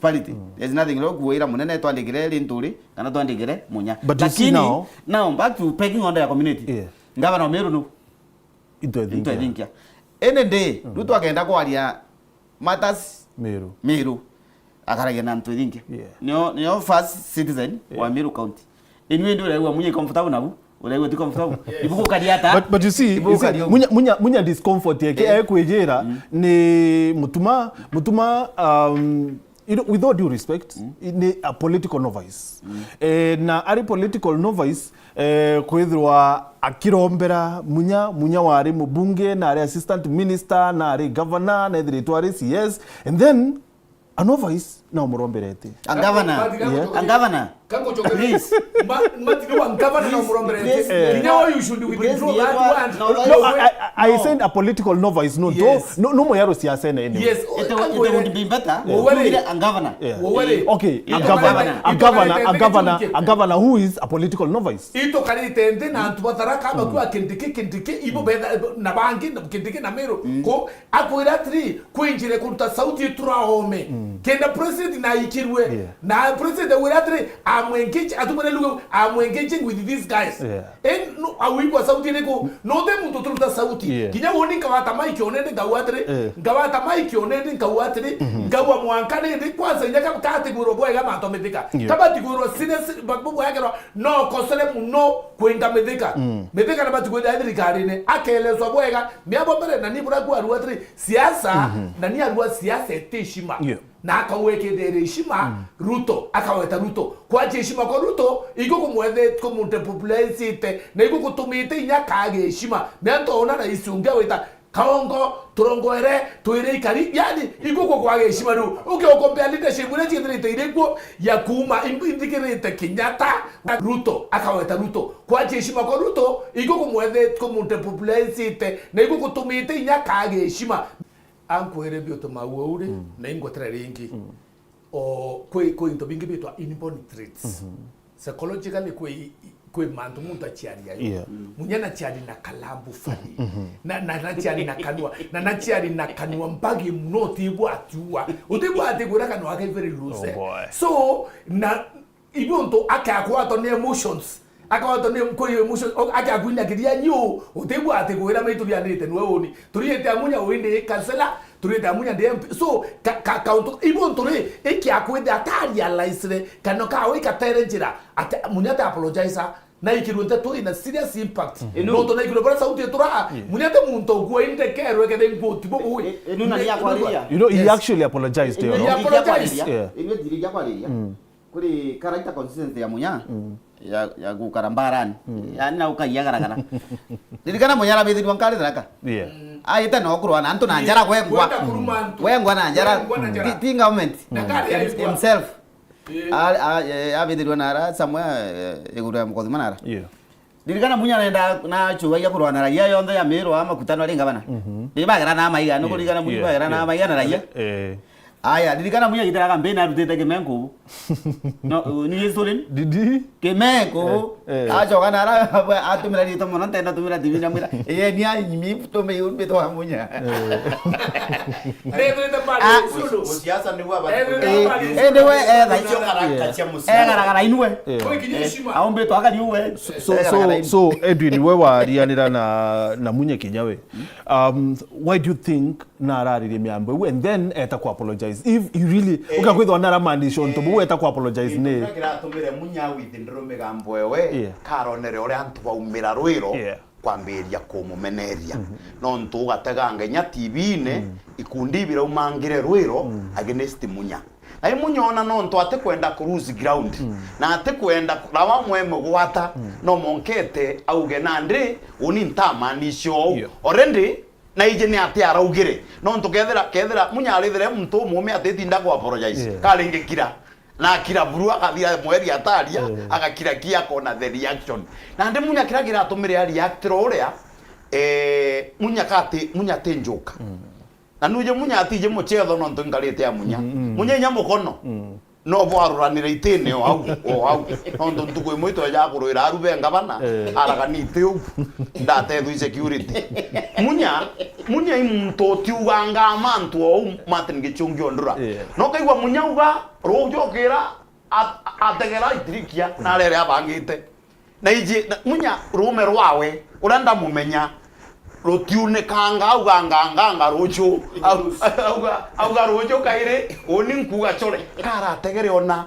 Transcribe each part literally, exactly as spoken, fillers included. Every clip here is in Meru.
municipality. There's nothing wrong kuwira munene twandikire Linturi kana twandikire Munya. But you see Lakini, now now, back to pecking order ya community. Yeah. Ngavana wa Meru nu Into I think, into I yeah. think, yeah. Ene ndi, Ruto akenda kwaria matters Meru. Meru. Akaragia na antu I think. Yeah. Nio, nio first citizen wa Yeah. Meru County. Inwe ndi uraigua Munya comfortable nabu? Uraigua ti comfortable? Ibuku kariata. But, but you see, Ibuku you see, kariu. Munya, Munya, Munya discomfort yake, Eh. ekwijira ni Mutuma, Mutuma, um, you know, with all due respect, ni a political novice. Eh, na ari political novice, eh, kwithirwa akirombera Munya, Munya wari mubunge, na ari assistant minister, na ari governor, na ethiritwe ari C S, and then a novice na umuromberete. A governor. Yeah. A governor. Please. Matiriwa ngavana na umuromberete. Please, Eh. Kinya you should withdraw that one. No, I, I, I said a political novice, no, Yes. no, no, moyaro siasa ene, anyway. Yes. It would, it would be better. Owere. Kugira a governor. Yeah. Owere. Okay, a Ito governor, kare-, a ito governor, kare-, a governor, ito a governor who is a political novice. Ito karite nthi na antu batharaka bakua Kindiki, Kindiki, ibo betha, na bangi, na Kindiki na Meru. Ko, akwira atiri, kwinjire kuruta sauti turaome. Kenda president na ikirwe. Yeah. Na president awira atiri, I'm engaged, atumire lugo, I'm engaging with these guys. Yeah. Eh, no, awigwa sauti iriku? No te muntu turuta sauti. Yeah. Kinya woni nkawata maiki onende ngau atiri, Eh. ngawata maiki onende ngau atiri, ngaua mwanka nindi, kwanza inya kaba katigwirwa bwega mantu mithika. Yeah. Kaba tigwirwa serious, ba-, bu-, bwegerwa, no kosere muno kwinga mithika. Mithika na batigwira thirikarine, akeleswa bwega, miabo mbere na ni bura kwa arua atiri, siasa, na ni arua siasa eti heshima. Yeah. Na akauga ikindi iri heshima, Ruto, akaweta Ruto. Kwachi heshima kwa Ruto, iko kumwethe-, kumudepopulaicite, na iko gutumite inya kaage heshima. Mianto ona rais ungi awita, Kaongo, turongoere, twire ikari, yani, iko kwa kwage heshima riu. Uke ukompea leadership iria ciithirite iri kuo ya kuuma, im-, inthikirite Kenyatta, Ruto, akaweta Ruto. Kwachi heshima kwa Ruto, iko kumwethe-, kumudepopulaicite, na iko gutumite inya kaage heshima. Ankwire biutu mau uu ri, na ingwetere ringi. O, kwi, kwi into bingi bitwa inborn traits. Psychologically kwi, kwi mantu muntu aciari ayo. Yeah. Munya naciari na kalambu fani. Na, na, naciari na kanua, na naciari na kanua mbagi muno, utibwa atiua. Utibwa ati gwira kanua ake very loose. Oh boy. So, na, ibi untu akakwatwa ni emotions. Akakwatwa ni kwi emotions. O, akakwinyakiria nyu. Utibwa ati gwira maitu bianite nwe uni. Turiite amunya uindi kansela. Turiite amunya ndi M P. So, ka, ka, kauntu, ibo nturi, iki akwithia ata realize-re, kana kawe ikatere njira, ati, Munya ati apologize, na ikirwe nteto ina serious impact. Inu- Nontu na ikirwe bara sauti itura, Munya ati muntu ogua indekerwe kede nguti bubu. I-, inu na ni akwariria. You know, he Yes. actually apologized, Inu you ni know. He apologized. Akwariria. Yeah. Inu ndirigia kwariria. Kuri character consistency ya Munya. Ya, ya gukara mbarani. Yani na ukagia garagara. Ririkana Munya arabithirwa nkari Tharaka. Yeah. Aite no kurwa na antu na njara gwengwa. Gwengwa na njara. Gwengwa na njara. Ti, ti government. Na ngari ya Him-, himself. Yeah. A, a, e, abithirwa na ara somewhere, e, iguru ya Mukothima na ara. Yeah. Ririkana Munya arenda na chuga ya kurwa na raia yonthe ya Meru a makutano ari ngavana. Ni bagera na maiga, no kuririkana Munya bagera na maiga na raia. Eh. Aya, ririkana Munya agitira campaign arutite Kimenku. No, ni history. Did he? Kimenku. Eh, eh. Acoka na ara atumira rito mono, ntenda tumira T V na mwira. Eh, ni a nyimi tume yumbe to Munya. Eh. Ndethirite mbari Ah. Sulu. Siasa ni wa Ndethirite Eh, mbari eh, ndewe, eh, Sulu. Sio karaka cia musia. Eh, garagara inwe. Eh. Koi kinya heshima. Aumbe to akari uwe. So, so, so, Edwin, we warianira na, na Munya Kinya we. Um, why do you think na araririe miambo iu and then eta ku apologize? If you really, Eh. Uka kwithwa na aramaanisha untu buu, eta ku apologize ni? Gitumi kiratumire Munya withindiro migambo ewe, Yeah. karonere uria antu baumira rwiro Yeah. kwambiria kumumeneria. Nontu ugateganga inya T V-ine, ikundi biraumangire rwiro against Munya. Na i Munya ona nontu atikwenda ku lose ground, na atikwenda ku-, rawa mweme gwata, no monkete auge nandi, uni ntamaanisha ou. Yeah. Already, na iji ni ati araugire. Nontu kethira, kethira Munya arithire muntu umume atitinda ku apologize. Yeah. Karingi kira. Na akira buru akathia mweri ataria, Eh. agakira ki akona the reaction. Nandi Munya kira kiratumire a react ro uria, eh, Munya kati, Munya ti njuka. Na nuje Munya atije muchetho nontu nkarite ya Munya. Munya inya mukono. No bwaruranire itine o au, o au. Nontu ntuku imwe itweja kurwira aru be ngavana, Eh. araga ni iti u. Ndatethwi security. Munya, Munya i muntu utiugangaa mantu o u Martin Gichungi Ondura. Eh. No kaigua Munya uga, ruuju ukira, a-, ategera itirikia, na arere abangite. Na iji, na, Munya ruume rwawe, uria ndamumenya, rutiunikanga, auga nganganga ruuju. Au-, auga, auga ruuju kairi, uni nkuuga chore. Karategere ona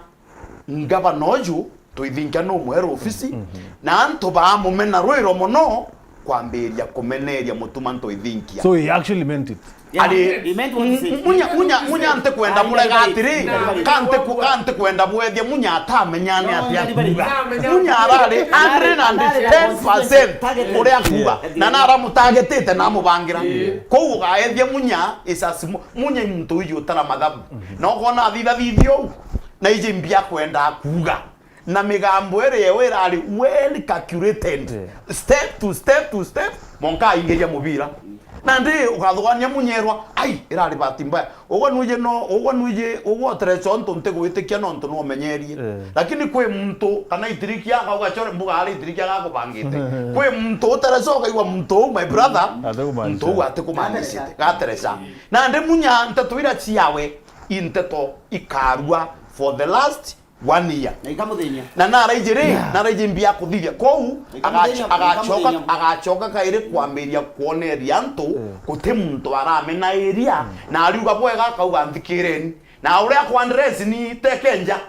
ngavana uju, Ntoithinkia numweru ofisi, na antu baamumena rwiro mono, kwambiria kumeneria Mutuma Ntoithinkia. So he actually meant it. Yeah, ari, he meant what he said. Munya, Munya, Munya ntikwenda murega atiri, ka ntiku-, ka ntikwenda bwethia Munya atamenya ni atia kuuga. Munya arari hundred and ten percent uria akuuga, na naramutagetite na amubangira. Kou ugaethia Munya is a sm-, Munya i muntu uyu utara mathabu. Na ukona athithathithia uu, na iji mbia kwenda kuuga. Na migambo iria yo irari well calculated. Yeah. Step to step to step, monka aingiria mubira. Na ndi ukathugania Munya erwa, ai, irari bahati mbaya. Ugwe nwiji no, ugwe nwiji, ugwe otereca ontu ntigwitikia nontu nwomenyerie. Yeah. Lakini kwi muntu kana itirikia akauga, chore mbuga ari itirikia gakubangite. Kwi muntu utereca ukaigua muntu uu, my brother, muntu uu atikumanicite, gatereca. Na ndi Munya nteto ira ciawe, i nteto ikarua for the last one year. Na ikamuthenya. Na naraiji ri, yeah, naraiji mbia kuthithia. Kou, ikamuthenya, agac-, agacoka, ikamuthenya. Agacoka kairi kwambiria kwoneria antu, yeah, guti muntu aramena area, mm, na ariuga bwega, akauga nthikireni. Na uria kwa address ni tekenja.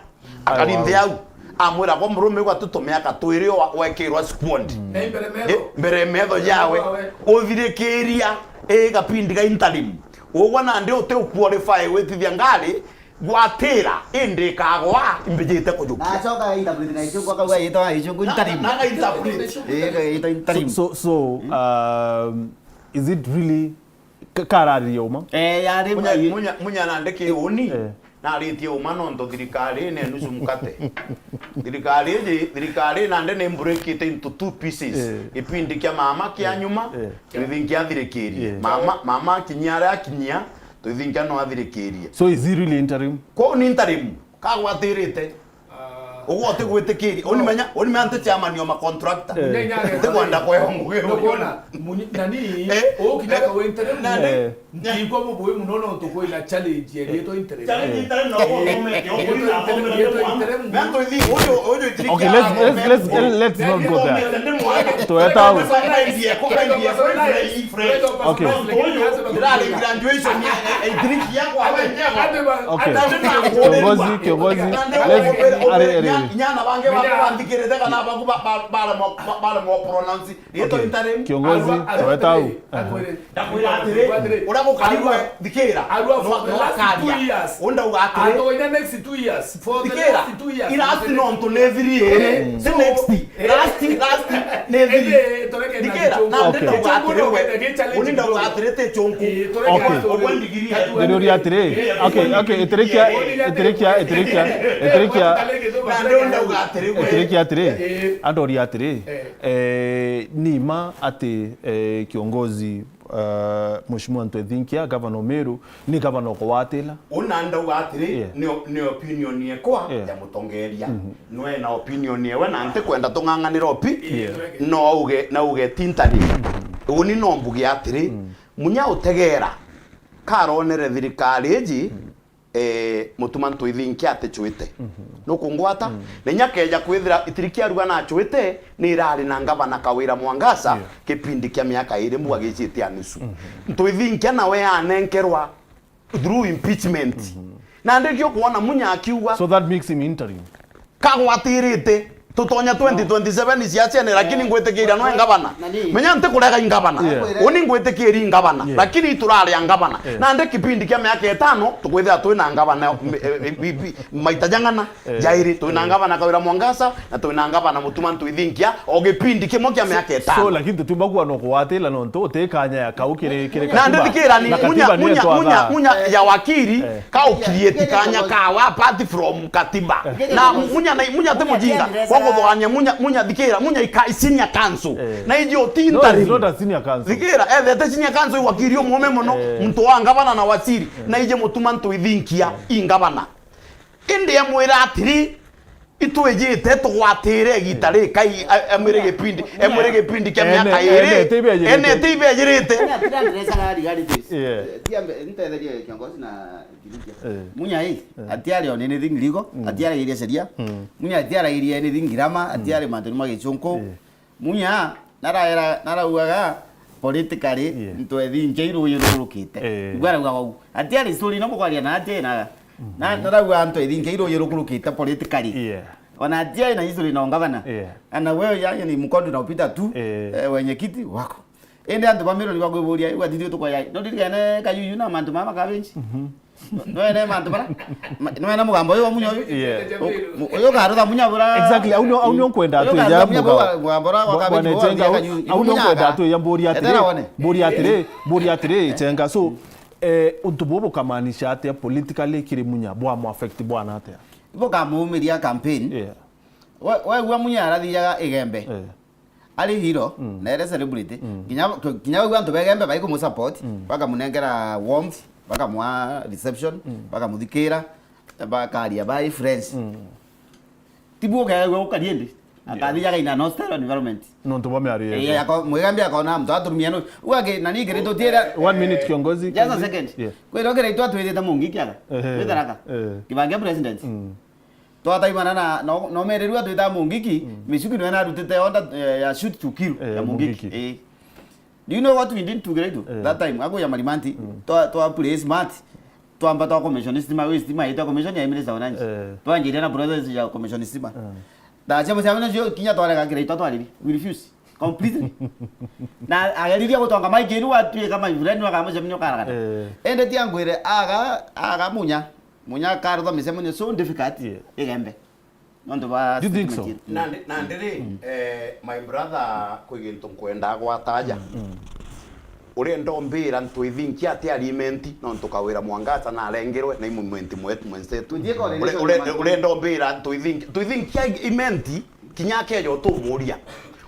Akari nthi au. Amwira, gwa murume gwa tutume aka twiri wa-, wekirwa squad. Mm. Na mbere metho. Eh, mbere metho jawe. Wawe. Uthirikiria, eh, gapindi ga interim. Ugwa nandi uti u qualify witithia ngari, gwatira, indi ikagwa, imbijite kujukia. Na acoka interpret na ichungu, akauga yitwa ichungu interim. Na, na interpret. Eh, yitwa interim. So, so, so, um, is it really ka-, kararirie uma? Eh, yari Munya, Munya, Munya nandiki uni. Eh. Naritie uma nontu thirikari ine nusu mkate. Thirikari iji, thirikari nandi ni break it into two pieces. Eh. Gipindi kia mama kia nyuma, eh, gipindi kia thirikirie. Eh. Mama, mama akinyia aria akinyia, Twithinkia no athirikirie. So is he really interim? Kwou ni interim. Kagwatirite. Ah. Ugwe utigwitikiria. Uni menya, uni menya nti chairman wa ma contractor. Eh. Ntikwenda kwehwa ngugi. Ndukwona, Munya, nani, eh, ukinya, eh, kawe interim. Nani? Eh. Ntiigua bubui muno nontu kwina challenge yetwa interim. Challenge interim na, eh, ukomete, ukwina, ukomete, ukwina. Mento ithi, uyu, uyu itirikia. Okay, let's, let's, let's, let's not go there. Tueta au. Okay. Okay. Kiongozi, kiongozi. Let's, are, are, are. Nyana bangi ba-, banthikirite kana baku ba-, ba-, baremwa, ba-, baremwa pronounce. Okay. Kiongozi, tueta au. Uria gukari gwe, thikira. Arua for the last two years. Undauga atiri. Atonya next two years. For the last two years. Irasti nontu ni thiri iri. Eh, si next. Last, last, ni thiri. Thikira, na ndauga atiri we. Uni ndauga atiri ti chunku. Okay. Ogwe ndigiri. Ndiriuria atiri. Okay, okay, itirikia, itirikia, itirikia, itirikia. Na ndio ndauga atiri we. Itirikia atiri. Andoria atiri. Eh, ni ma ati, eh, kiongozi, eh, Mheshimiwa Ntwethinkia, gavana o Meru, ni gavana ukugwatila? Una ndauga atiri, yeah, ni o-, ni opinion yekwa, yeah, ya mutongeria. Mhm. Nwe na opinion yewe, na ntikwenda tung'ang'anira opi-, yeah, no auge, na auge ti ntari. Mhm. Uni no mbuge atiri, mm, Munya utegera, karonere thirikari iji, mm, eh, Mutuma Ntwithinkia atichwite. Mhm. Nukungwata? Mm. Na inya keja kwithira itirikia arua nachwite, ni irari na ngavana Kawira Mwangaza, yeah, kipindi kia miaka iri mbuga gicitie a nusu. Mhm. Ntwithinkia nawe anenkerwa through impeachment. Mhm. Na ndikio kuona Munya akiuga. So that makes him interim. Kagwatirite. Tutonya twenty twenty-seven siasiane, lakini ngwitikiria nwe ngavana. Nani? Menya ntikurega i ngavana. Yeah. Uni ngwitikiri i ngavana, yeah, lakini ituraria ngavana. Yeah. Nandi kipindi kia miaka itano, tukwithira twina ngavana, m-, e, e, bi-, bi-, maita jang'ana, yeah, jairi. Twina, yeah, ngavana Kawira Mwangaza, na twina ngavana Mutuma Ntwithinkia, o gipindi kimwe kia miaka itano. So, lakini tutiumba kuona kugwatila nontu uti kanya ya kau kiri, kiri na katiba. Ndithikira ni na Munya, katiba niyo Munya, twathaa. Munya, Munya ya wakiri, eh, ka u-create kanya kawe apart from katiba. Na Munya na, Munya ti mujinga. Kwa kuthogania Munya, Munya thikira, Munya ika senior counsel. Eh. Na iji uti interim. No, he's not a senior counsel. Thikira, ethete senior counsel wakiri umume muno, eh, muntu wa ngavana na waziri. Eh. Na iji Mutuma Ntwithinkia, eh, i ngavana. Indi amwira atiri, itwijite tugwatire igita rikai, a-, amwire gipindi, amwire gipindi kia miaka iri, ene ti ibejirite. Ene ti ibejirite. Ene atira ndiresa gari, gari this. Yeah. Eh, tiambe, ntetherie kiongozi na Kirikia. Eh. Munya ii, eh, atiari on anything legal, mm, atiaragiria sheria. Mm. Munya atiaragiria anything grammar, mm, atiari mantu ni ma gichunku. Eh. Munya, naraera, naraugaga, politically, yeah, ntwethinkia iruuji rukurukite. Eh. Igua araugaga uu. Atiari story no mukwaria na atia na, mhm, na, narauga ntwethinkia iruuji rukurukite politically. Yeah. Ona atiari na history na ungavana. Yeah. Ana wewe yani ni mkondo na upita tu, eh, eh, wenyekiti wako. Indi antu ba Meru ni bakwiburia, igua tithio tukwaya. No ndirikane Kayuyu na mantu mama kabenji. Mhm. Nwene mantu bara. Ma-, nwene mugambo uyu wa Munya uyu. Yeah. U-, mu-, uyu ukarutha Munya bura. Exactly. Au nio, au nio nkwenda uyu twija ukarutha Munya mugambo. Bura, mugambo bura wa Bwa-, kabeji bwana bura Chenga, ya au, Kayuyu. Au nio Munya nkwenda aka. Twija mburia atiri. Etera one. Mburia atiri, mburia atiri, Chenga. So, eh, untu bubu bukamaanisha atia politically kiri Munya? Bwa mu affect bwana atia? Bukamumiria campaign. Yeah. We, we gua Munya arathiaga Igembe. Eh. Ari hero, mm, na ere celebrity. Mm. Kinya, kinya wigua antu begembe baikumusupport, mm, bakamunengera warmth, bakamwa reception, mm, bakamuthikira, bakaria bai friends. Mm. Tibu ukeegua ukari indi. Yeah. Akathiaga in an hostile environment. Nontu bwa miario. Eh, yako, mwigambi akona mtu aturumia no. Uga ke, na ningi ritutiira. One minute, kiongozi, just a second. Yeah. Kwira ukira itwa twithite Mungiki aga. Ehe. Witharaka. Eh. Kibangia president. Mm. Twataimana na, no, no merirua twita Mungiki, mm, Michuki nwe narutite order, eh, ya shoot to kill, eh, ya Mungiki. Mungiki. Eh. Do you know what we did to Kiraitu? Eh. That time, ago ya Marimanti, mm, twa, twa play smart, twamba twa commission stima, we stima, itwa commission ya Minister of Energy. Eh. Twanjiria na process ya commission stima. Eh. Ndacia muciamo nacio kinya twarega Kiraitu atwariri. We refuse. Completely. Na ageririe gutonga Mike inu atuika my friend, wakamucemania ukaragana. Eh. Ende tia ngwire, aga, aga Munya. Munya akarutha micemanio so difficult, yeah, Igembe. Nontu ba... Do you think so? Stigma. Nandi, nandi ri, mm, eh, my brother, kwi gintu nkwenda gwataja. Mm, mm. Uria ndombira Ntwithinkia ati ari Imenti, nontu Kawira Mwangaza narengirwe na i movement mwetu mwenzetu. Uria, uria ndombira Ntwithinkia, Ntwithinkia Imenti, kinya akeja utumuria.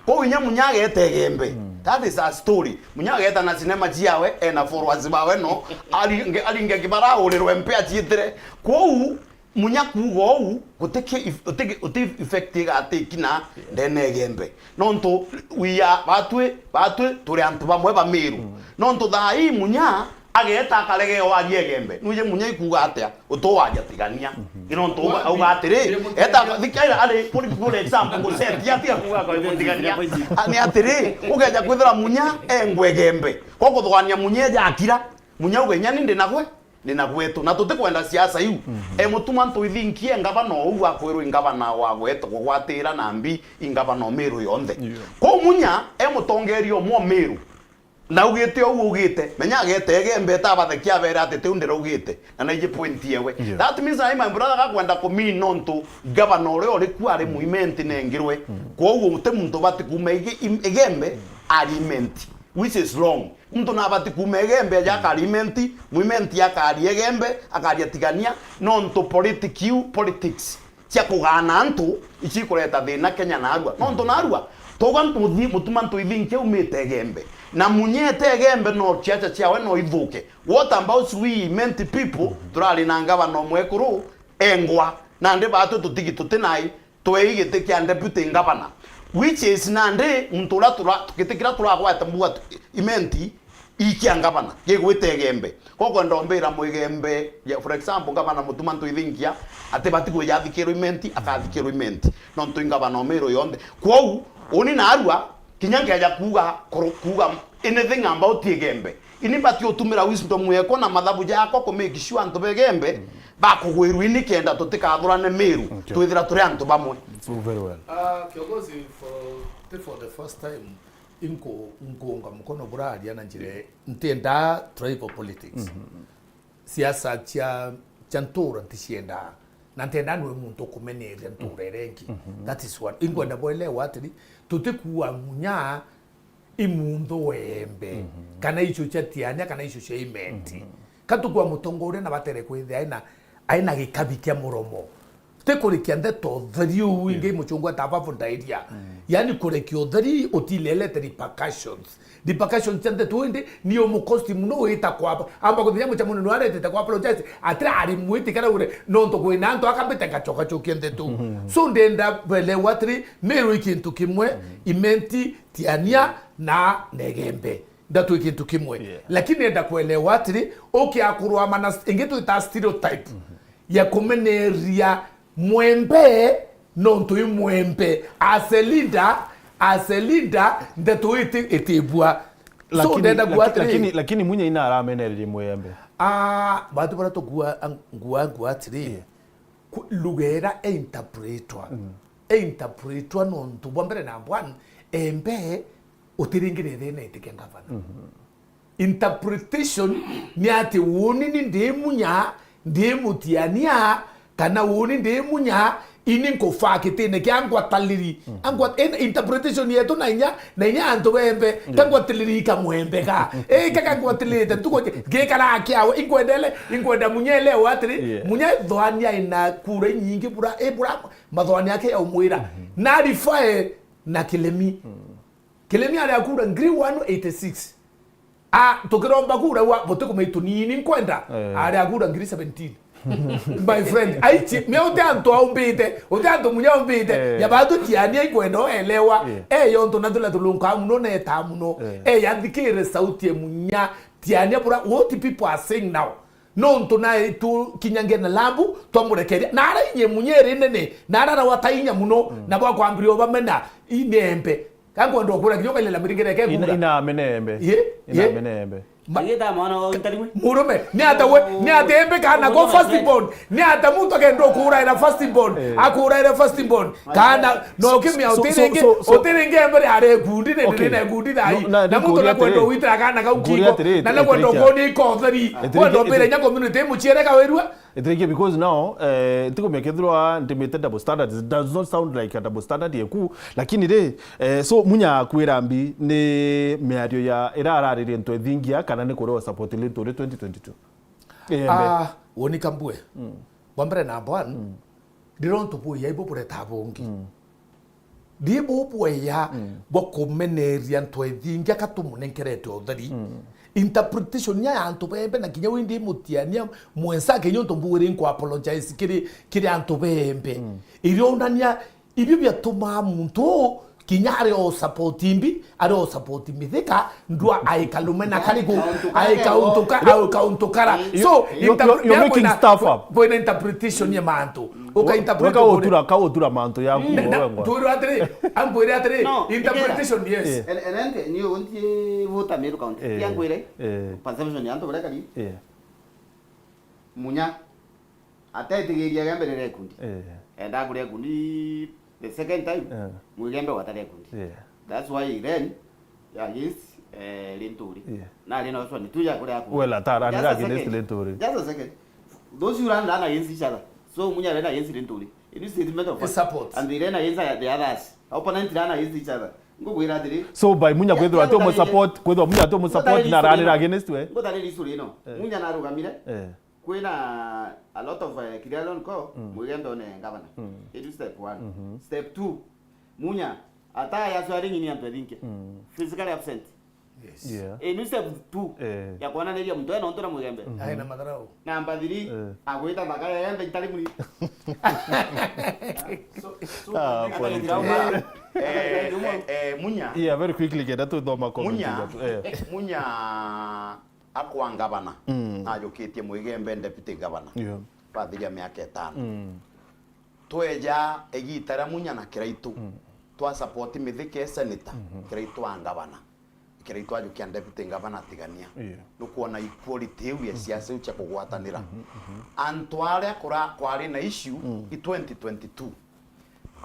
Kwou inya Munya ageta Igembe. Mm. That is a story. Munya ageta na cinema ciawe, ena followers bawe no, aringe, aringe kibara aurirwe mpe aciitire. Kwou, Munya kuuga uu, gutiki if-, utiki, uti effect igatikina ndene Igembe. Nontu we are, batwi, batwi turi antu bamwe ba Meru. Mm. Nontu thaa ii Munya ageta akaregeo aria Igembe. Nwije Munya ikuuga atia? Utuwaria tigania. Mhm. Nontu auga atiri, eta thikaira ari, put, put example, gucenjia atiga kuuga kwa tigania. Ni atiri, ugeja kwithira Munya engwe Igembe. Kwa kuthugania Munya eja akira, Munya uga inya ni ndi nagwe. Ni na gwetu, na tutikwenda siasa iu. Mhm. E mutuma Ntwithinkia e ngavana ou akwirwa i ngavana wa gwetwa kugwatira na mbi i ngavana o Meru yonthe. Yeah. Kwou Munya e mutongeria umwe o Meru. Na ugite ou ugite, menya agete Igembe tabathekia abere ati tiu ndiraugite, na naiji point yewe. Yeah. That means ai my brother gakwenda kumini nontu ngavana uria uri ku ari muimenti nengirwe. Mm. Kwou uti muntu ubati kuma Ige-, im-, Igembe ari imenti, which is wrong. Muntu nabati kuuma Igembe aja akari Imenti, Mwimenti akari Igembe, akaria tigania, nontu politic iu, politics cia kugana antu, ici ikureta thina Kenya na Arua. Nontu na Arua, twauga ntuthi, mutuma Ntwithinkia aumite Igembe. Na Munya ete Igembe no ciaca ciawe no ithuke. What about we Imenti people? Turari na ngavana umwe ekuru, engwa. Nandi batwi tutigi tuti nai, twei giti kia deputy governor, which is nandi muntu uria tura-, giti kiria turagweta mbuga tu-, Imenti i kia governor, gigwita Igembe. Koguo ndombira Mwigembe, ya, for example, governor Mutuma Ntwithinkia, atibati kwija athikirwe Imenti, akathikirwa Imenti. Nontu i governor o Meru yonthe. Kwou, uni na Arua, kinya ngeja kuuga, kuru-, kuuga anything about Igembe, ini mbati utumira wisdom yekwa na mathabu jakwa ku make sure antu ba Igembe bakugwirwa ini kenda tutikathurane Meru, okay, twithira turi antu bamwe. So very well. Ah, kiongozi, for, ti for the first time, inko-, nkuunga mukono buraria na njira, ntiendaa tribal politics. Mhm. Siasa cia, cia ntuura nticiendaa. Na ntiendaa nwe muntu ukumeneria ntuura iria ingi. Mhm. That is one. Inkwenda bwelewa atiri, tutikuua Munya i muntu wembe, mhm, kana icio cia Tiania, kana icio cia Imenti. Mhm. Ka tukua mutongoria na batere kwithia aina, aina gikabi kia muromo. Ti kurikia ndeto utheri uu ingi, muchungu eta above ndairia. Yani kurekia utheri utilelete repercussions. Repercussions cia ndeto indi ni umukosti muno wita kwa amba kuthia mucha munene aretete kwa apologize atira ari mwiti kana ure nontu kwina antu akambite ngachoka chokia ndeto. So ndenda belewa atiri Meru i kintu kimwe, Imenti, Tiania na Negembe. Ndeto i kintu kimwe. Lakini enda kuelewa atiri ukiakurwa mana ingi twita stereotype ya kumeneria mwembe nontu i mwembe. As a leader, as a leader, ndeto iti itibua. So, lakini, ndenda kuga laki-, atiri lakini, lakini Munya ina aramenererie mwembe. Ah, batu bara tukua ngua ngua atiri. Ku-, lugha ira einterpretwa. Einterpretwa nontu bwa mbere na bwan embe utiringire thina itikia ngavana. Interpretation ni ati uuni ni ndi Munya, ndi Mutiania, kana uuni ndi Munya, ini nkufaa kitine kia ngwataliri. Angwa-, in-, interpretation yetu na inya, na inya antu bembe, ka ngwataliri ka mwembe ka. Eh, ka, ka ngwatalirite ntuku nje, ngikara kiawe, inkwendele, inkwenda Munya elewa atiri, Munya thoania ina kura inyingi bura, eh, bura, mathoania ake ya umwira. Na rifae na Kilemi. Kilemi ari akura ngiri one eighty six. Ah, tukiromba kura wa, buti kumaitu nini nkwenda. Eh. Ari akura ngiri seventeen. My friend, aichi, me uti antu aumbite, uti antu Munya aumbite, eh, ya batu Tiania ikwenda oelewa. Eh, yontu na tula tulunka muno na eta muno. Eh, ya thikire sauti ya Munya, Tiania bura, what people are saying now. Nontu na tu kinyange na lambu, twamurekeria. Na ara inye Munya iri nene, na ara rawa ta inya muno, na bwa kwambiria ubamena, ii ni embe. Ka nkwenda ukura kinya ukailila miringire ke ina, kura. Ina amene embe. Ye? Ina ye? Amene embe. Ma- Agita mwana wa utari mwe. Murume, ni ata we, ni ata embe kana ko first born, ni ata muntu akenda ukuraira first born, eh, akuraira first born. Kana, no kimia so, so, utiri ingi, so, so, utiri ingi embe ari kundi, ni okay, ni kundi thai. No, na, na muntu nikuria nakwenda atiri, witira kana kau nkuria nkingo, atiri, na nakwenda atiri kia- ukoni ikotheri. Atiri kwenda kia- umbire nya community muchiere kawirua. Ithirike, because now, eh, ntikumenya kethirwa ndimite double standards. It does not sound like a double standard yeku, lakini ri, eh, so Munya akwira mbi ni miario ya ira araririe ntu ethingia kana ni kurewa support Linturi twenty twenty-two? Eh, mbe. Ah, woni kambue. Mm. Bwa mbere na bwan, mm, ndiro ntu buya ibo bureta bungi. Mm. Ndi bubweya, mm, bwa kumeneria antu ethingia ka tumunenkerete utheri. Mm. Interpretation ya antu bembe na kinya windi Mutiania mwensa kinya untu mbugire nku apologize kiri, kiri antu bembe. Mm. Irionania ibio biatumaa muntu kinya ari o support mbi, ari o support Mithika, ndua aika lume na karigu, aika untu ka-, aika untu kara. So, you're, you're, you're making stuff up. Kwina interpretation ya mantu. Uka interpret weka ukuri. Utura, ka utura mantu yaku. Mm. Wewe ngwa. Twirwa atiri, ankwire atiri, no, interpretation, yes. Eh. And, and then, ni unti vuta Meru County. Eh. Yankwire. Eh. Perception ya antu baria kari. Eh. Munya. Atetigiria Igembe riria ikundi. Eh. Enda kuria ikundi the second time. Eh. Muigembe gwataria ikundi. Eh. That's why he ran against, eh, Linturi. Yeah. Na ari na option tu ya kuria aku. Well, atara ni against Linturi. Just a second. Those who ran, ran against each other. So Munya ran against Linturi. In his statement of fact. Support. And they ran against the others. Opponent ran against each other. Ngugwira atiri. So by Munya kwithirwa ati umu support, kwithirwa Munya ati umu support na ranira against we. Ngutari icuri no. Eh. Munya narugamire. Eh. Kwina a lot of, eh, Kiriaron ko, mm, Muigembe one ngavana. Mm. It is step one. Mm-hmm. Step two, Munya, ata ya swearing in antu ethinke. Mm. Physically absent. Yes. Yeah. Inu step two, eh, ya kwananiria muntu ena untu na Muigembe. Mm-hmm. Ai na madharau. Number three, eh, agwita thaka ya yembe itari muri. So, so, ah, politics. Eh, eh, eh, Munya. Yeah, very quickly, kenda tuthoma comment. Munya. Eh. Munya akwa ngavana, mm, najukitie Muigembe deputy governor. Yeah. Twathiria miaka itano. Mm. Tweja igita ria Munya na Kiraitu. Mm. Twa support Mithika e senator, mhm, Kiraitu a ngavana. Kiraitu ajukia deputy governor atigania. Yeah. Nukwona equality iu ya, mhm, siasa iu cia kugwatanira. Mhm, mhm. Antu aria kura-, kwari na issue, mm, i twenty twenty-two.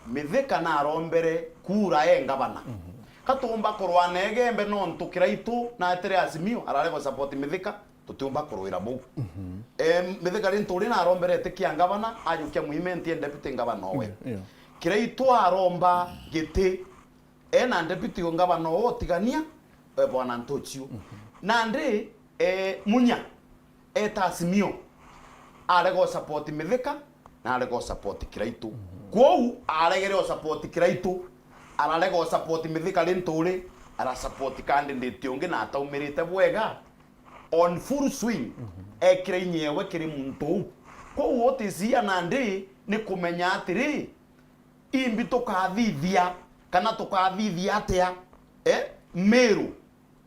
Mithika narombere kura e ngavana. Mhm. Ka tuumba kurwa na Igembe nontu Kiraitu na etire Azimio, ararega gusupport Mithika, tutiumba kurwira buu. Mhm. Em, Mithika Linturi narombere etikia ngavana, ajukia Muimenti e deputy ngavana owe. Yeah, yeah. Kiraitu aromba giti, ena deputy ngavana owe utigania, e, Bwana Ntuchiu. Mhm. Nandi, e, Munya, eta Azimio, arega gusupport Mithika, na arega o support Kiraitu. Kwou aregere o support Kiraitu, ararega o support Mithika Linturi, ara support candidate ungi na ataumirite bwega. On full swing, ekire inyewe kiri muntu uu. Kwou utisia nandi ni kumenya atiri, imbi tukathithia, kana tukathithia atia, eh, Miru,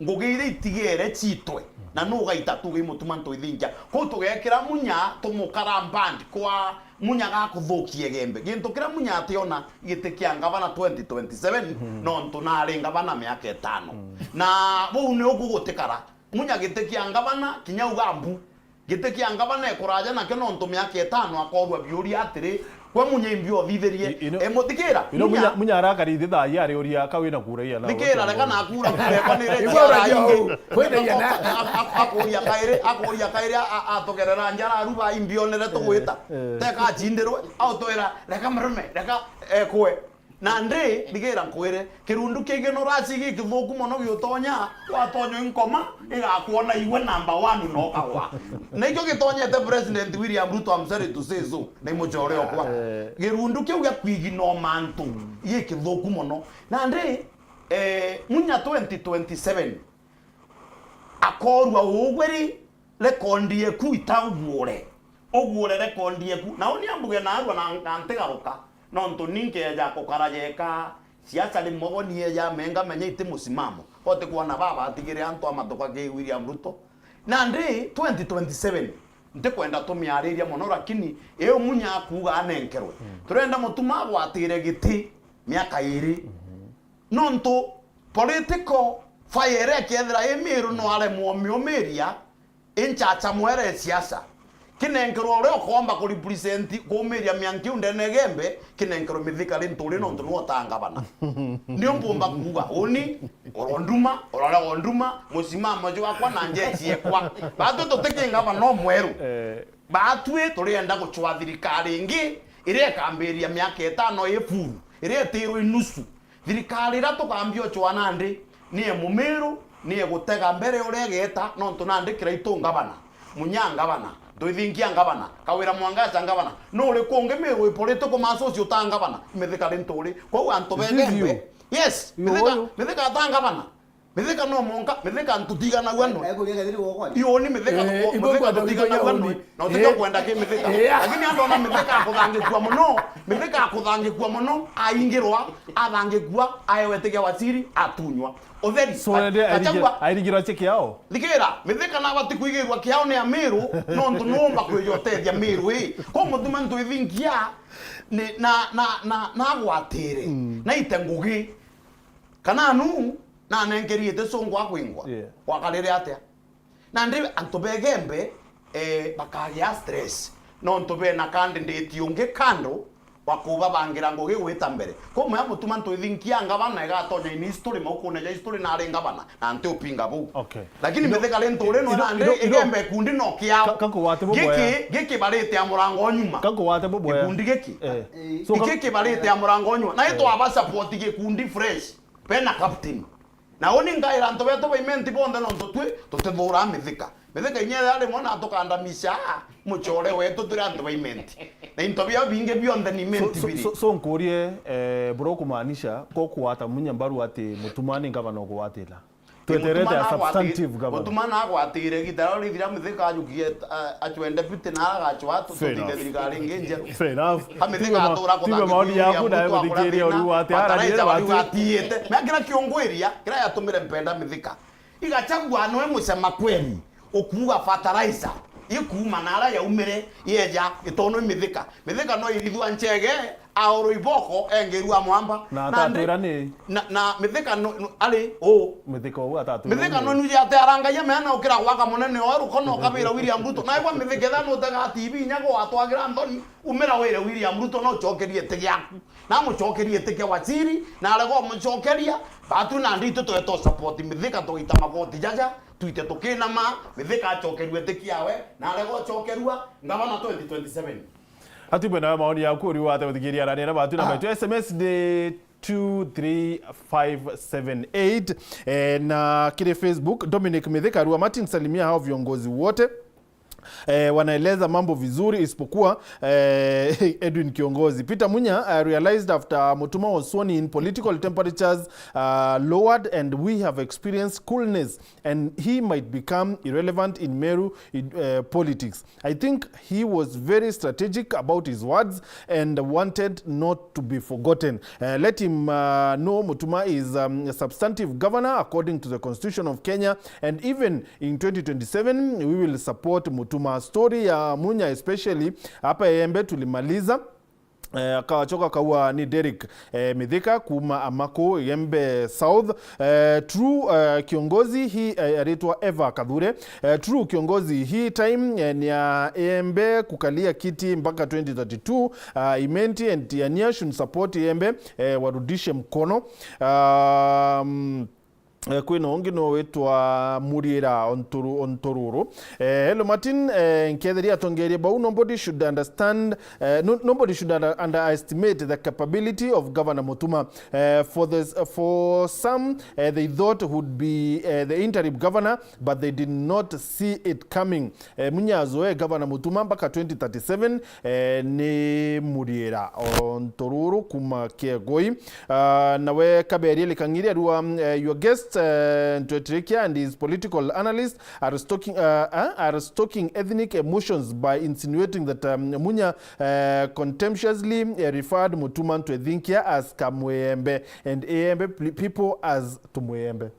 ngugi iria itigere ciitwe, na nu ugaita tuge i Mutuma Ntoithinkia. Kwou tugekira Munya, tumukara band kwa Munya gakuthukia Igembe. Gintu kiria Munya ationa giti kia ngavana twenty twenty-seven, nontu nari ngavana miaka itano. Na buu ni uku gutikara. Munya giti kia ngavana, kinya uga mbu. Giti kia ngavana ekuraja nakio nontu miaka itano akorua biuria atiri, "Gwe Munya imbi othithirie?" I-, ino-, E, muthikira, ino Munya, Munya, Munya arakari ithi thaa ii ariuria, "Ka wina kura iana?" Thikira, reka nakura kura ekwa ni reti Igua ara uragia ingi. Uu, kwina iana. Ak-, ak-, akuria kairi, akuria kairi a-, a-, atugerera njara aruba imbi onere tugwita. Eh. Teka acindirwe, autwira, "Reka mrume, reka ekwe." Nandi, thigira nkwire, kirundu kia igeno raci gikithuku mono giutonya, watonya i nkoma, igakwona iwe number one na ukagwa. Na ikio gitonyete President William Ruto, I'm sorry to say so, na i mucore okwa. Eh. Kirundu kiu gia kwigina o mantu, gikithuku mono. Nandi, eh, Munya twenty twenty-seven, akorua ugwe ri, rekondi yeku itaguure. Uguure rekondi yeku. Na uni ambuge naarua na, na ntigaruka. Nontu ni nkeeja kukara jeka. Siasa rimwe bo nieja menga menya iti musimamo. Bote kwona baba atigire antu amatuka ki William Ruto. Nandi twenty twenty-seven, ntikwenda tumiariria mono, lakini iu Munya akuuga anenkerwe. Mm. Turenda Mutuma agwatire giti miaka iri. Mm-hmm. Nontu political fire iria ikethira i Miru no aremwa umiumiria, inchacha mwere siasa. Kinenkerwa uria ukomba kurepresent, kuumiria mianki iu ndene Igembe, kinenkerwe Mithika Linturi nontu niwe utaa ngavana. Nio mpumba kuuga, uni, uronduma, urarega unduma, musimamo jwakwa na njechi ekwa. Batwi tutiki ngavana umweru. Eh. Batwi turienda gucwa thirikari ingi iria ikambiria miaka itano i full, iria itirwe inusu. Thirikari iria tukambia ucwa nandi, ni e Mumiru, ni e gutega mbere uria igeta, nontu nandi Kiraitu ngavana, Munya ngavana, Ntoithinkia ngavana, Kawira Mwangaza ngavana. Nuri kungi Miru i political masosi uta ngavana? Mithika Linturi. Kwou antu ba Igembe. Yes, Mithika, Mithika ata ngavana. Mithika no monka, Mithika ntutiganagua no. Ekuria kethiri gokwa. Iuni Mithika, eh, Mithika tutiganagua no. Na utikio kwenda ki Mithika. Eh. Lakini andu ona Mithika akuthangikua mono, Mithika akuthangikua mono, aingirwa, athangikua, aewe tigea waziri, atunywa. Utheri. So, ende Gachagua airigirwa cia kiao? Thikira, Mithika nabati kuigirwa kiao ni Amiru, nontu nuumba kwija utethia Miru i. Ko Mutuma Ntoithinkia, ni, na, na, na, nagwatire. Mm. Naite ngugi. Kana nu, nanenkerite cungwa akwingwa. Yeah. Wakarire atia? Nandi antu ba Igembe, eh, bakagia stress. Nontu bena candidate ungi kando wa kubabangira ngugi gwita mbere. Kumwe Mutuma Ntoithinkia ngavana igatonya in history, maukune ja history nari ngavana, na nti upinga buu. Okay. Lakini Mithika Linturi no nandi Igembe kundi no kiao. Ka-, kakugwate bubwea. Giki, giki barite a murango nyuma. Kakugwate bubwea. Gikundi giki. Eh. So, iki kibarite a murango nyuma. Na itwaba support gikundi fresh. Bena captain. Na uni ngaira antu betu ba Imenti bonthe nontu twi tutithuraa Mithika. Mithika inya ethira rimwe natukandamisha, mucore wetu turi antu ba Imenti. Na into biao bingi bionthe ni Imenti biri. So, so, so nkurie, eh, bro, kumaanisha ko kuwata Munya mbaru ati Mutuma ni ngavana ugwatira? Tweterete a substantive government. Mutuma nagwatire gita rio rithira Mithika ajukie, eh, acwe deputy na agacwa tututinde thirikari ingi njeru. Fair enough. Ka Mithika atura kuthangikua maoni yaku nawe muthikiria uriu ati ara bataraitha bariu atiite. Mea kira kiungwiria, kira yatumire mpenda Mithika. Igachagua noe mucema kweri, ukuuga fertilizer, ikuuma na ara yaumire, yeja, itono i Mithika. Mithika no irithua nchege, aoro iboko, engirua mwamba. Na atatwira ni? Na, na Mithika no, no, ari, u. Mithika uu atatwira ni? Mithika no nuje ate arangaia mena ukira gwaka munene oe rukono ukabira William Ruto. Na igwa Mithika etha nutega T V inya gwatwagira nthoni, umira wire William Ruto no ucokerie iti giaku. Na amucokerie iti kia waziri, na arega umucokeria, batu nandi itu tweta support Mithika tugaita magoti jaja, twite tukinama, Mithika acokerua iti kiawe, na arega ucokerua, ngavana twenty twenty-seven. Atube nawe maoni yaku uri wate guthikiria arania na batu na baitu. S M S ni two three five seven eight. Eh, na kiri Facebook, Dominic Mithika arua, Martin, salimia hao viongozi wote. Eh, wanaeleza mambo vizuri isipokuwa eh, Edwin Kiongozi. Peter Munya uh, realized after Mutuma was sworn in, political temperatures uh, lowered and we have experienced coolness and he might become irrelevant in Meru uh, politics. I think he was very strategic about his words and wanted not to be forgotten. Uh, let him uh, know Mutuma is um, a substantive governor according to the Constitution of Kenya, and even in twenty twenty-seven we will support Mutuma. Story ya Munya especially hapa Embe tulimaliza. Eh, akachoka kaua ni Derek eh, Mithika kuma Amaku, Igembe South. Eh, true eh, kiongozi hii eh, aritwa Eva Kathure. Eh, true kiongozi hii time eh, ni ya Embe kukalia kiti mpaka twenty thirty-two. Uh, Imenti and Tiania should support Embe eh, warudishe mkono. Um, Eh, kwina ungi no witwa Muriira Onturu-, Ontururu. Eh, hello Martin, eh, nketheria atongeria bau, nobody should understand, eh, no, nobody should under, underestimate the capability of Governor Mutuma. Eh, for this, for some, eh, they thought would be eh, the interim governor, but they did not see it coming. Eh, Munya azoe Governor Mutuma mpaka twenty thirty-seven, eh, ni Muriira Ontururu kuma Kiegoi. Uh, nawe Kaberia Likang'iri arua, um, eh, your guest, eh, Ntwetirikia and his political analyst are stalking, uh, uh, are stalking ethnic emotions by insinuating that um, Munya uh, contemptuously uh, referred Mutuma Ntwethinkia as Kamwembe and Embe pl- people as Tumwembe.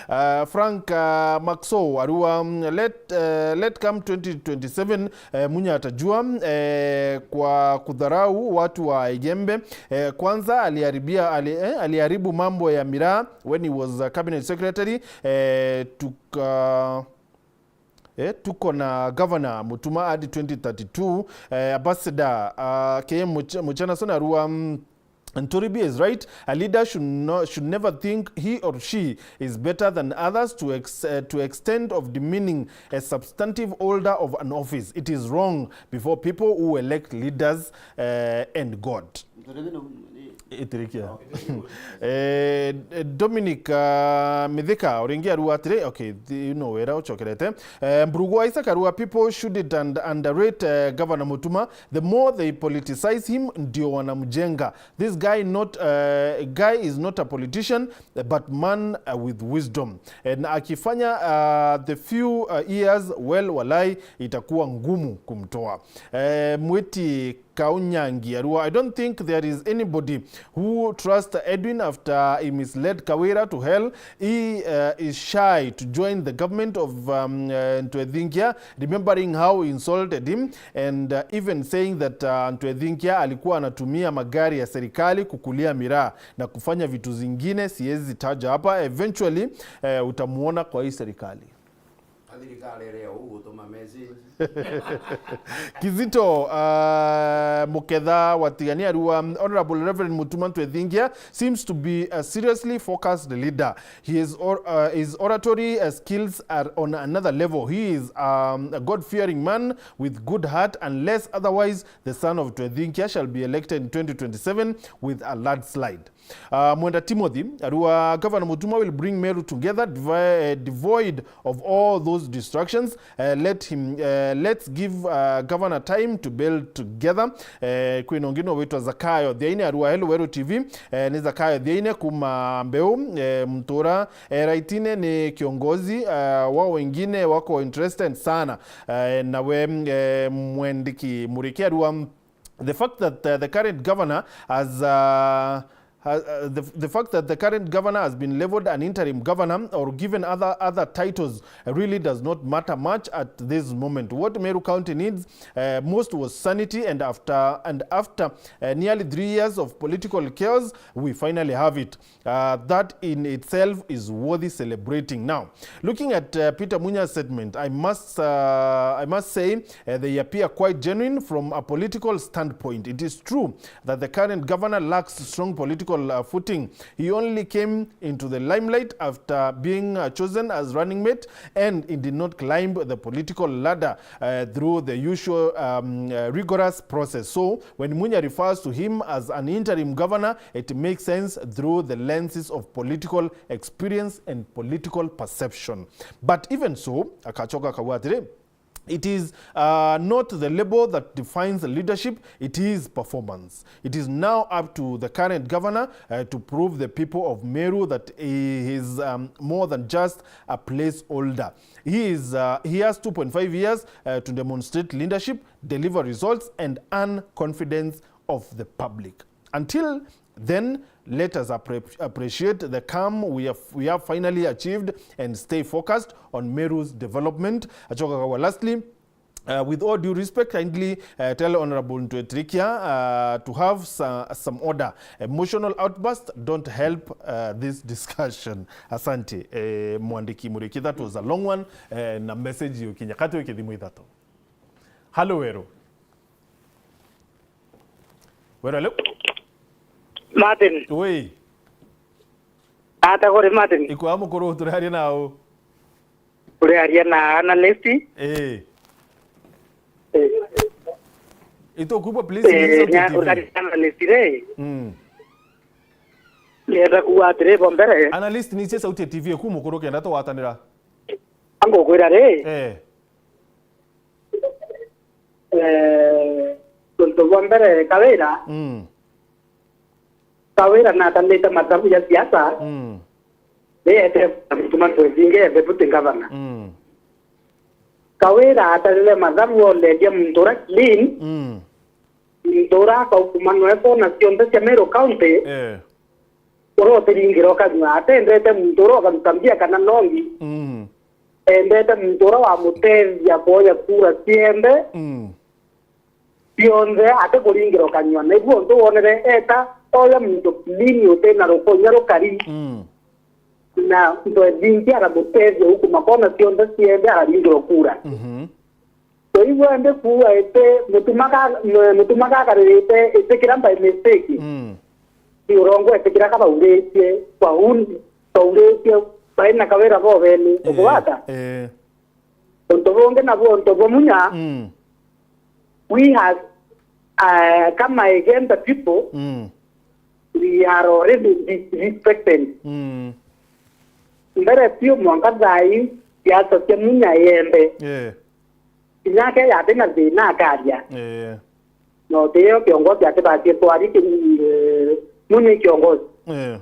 Uh, Frank uh, Maxo arua, um, let, uh, let come twenty twenty-seven, uh, Munya atajua uh, kwa kudharau watu wa Igembe. Uh, kwanza aliharibia ali, eh, aliharibu mambo ya miraa when he was a cabinet secretary. Uh, tuka Eh, tuko na governor Mutuma hadi twenty thirty-two. Eh, ambassador uh, K M Much- Muchanason arua, um, Nturibi is right. A leader should not, should never think he or she is better than others to ex, uh, to extent of demeaning a substantive holder of an office. It is wrong before people who elect leaders uh, and God. Itirikia. Eh, Dominic uh, Mithika uringi arua atiri, okay, thi- no wera ucokerete. Eh, Mburugu Isaac arua, people shouldn't and underrate uh, Governor Mutuma. The more they politicize him, ndio wanamjenga. This guy not uh, guy is not a politician but man uh, with wisdom. Eh, na akifanya uh, the few uh, years well, walai itakuwa ngumu kumtoa. Eh, Mwiti Kaunyangi arua, I don't think there is anybody who trusts Edwin after he misled Kawira to hell. He uh, is shy to join the government of um, uh, Ntwethinkia, remembering how he insulted him and uh, even saying that uh, Ntwethinkia alikuwa anatumia magari ya serikali kukulia miraa na kufanya vitu zingine siwezi taja hapa. Eventually uh, utamuona kwa hii serikali. Athirikari iria ugutuma message. Kizito uh, Muketha wa Tigania arua, Honorable Reverend Mutuma Ntwethingia seems to be a seriously focused leader. He is or, uh, his oratory uh, skills are on another level. He is um, a God-fearing man with good heart. Unless otherwise, the son of Ntwethingia shall be elected in twenty twenty-seven with a landslide. Uh, Mwenda Timothy arua, Governor Mutuma will bring Meru together, devi- uh, devoid of all those distractions. Uh, let him, uh, let's give uh, governor time to build together. Uh, kwina ungi no witwa Zakayo Thiaine arua, hello Weru T V. Uh, ni Zakayo Thiaine kuma Mbeu, uh, Mtura. Uh, Raitine ni kiongozi uh, wao wengine wako interested sana. Uh, nawe uh, Mwendiki Muriki arua, the fact that uh, the current governor has uh, uh, the, the fact that the current governor has been leveled an interim governor or given other other titles really does not matter much at this moment. What Meru County needs uh, most was sanity, and after and after uh, nearly three years of political chaos, we finally have it. Uh, that in itself is worthy celebrating. Now, looking at uh, Peter Munya's statement, I must, uh, I must say uh, they appear quite genuine from a political standpoint. It is true that the current governor lacks strong political uh, footing. He only came into the limelight after being, uh, chosen as running mate, and he did not climb the political ladder, uh, through the usual, um, uh, rigorous process. So, when Munya refers to him as an interim governor, it makes sense through the lenses of political experience and political perception. But even so, akachoka akauga atiri, it is, uh, not the label that defines leadership, it is performance. It is now up to the current governor, uh, to prove the people of Meru that he is, um, more than just a placeholder. He is, uh, he has two point five years, uh, to demonstrate leadership, deliver results, and earn confidence of the public. Until then, let us appre-, appreciate the calm we have, we have finally achieved and stay focused on Meru's development. Achoka akauga, lastly, uh, with all due respect, kindly, uh, tell Honorable Ntwetirikia, uh, to have sa-, some order. Emotional outburst don't help, uh, this discussion. Asante, eh, mwandiki Muriki, that was a long one, eh, na message yo kinya kati wiki thimu ithatu. Halo Weru. Weru, halo. Martin. Ui. Ata kuri Martin? Ikwega mukuru, turaria nau? Uriaria na analyst? Ii. Eh. Itukwigua, please, eh, ni sauti ya nya-, T V. Uriaria na analyst ri? Mm. Nienda kuuga atiri, bo mbere. Analyst, ni cia sauti ya T V, ku mukuru kenda tugwatanira. Angukwira ri? Eh. Eh, untu bwa mbere, Kawira, mm, Kawira natanite mathabu ja siasa, mm, ni eetire gutuma Ntwethingia e deputy governor. Mm. Kawira atarire mathabu, ooleria muntu uria clean, mm, muntu uria akaukuma noe kona cionthe cia Meru County, eh, uria utiringira ukanyua. Atendete muntu uria ukaruta mbia kana nongi. Mm. Endete muntu uria wamutethia kwoya kura cienthe, mm, cionthe, atikuringira ukanyua. Na ibu untu wonere eta oya muntu clean utina rukunya rukari. Mm. Na Ntwethingia aramutethia ukuma kona cionthe cienthe, araringira kura. Mhm. Twaigua ndi kuuga iti mutuma ga-, m-, mutuma gakaririte iti kira by mistake. Mm. Ti urongo iti kira kabauritie, kwa un-, bauritie, baina Kawira bobene, eh, ugwata? Eh. Untu bungi nabu, untu bwa Munya, mm, we have, uh, come against the people, mm, we are already disrespected. Mm. Mbere biu mwanka thaa ii siasa cia Munya iembe. Eh. Kinya ake yati na thina akaria. Eh. No tiyo kiongozi atibatie twari ki-, eh, Munya i kiongozi. Eh.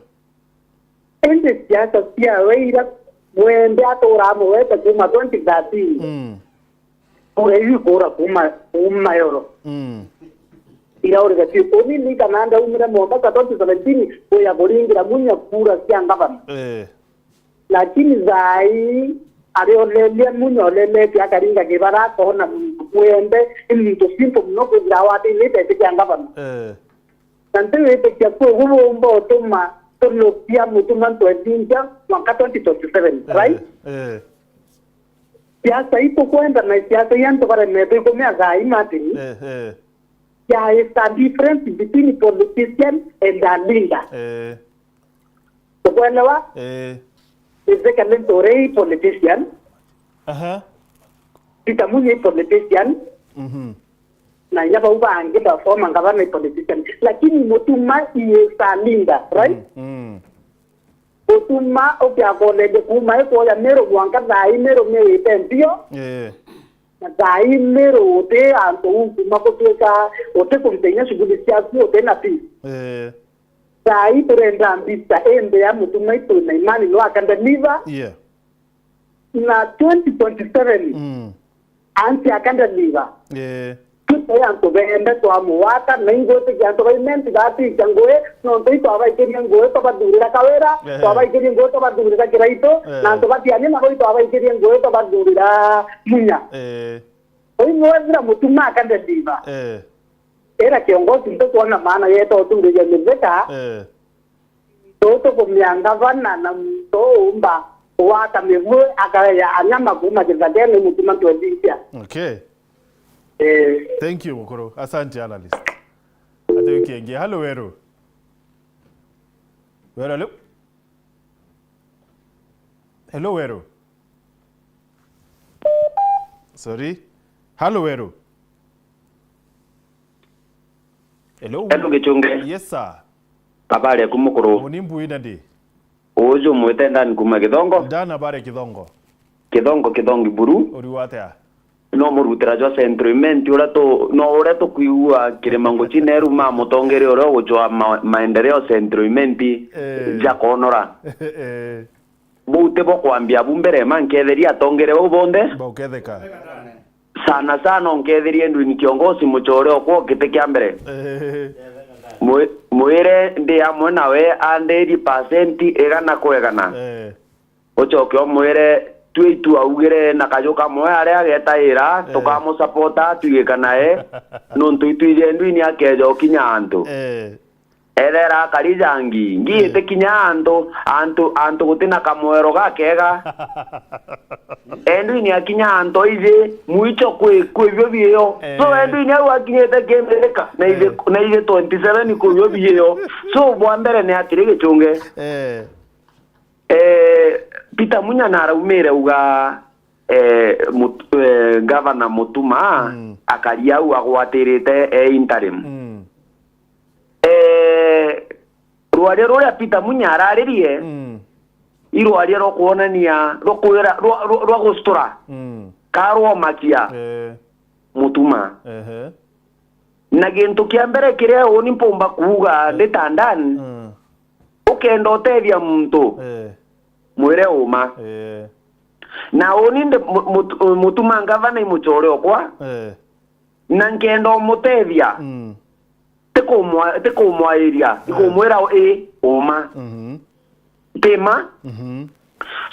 Indi siasa ciawe ira mwende atura amugwete kuma twenty thirteen. Mm. Kura iu ikura kuma, kuma yoro. Mm. Iraurire biu. Uni ni kana ndaumire Mombasa twenty seventeen kuya kuringira Munya kura cia ngavana. Eh. Lakini thaa ii, arioleria Munya oleletie akaringa kibara, akona muntu kwende, ni muntu simple mono kwithira awathirite iti kia ngavana. Eh. Na ntiwitikia kwi gubumba utuma tunukia mutuma Ntwethingia mwanka twenty twenty-seven, eh, right? Eh. Siasa itukwenda na siasa ii antu baremete ikumia thaa ii, Martin. Eh, eh. There is a difference between politician and a leader. Eh. Ukwelewa? Eh. Ezekiel Nturi i politician. Aha. Peter Munya i politician. Mhm. Na inya bau bangi ba former governor i politician. Lakini Mutuma is a leader, right? Mm, mm. Mutuma ukiakoleria kuma ikuoya Meru mwanka thaa ii Meru niwite mpio. Eh. Na thaa ii Meru uti antu ukuma gutuika uti kumenya shughuli ciaku uti na peace. Eh. Thaa ii turenda mbisa indi ya Mutuma itwina imani no akandeliver. Yeah. Na twenty twenty-seven, mm, anti akandeliver. Yeah. Tutai antu bende twamugwata, na ingwitikia antu ba Imenti batikia ngui, nontu itwabaikirie ngui twabathurira Kawira, eh, twabaikirie ngui twabathurira Kiraitu, eh, na antu batiania nabo itwabaikirie ngui twabathurira Munya. Eh. Uu niwe thira Mutuma akandeliver. Eh. Ira kiongozi ntukwona maana yeta utuurithia mithika, eh, tutukumia ngavana na muntu uumba gwata migui akaya anyama kuuma kithakene Mutuma Ntwethingia. Okay. Eh. Thank you, mukuru. Asante, analyst. Ati wiki ingi. Halo, Weru. Weru, hello? Hello, Weru. Sorry. Hello, Weru. Hello? Hello, Gichunge. Yes, sir. Habari yaku, mukuru? Uni mbuina ndi. Uju mwite Dan kuma Githongo? Dan, habari ya Githongo? Githongo, Githongi buru. Uri atia? No murutira jwa Central Imenti uria tu-, no uria tukwigua Kirima Nguchi Neru ma mutongeria uria ugucwa ma-, maendeleo Central Imenti. Eh. Ja konora. Eh. Buu ti bo kwambia bu mbere, ma nketheria atongeria bau bonthe. Bauketheka. Sana sana onketherie Edwin Kiongosi muchore okwa kiti kia mbere. Eh. Mwi-, mwire ndi amwe nawe andirie pasenti igana kwa igana. Eh. Ucoke umwire, twi itu augire na kaju kamwe aria agetaira, eh, tukamusapota twigika nae, nontu itwiji Edwin akeja ukinya antu. Eh. Ethera akari jangi, ngi, eh, itikinya antu, antu, antu gutina kamwero gakega. Edwin akinya antu aiji, mwicho kwi, kwi bio biyo. So, eh, Edwin au akinyite kimbirika, na iji, eh, na iji twenty seven kwi bio biyo. So, bwa mbere ni atiri, Gichunge. Eh. Eh, Peter Munya naraumire uga, eh, Mut-, eh, Gavana Mutuma, mm, akari au agwatirite e interim. Mm. Eh, rwaria ruria Peter Munya araririe, mm, i rwaria rwa kwonania, rwa kwira, rwa, rwa, rwa gustura, mm, ka rwomakia, eh, Mutuma. Ehe. Na gintu kia mbere kiria uni mpumba kuuga, eh, ndi ta Dan, mm, ukenda utethia muntu, eh, mwire uma. Eh. Na uni ndi mu-, mut-, Mutuma ngavana i muchore okwa, eh, na nkenda umutethia. Mm. Ti kumwa-, ti kumwairia, eh, ikumwira i uma. Mhm. Ti ma? Mhm.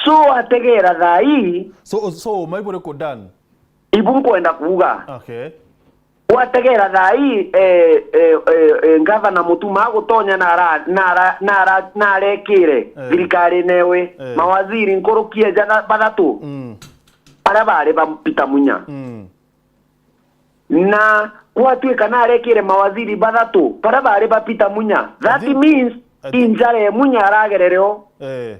So, ategera thaa ii. So, so, uma iburiku, Dan? Ibu nkwenda kuuga. Okay. Wategera thaa ii, eh, eh, eh, eh, Ngavana Mutuma agutonya nara-, nara-, nara-, narekire, eh, thirikari newe, eh, mawaziri nkuruki eja na bathatu, mm, baria bari ba Peter Munya. Mm. Na gwatuika narekire mawaziri bathatu baria bari ba Peter Munya. That, I think, means, I think injara ya Munya aragerere o, eh,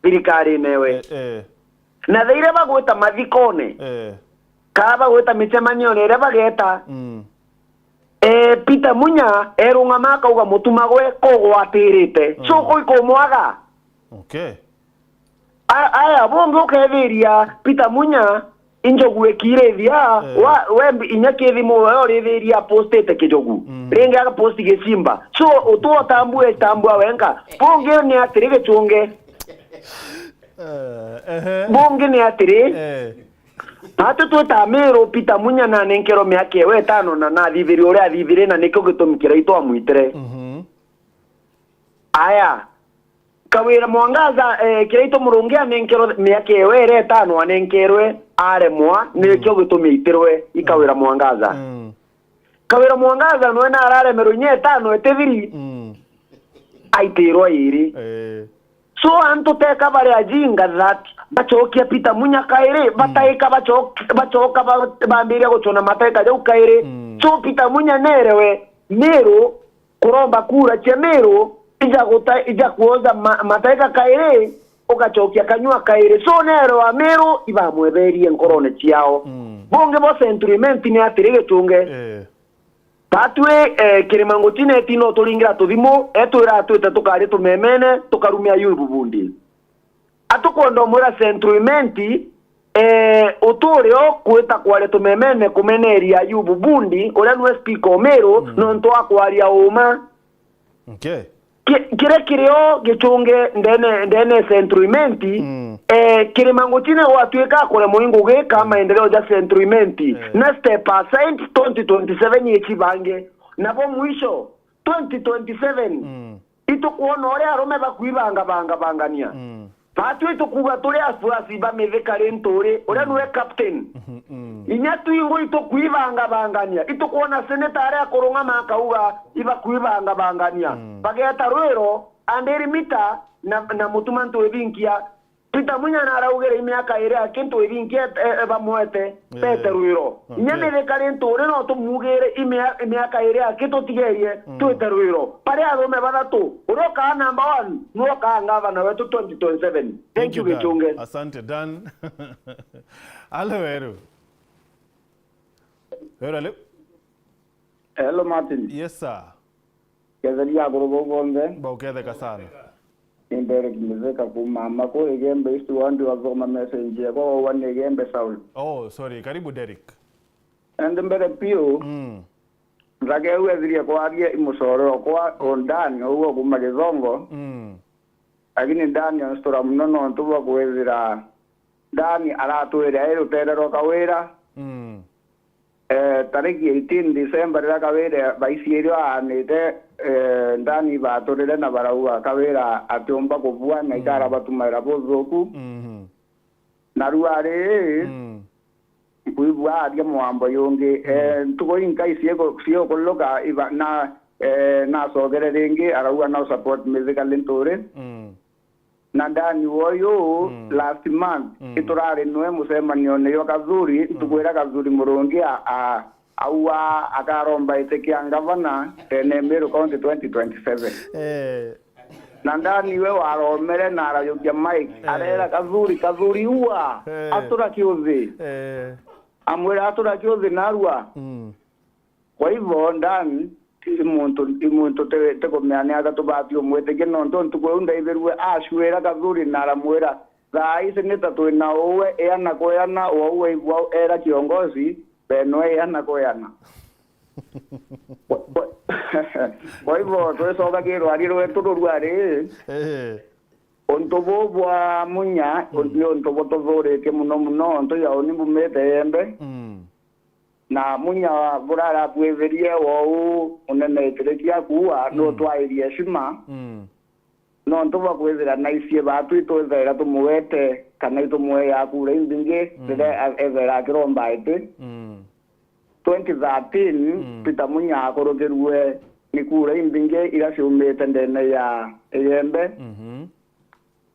thirikari newe. Eh, eh. Na thaira bagwita mathikone, eh, kana bagwita micemanione iria bageta, mm, eh, Peter Munya erungama akauga Mutuma gwe kugwatirite. So, mm, kwi kumwaga. Okay. A-, aya, bungi ukethiria Peter Munya, injogu ikirithia, eh, wa, we mbi-, inya kithimu we urithiria apostite kijogu. Mm. Ringi agaposti gicimba. So, utu utambue, tambua wenka. Bungi ni atiri, Gichunge. Eh, ehe. Bungi ni atiri, eh, atu twita Miru, Peter Munya nanenkerwe miaka ewe itano na nathithirie uria athithirie, na nikio gitumi kiraitu amwitire. Mhm. Aya, Kawira Mwangaza, eh, kiraitu Murungi anenkerwe miaka ewe iria itano anenkerwe, aremwa, nikio, mm, gitumi aitirwe i Kawira Mwangaza. Mm. Kawira Mwangaza nwe nararemerwe inya itano itithiri, mm, aitirwa iri. Eh. So, antu teka bari ajinga that bachokia Peter Munya kairi, mm, bataika bachok-, bachoka ba-, bambiria guchuna mataika jau kairi. Mm. So, Peter Munya nerewe Miru kuromba kura cia Miru ija guta-, ija kuoja ma-, mataika kairi, ugachokia kanyua kairi. So, nerewa Miru ibamweberie nkorone ciao. Mm. Bungi bo Central Imenti ni atiri, Gichunge. Eh. Batwi, eh, Kirima Nguchi neti no turingira tuthimu, etwira atwite tukari tumemene, tukarumia Ayubu Bundi. Atukwenda umwira Central Imenti, eh, uturio kwita kwaria tumemene kumeneria Ayubu Bundi, uria niwe speaker o Miru, mm, nontu wa kwaria uma. Okay. Ki-, kiria kirio, Gichunge, ndene, ndene Central Imenti, mm, eh, Kirima Nguchi ni gwatuika akuremwa i ngugi ka, mm, maendeleo ja Central Imenti. Eh. Na step aside, twenty twenty-seven ichibange. Nabo mwisho, twenty twenty-seven, mm, itukwona uria arume bakwibangabangabangania. Mm. Batwi tukuuga turi afuasi ba Mithika Linturi, uria, mm, niwe captain. Mhm, mm. Inya twingwa itukwibangabangania, itukwona senator aria akurungama akauga ibakwibangabangania. Mm. Bageta Rwiro, Andiri Mita na, na Mutuma Ntwibinkia. Peter Munya naraugire imiaka iri aki twithingie, e, e, bamwete, Yeah. bete rwiro. Inya Okay. mithikari nturi no tumugire imia-, imiaka iri aki tutigerie, Mm. twite rwiro. Bari arume bathatu, uria ukaa number one, niwe ukaa ngavana wetu twenty twenty-seven. Thank Thank you, you, Dan. Gichunge. Asante, Dan. Alo, Weru. Weru, alo? Hello, Martin. Yes, sir. Ketheria akuru bau bonthe. Bauketheka sana. Ni Derek Mithika kuuma Maku, Igembe East Ward, wathoma message yakwa, wauga ni Igembe Saul. Oh, sorry. Karibu, Derek. And mbere piu, Mm. nthaka iu ethirie kwaria imucorero kwa undani, uguo kuuma Githongo. Mm. Lakini Daniel Stora muno nontu bwa kwithira Dani aratwire ai rutere rwa Kawira. Mm. Eh, tariki eighteen December, riria Kawira baiciirio aanite, eh, Dani baaturire na barauga Kawira atiumba kubua na Mm. ikarabatumaira buthuku. Mhm. Narua ri, Mm. nkwigua aria mwambo yungi. Mm. Eh, ntuku inkai ciiku-, ciukuluka iba-, na, eh, nacokere ringi, arauga no support Mithika Linturi. Mm. Na Dani woyu, Mm. last month, Mm. iturari nwe mucemanione jwa Kathuri, Mm. ntuku iria Kathuri Murungi a, a, aua akaromba iti kia ngavana, ene Meru County twenty twenty-seven. Eh. Na Dani we waromere na arajukia mic, Eh. arera Kathuri, Kathuri ua, Eh. atura kiuthi. Eh. Amwira atura kiuthi narua. Mm. Kwa hivyo, Dan, i muntu, i muntu te, te kumenya ni ata tubati umwitikia, nontu ntuku iu ndaithirue acwira Kathuri na aramwira, "Thaa ici ni ta twina uwe, iana kwa iana, wau waigua era kiongozi, benwe iana kwa iana." Kwa, kwa, kwa hivyo, twicoka kirwari rwetu rurua ri, Eh. untu buu bwa Munya, Mm. ni untu bututhuritie muno muno, untu ya uni mbumite Igembe. Mm. Na Munya burara bwithirie wou unene itirikia kuua, Mm. nutwairie heshima, Mm. nontu bwa kwithira naicie baatu itwithaira tumuwete kana itumweya kura imbingi Mm. riria a-, ethera akiromba iti. Mm. Twenty thirteen, Mm. Peter Munya akurukirue ni kura imbingi iria ciumite ndene ya Igembe. Mhm.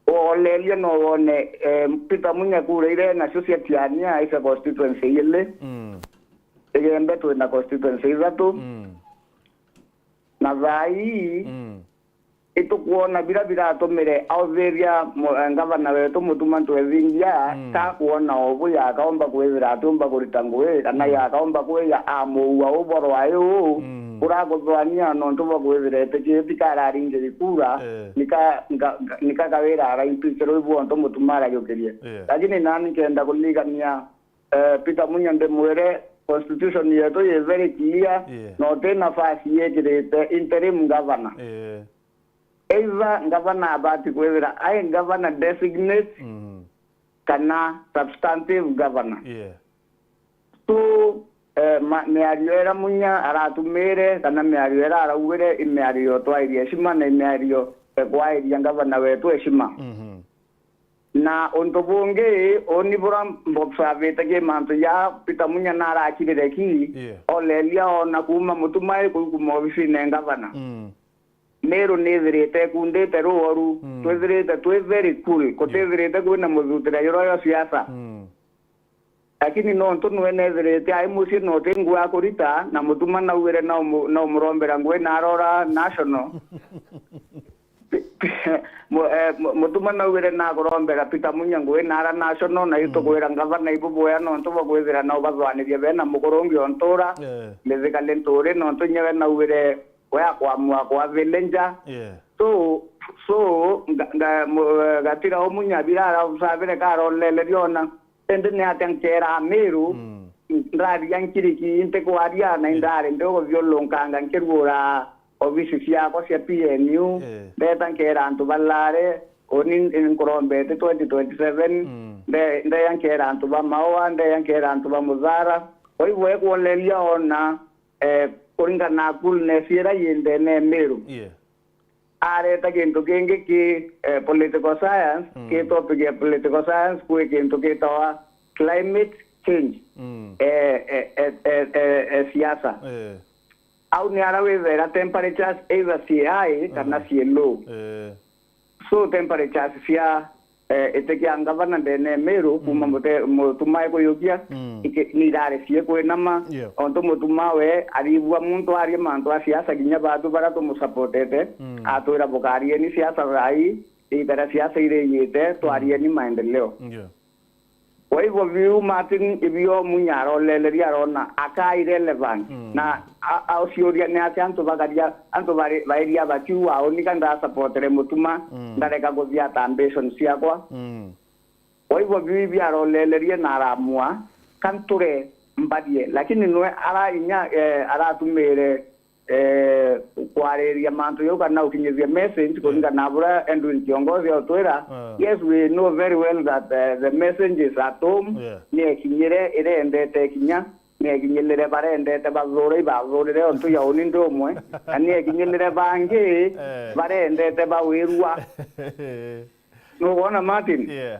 Ooleria no wone, eh, Peter Munya kura iria enacio cia Tiania icia constituency ili. Mm. Igembe twina constituency ithatu. Mm. Na thaa ii, Mm. itukwona bira biratumire authiria mu-, eh, ngavana wetu Mutuma Ntwethingia, Mm. ta kwona obu yakaumba kwithira atiumba kurita ngui, kana Mm. yakaumba kwiya amuua uborwa uu, Mm. urakuthwania nontu bwa kwithira etikitie kararingiri kura, Eh. nika, nga, nga, nika Kawira araimpeachirwe ibu ontu Mutuma arajukirie. Yeah. Lakini nani nkenda kuligania, eh, Peter Munya ndimwire, constitution yetu yi very clear, Yeah. na uti nafasi yikirite interim governor. Yeah. Either governor abati kwithira ai governor designate, Mm. kana substantive governor. Yeah. So, eh, ma-, miario iria Munya aratumire, kana miario iria araugire, i miario twairia heshima, na i miario ekwairia ngavana wetu heshima. Mhm. Na untu bungi, uni bura mbobsavite ki mantu ja Peter Munya narakirire ki, Yeah. oleria ona kuuma Mutumai kuu kuuma obisine ngavana. Mm. Meru nithirite ikundite ruoru, Mm. twithirite twi very cool, kutithirite kwina muthutira juria jwa siasa. Mm. Lakini nontu nwe nethirite ai mucii na uti ngui akurita, na Mutuma naugire na umu-, na umurombera ngui na arora National. Mu-, eh, mu-, Mutuma naugire na akurombera Peter Munya ngui na ara National, na Mm. itukwira ngavana ibu bwea nontu bwa kwithira na ubathwaniria bena mukurungi o ntura, Eh. Mithika Linturi, nontu nyewe naugire we akwamua kwa village. Yeah. So, so, nga, nga, mu-, gatira umunya birara usabire karolele riona. Indi ni atia nkera Meru, Mm. ndaria nkiriki ntikwaria na Yeah. indari ndi guthiurunganga nkiruura obisi ciakwa cia P N U. Yeah. Ndeta nkera antu balare, uni nkurombete twenty twenty-seven, Mm. nde-, ndeya nkera antu ba Maua, ndeya nkera antu ba Muthara. Kwa hivyo ekwoleria ona, eh, kuringana na coolness iria yi ndene ya Meru. Yeah. Areta kintu kingi ki, eh, political science, Mm. ki topic ya political science, kwi kintu gitawa climate change, Mm. eh, eh, eh, eh, eh, eh, siasa. Eh. Au ni ara withera temperatures either ci high kana Mm. ci low. Eh. So temperatures cia eh, itikia ngavana ndene ya Meru, kuma Mm. mute-, Mutuma ekuyukia, Mm. iki-, ni irari cie kwinama, Yeah. ontu Mutuma we aribua muntu aria mantu a siasa, kinya batu baria tumusapotete, Mm. atwira, "Bukarieni siasa thaa ii, itara siasa iri iyite, twarieni maendeleo." Yeah. Kwa hivyo biu Martin ibio Munya aroleleria arona aka irrelevant. Mm. Na a-, auciuria ni atia antu bakaria, antu bari-, bairia bakiuga, "Uni ka ndasapotere Mutuma, Mm. ndareka kuthia ta ambition ciakwa." Mm. Kwa hivyo biu ibio arolelerie na aramua, "Ka nture mbarie." Lakini nwe ara inya, eh, aratumire eh, kwariria mantu jau kana ukinyithia message, kuringana na buria Edwin Kiongozi autwira. Ah. Yes, we know very well that, eh, the message is at home. Yeah. Ni ekinyire, irendete ikinya, ni ekinyilire barendete bathure ibathurire ontu ya uni ndi umwe, na ni ekinyilire bangi Eh. barendete bawirua. Nukwona, Martin? Yeah.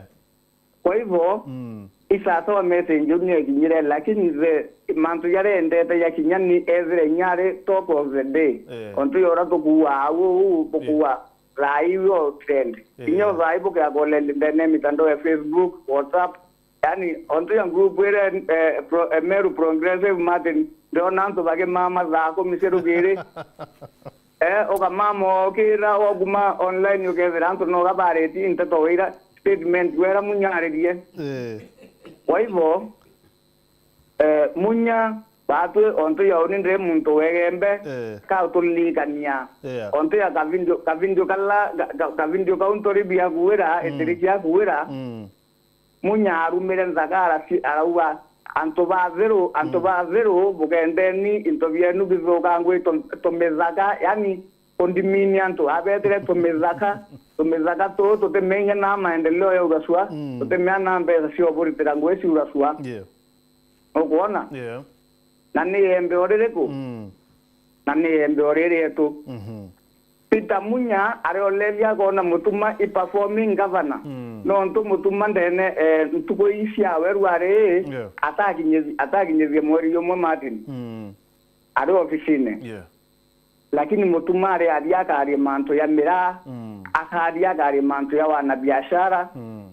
Kwa hivyo, Mm. isasawa message iu ni ekinyire, lakini the mantu jaria endete jakinya ni ethire inya ari talk of the day. Eh. Ontu ya uria tukuua au, uu, tukuua thaa iu o trend. Eh. Inya o thaa ii bukeakolela ndene ya mitandao ya Facebook, WhatsApp. Yani, ontu ya group iria, eh, pro-, eh, Meru Progressive Martin, ndiona antu bakimama thaa kumi cia rukiri. Eh, ukamama ukira, wakuma online ukethira antu no gabareti nteto wira statement wera Munya aririe. Eh. Kwa hivyo, eh, Munya, batwi ontu ya uni ndi muntu wegembe, Eh. ka utulilikania. Yeah. Ontu ya kavindio, kavindio kala, ka, ka, kavindio kau nturi biakuira, Mm. itiri ciakuira. Mm. Munya arumire nthaka arasi-, arauga, "Antu ba Thiru, antu Mm. ba Thiru, bukendeni into bienu bithukangwe i tu-, tumithaka," yani, kundimini antu abetire tumithaka, tumithaka tuu tutimenya na maendeleo ya urasua, Mm. tutimenya na mbeca cia uburitira ngui cia urasua. Yeah. Ukwona? Yeah. Na ni embe o ririku? Mm. Na ni embe o ririetu? Mhm. Peter Munya arioleria akona Mutuma i performing governor. Mm. Nontu Mutuma ndene, eh, ntuku ii cia weru ari, Yeah. atakinyithi-, atakinyithia mweri jumwe Martin. Mm. Ari ofisine. Yeah. Lakini Mutuma ari aria akaria mantu ya miraa, Mm. akaria akaria mantu ya wanabiashara. Mm.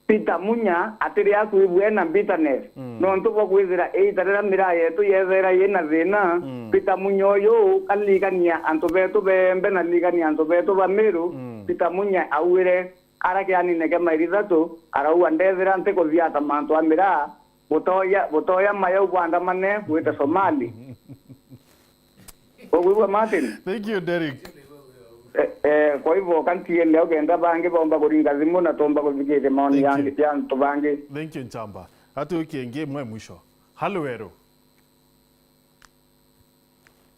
Peter Munya atiri akwigua ena bitterness. Mm. Nontu bwa kwithira iita riria miraa yetu yethera yina thina, Mm. Peter Munya uyu karirikania antu betu beembe na ririkania antu betu ba Meru, Mm. Peter Munya auire ara kianine kia mairi ithatu, arauga, "Ndethira ntikuthiata mantu a miraa, butoya, butoya mayau bwandamane bwite Somali." Ukwigua, Martin? Thank you, Derek. Eh, eh, kwa hivyo, kantiende ukenda bangi bomba kuringa thimu na tomba kuthikiria maoni Thank ya, you. ya antu bangi. Thank you, Nchamba. Hatuikie ingi imwe mwisho. Halo, Weru.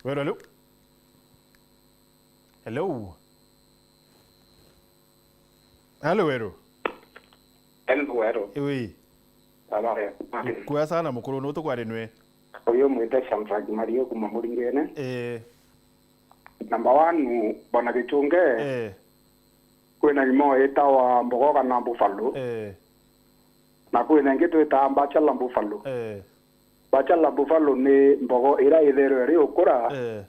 Weru, hello. Hello. Halo, Weru. Hello, Weru. Iwi. Habari. Kwega sana, mukuru, nu tukwari nwe? Uyu mwite Shamdrack Mario kuma Muringene. Eh. Number one, bwana Gichunge, Eh. kwina imo itawa mbogo kana buffalo. Eh. Na kwina ingi twitaa bachelor buffalo. Eh. Bachelor buffalo ni mbogo ira itherwe iri ukura. Eh.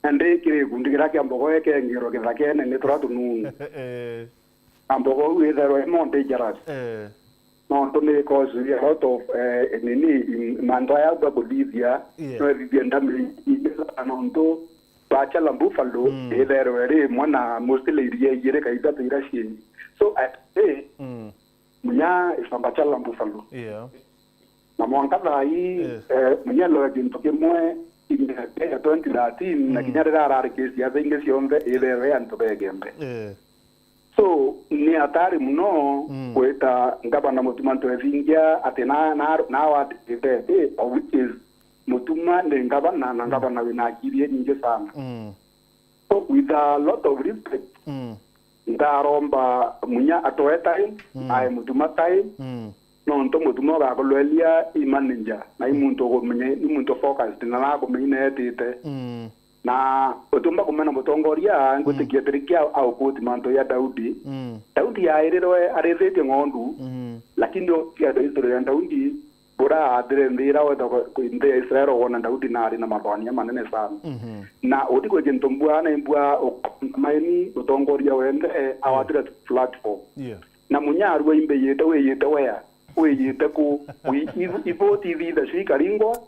Na ndi kiri gikundi kiria kia mbogo ikengirwa githakene ni turia tununu. Eh. Na mbogo iu itherwa i more dangerous. Eh. Nontu ni cause a lot of, eh, nini, im-, mantu aya bwa kuthithia, Yeah. no ithithie ndami nyingi sana nontu bachelor buffalo Mm. itherwa iri imwe na mostly iria igiri ka ithatu iria ciingi. So, I say, Mm. Munya is a bachelor buffalo. Yeah. Na mwanka thaa ii, Eh. eh, Munya loe gintu kimwe in the year twenty thirteen, na Mm. kinya riria arari kesi ya thingi cionthe, itherwe antu begembe. Eh. So, ni hatari muno Mm. gwita ngavana Mutuma Ntwethingia ati na, na, na watitete, of which is Mutuma ni ngavana, na Mm. ngavana wina akiri inyingi sana. Mm. So, with a lot of respect, Mm. ndaromba Munya atoe time, Mm. ae Mutuma time, Mm. nontu Mutuma ugakulwelia i manager, na i muntu ukumenya, i muntu focused, na nakumenya neetite. Mm. Na utiumba kumena mutongoria, ngwitikia Mm. atiri kia aukuti mantu ya Daudi. Mm. Daudi yairirwe arithitie ng'ondu, Mm. lakini ukienda history ya Daudi, bura athire nthi ira weta ku-, ku-, nthi ya Israel, wona Daudi na ari na mathwania manene sana. Mhm. Na uti kwi gintu mbua na imbua uk-, maini utongoria wenthe, eh, Yeah. awatire platform. Yeah. Na Munya arua imbiyite, wiyite wea? Wiyite ku? Wi-, i-, ivoti ithitha cio ikaringwa,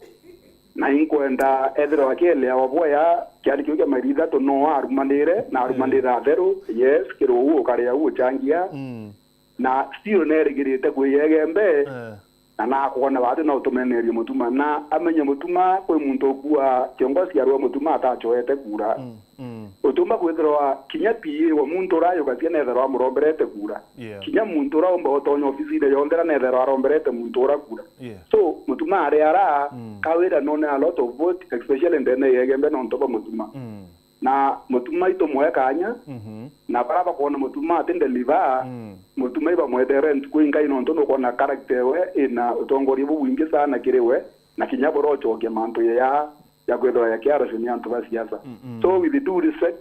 na inkwenda ethirwa akielewa bwea kiari kiu kia mairi ithatu no arumanire, na arumanire atheru, yes, kirugu ukaria u uchangia, Mm. na still nerigirite kwiya Igembe, Eh. na nakwona bati no utumenerie Mutuma, na amenye Mutuma kwi muntu ukua kiongozi arua Mutuma atachoete kura. Mm, mm. Utumba kwithirwa kinya P A wa muntu uria ayukasia nethirwa amuromberete kura. Yeah. Kinya muntu uria umba utonya ofisine yonthe na nethirwa aromberete muntu uria kura. Yeah. So, Mutuma ari ara, Mm. kawira none a lot of vote, especially ndene ya Igembe nontu bwa Mutuma. Mm. Na Mutuma itumwe kanya, Mhm. na bara bakwona Mutuma ati deliver, Mm. Mutuma ibamwethere ntuku ingai nontu nukwona character ewe ina utongoria bubwingi sana kiri we, na kinya burochokia mantu ya, ya kwithirwa ya kiarasio ni antu ba siasa. Mm, mm. So with due respect,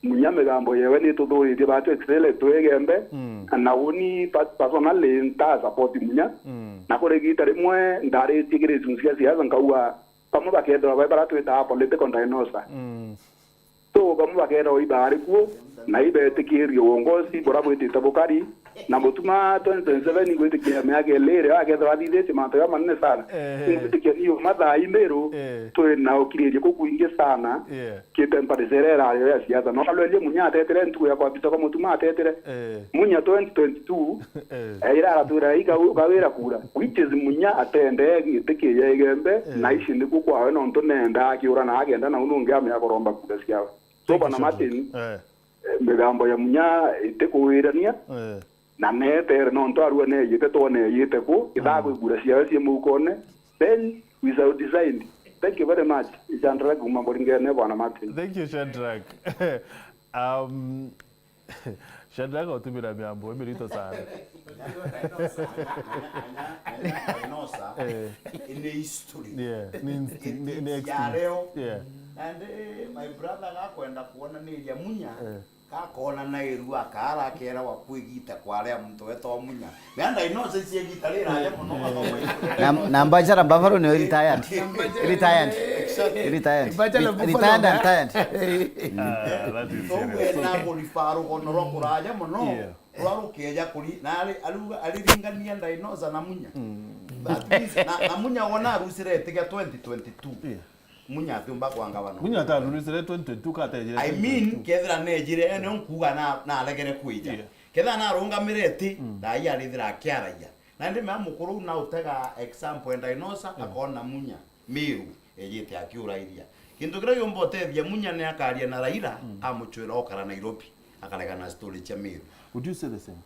Munya migambo yewe ni tuthuritie batu excel tu Igembe, Mm. na uni pa-, personally nta support Munya, Mm. na kuri gita rimwe ndaritie kiri icunci cia siasa nkauga, bamwe bakethirwa bai bara twitaga political dinosaur. Mm. So, bamwe bakethirwa ibaari kuo, na ibetikirie uongozi buria bwitite bukari, na Mutuma twenty twenty-seven ingwitikia miaka ili iria akethirwa athithitie mantu jamanene sana. Eh. Ingwitikia ni uma thaa ii Meru, Eh. twina ukiriria kukwingi sana, Yeah. ki temperature iria irario ya siasa. No alwerie Munya atetire ntuku ya kwabisa kwa Mutuma atetire. Eh. Munya twenty twenty-two, Eh. eh, ira aratwira, "Ika u-, gawira kura." Which is Munya atende giti kia Igembe, Eh. na ici niku kwawe nontu nenda akiura na agenda na unu ungi amea kuromba kura ciawe. So, Thank you, Bwana Shadrack. Martin, Eh. eh, migambo ya Munya itikuwirania, Eh. na netere nontu arua neyite, twoneyite ku, ithaa Mm. kwi kura ciawe cie mukone, then we shall decide. Thank you very much. Shadrack kuma Mboringene, Bwana Martin. Thank you, Shadrack. Um, Shadrack utumira miambo imirito sana. Dinosaur, Eh. ni history. Yeah, ni instinct, ni, ni Giti ya extinct. Leo. Yeah. And, eh, my brother gakwenda kuonaniria Munya, Eh. gakona na irua, akara akera wa kwigita kwa aria muntu wetwa Munya. Meanda inosa cia gita rira ya muno. Na, na Mbacara Buffalo ni retired. Retired. Exactly. Retired. Mbacara Re-, Buffalo retired and na tired. Ah, that is serious. Ugwe na gurifa rugono rwa kuraja muno. Yeah. Rwa rukeja kuri, na ari, aruga, ariringania Dinosaur na Munya. Mm. That means, na, na Munya wona arusire itiga twenty twenty-two. Yeah. Munya atiumba kwa ngavana. Munya ataruricire twenty twenty-two ka atejire I mean, twenty twenty-two. Kethira nejire, ene nkuga na, na aregere kwija. Yeah. Kethira narungamire iti, Mm. thaa ii arithira akiaragia. Na ndi mea mukuru na utega example ya Dinosaur, Mm. akona Munya, Miru, ejite akiurairia. Kintu kiria giumba utethia Munya ni akaria na Raila, Mm. amuchwira okara Nairobi, akaregana na story cia Miru. Would you say the same?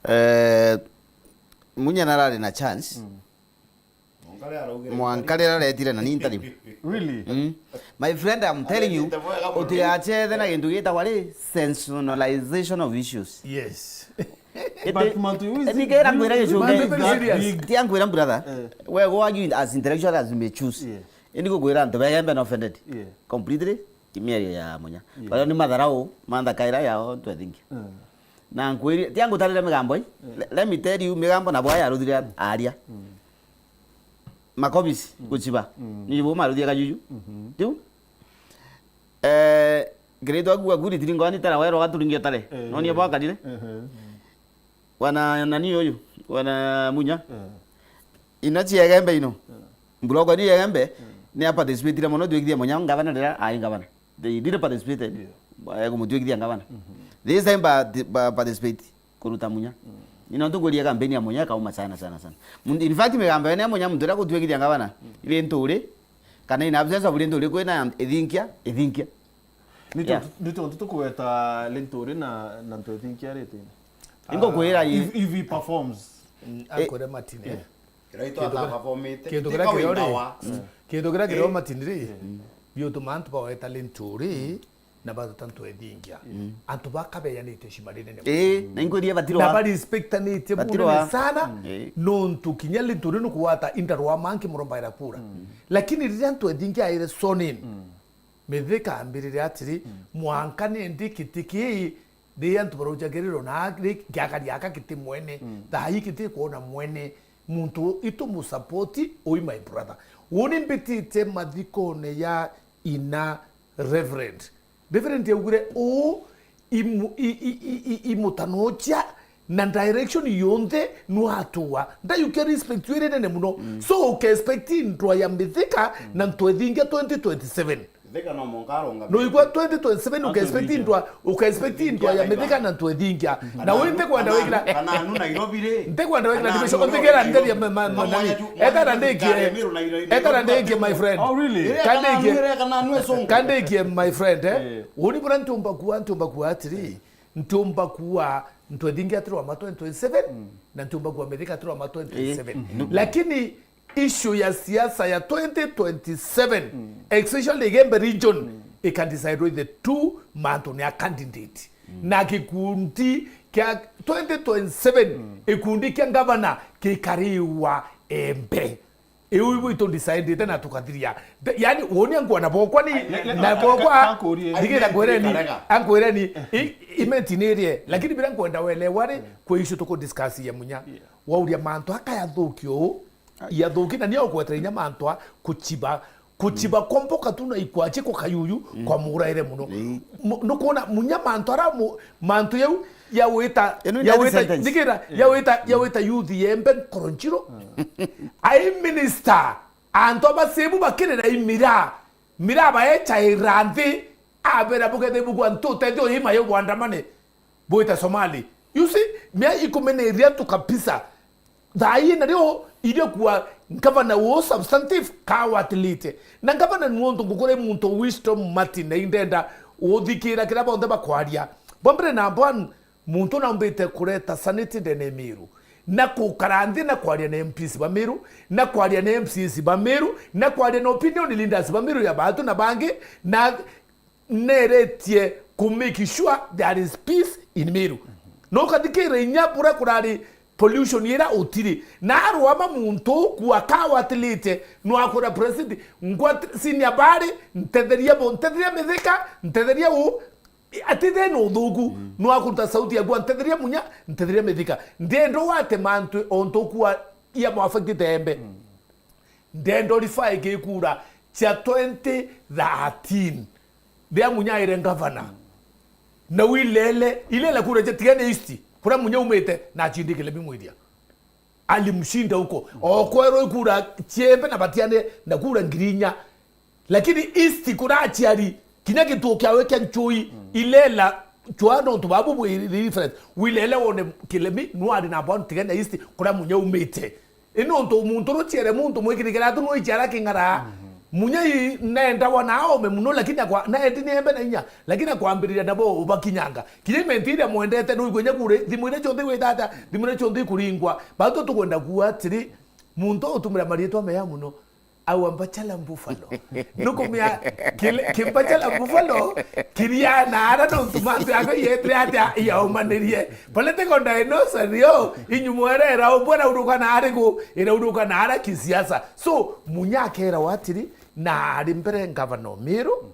Eh, Munya narari na chance. Mm. Mwanka riria aretire na ni interview. Really? Mm. My friend, I'm telling you, utigachethe na gintu gitagwa ri, sensationalization of issues. Yes. Iti, but mantu iu iti kira ngwira gicuke. Mantu very serious. Tia ngwira brother. Eh. We go argue as intellectual as you may choose. Yeah. Indi ngugwira antu begembe na offended. Yeah. Completely. Kimiario ya Munya. Yeah. Baria ni matharau, manthakaira yao, twethingia. Mm. Na nkwiri, tia ngutarire migambo ii. Mm. Le-, let me tell you, migambo na bwaya aruthire aria. Mm. Makobisi, Mm. guchiba. Mm. Ni bo maruthia kajuju. Mm-hmm. Tiu? Eh, ngiritwa kuga kuri tiringo ani tara wero gaturingia tare. Eh. Nonia bwa karire. Ehe. Wana nani uyu? Wana Munya. Eh. Ino cia Igembe ino. Eh. Mburoko ni Igembe, Mm. ni a participate mono twikithia Munya ngavana rira ai ngavana. They did participate. Yeah. Eh, kumutuikithia ngavana. Mm-hmm. This time ba, ba participate kuruta Munya. Mm. Ni nontu ngwiri ya kampeni ya Munya ikauma sana, sana, sana. Mun-, in fact, migambo yene ya Munya muntu uria gutuikithia ngavana, Mm. iri Nturi, kana in absence of Linturi kwina ithinkia, ithinkia. Ni Yeah. tontu, ni tontu tukuweta Linturi na, na ntwethinkia ritine. Ingo kwira Ah, i- if, if he performs. Mm, Eh, akwire Martin, eh. Yeah. Kiria itu Kintu kiria- ataperformite, kintu kiria tika kiria uri, windawa. Mm. kintu kiria kiria Eh. Martin ri, Eh. biutuma antu baweta Linturi, na batuta ntwethingia. Mm. Antu bakabeyanite cima rinene. Eh, na inkwiria batiro Na wa. Barespectanitie Batiro bunene wa. sana, Mm. Eh. nontu kinya Linturi nukuwata indarwa manki murombaira kura. Mm. Lakini riria ntwethingia aire sonin, Mm. Mithika ambirire atiri, Mm. mwanka ni ndi kiti kii, ri antu barujagirirwo na ri giakari aka kiti mwene, Mm. thaa ii kiti kwona mwene, muntu itu musapoti, ui my brother. Uni mbitite mathikone ya ina Reverend. Reverend augire uu, imu-, i-, i-, i-, i-, imutanochia, Na direction yonthe nwatua. Ndayukia respect iri nene muno. So, uka expect ndwa ya Mithika na Ntwethingia twenty twenty-seven. Thika no mwanka arungamire. No igwa twenty twenty-seven, uka expect ndwa, uka expect ndwa ya Mithika na Ntwethingia. Na we ntikwenda wikira, kana anu Nairobi ri? Ntikwenda wikira division, onthikira nderia ma, ma, ma, nani? Etha na ndikie, etha na ndikie, my friend. Oh, really? Kandikie, kandikie, my friend, eh? Eh. Uni bura ntiumba kuwa, ntiumba kuwa atiri, ntiumba kuwa Ntwethingia atirwa ma twenty twenty-seven, na ntiumba kuwa Mithika atirwa ma twenty twenty-seven. Lakini issue ya siasa ya twenty twenty-seven, especially Igembe region, ika decide the two mantu ni a candidate. Na gikundi kia twenty twenty-seven, gikundi kia governor gikariwa Embe. Iu ibu itu decidete na tukathiria. Yaani, woni ankwa na bokwa ni, na bokwa, ndigira ngwireni, ankwireni, i, imenti ni irie. Lakini bila nkwenda welewa ri, kwi issue tuku discuss ya Munya. Wauria mantu akayathukia uu, yathuki na niyo gwetera inya mantu a kuchiba, kuchiba kwa mboka tu na ikwachi kwa kayuyu, kwa muraire muno. Nukwona Munya mantu ara mu-, mantu yau yawita, yawita, thigira, yawita, yawita youth yembe Nkoronchiro. Ai minister, antu abasebu bakirira imira, mira baecha iranthi, abera bugethe bugwa ntu tethio yima yo bwandamane. Bwita Somali. You see, mia ikumeniria tu kabisa. Thaa ii nario iria kuwa ngavana wo substantive kawatilite. Na ngavana nontu ngukure muntu Wisdom Martin na indenda uthikira kira bonthe bakwaria. Bwa mbere na bwa muntu naumbite kureta sanity ndene ya Meru. Na kukara nthi na kwaria na M Ps ba Meru, na kwaria na M C As ba Meru, na kwaria na opinion leaders ba Meru ya batu na bangi, na neretie ku make sure there is peace in Meru. No kathikire inya bura kurari pollution ira utiri. Na arwama muntu ukua kawatilite, no akwira president, ngwa senior bari, ntetheria bo, ntetheria Mithika, ntetheria u, ati thina uthuku, no akuruta sauti ya gwa, ntetheria Munya, ntetheria Mithika. Ndendo wate mantu ontu ukua ia mwafaktite Embe. Ndendo rifaa ikikura cia twenty thirteen, ria Munya aire ngavana. Na wilele, ilele kura cia Tigania East, kuria Munya umite, na achindi Kilemi Mwiria. Alimshinda huko. Okwerwa ikura chiembe na batiane na kura ngiri inya. Lakini East kura achiari, kinya gituo kiawe kia Nchui, ilela, chwa nontu babu bwi reference. Wilele wone Kilemi, nwari na bwa Tigania East, kuria Munya umite. Ino ntu muntu ruchiere muntu mwikirikira tu nwichiara king'ara. Munya i nenda wana aome muno, lakini akwa, na endi ni embe na inya, lakini akwambiriria nabo ubakinyanga. Kinya imenti iria mwendete nuigwe inya kure, thimu iria cionthe igwita atia, thimu iria cionthe ikuringwa. Batu tukwenda kuwa atiri, muntu utumira marietwa meya muno, au ambachala buffalo. Nukumia kil-, kimbachala buffalo, kiriana ara nontu mantu yako yetire atia yaumanirie. Political dinosaur yo, inyumwere iraumbwa irauruka na ari gu, irauruka na ara kisiasa. So, Munya akera watiri, na ari mbere ngavana o Meru,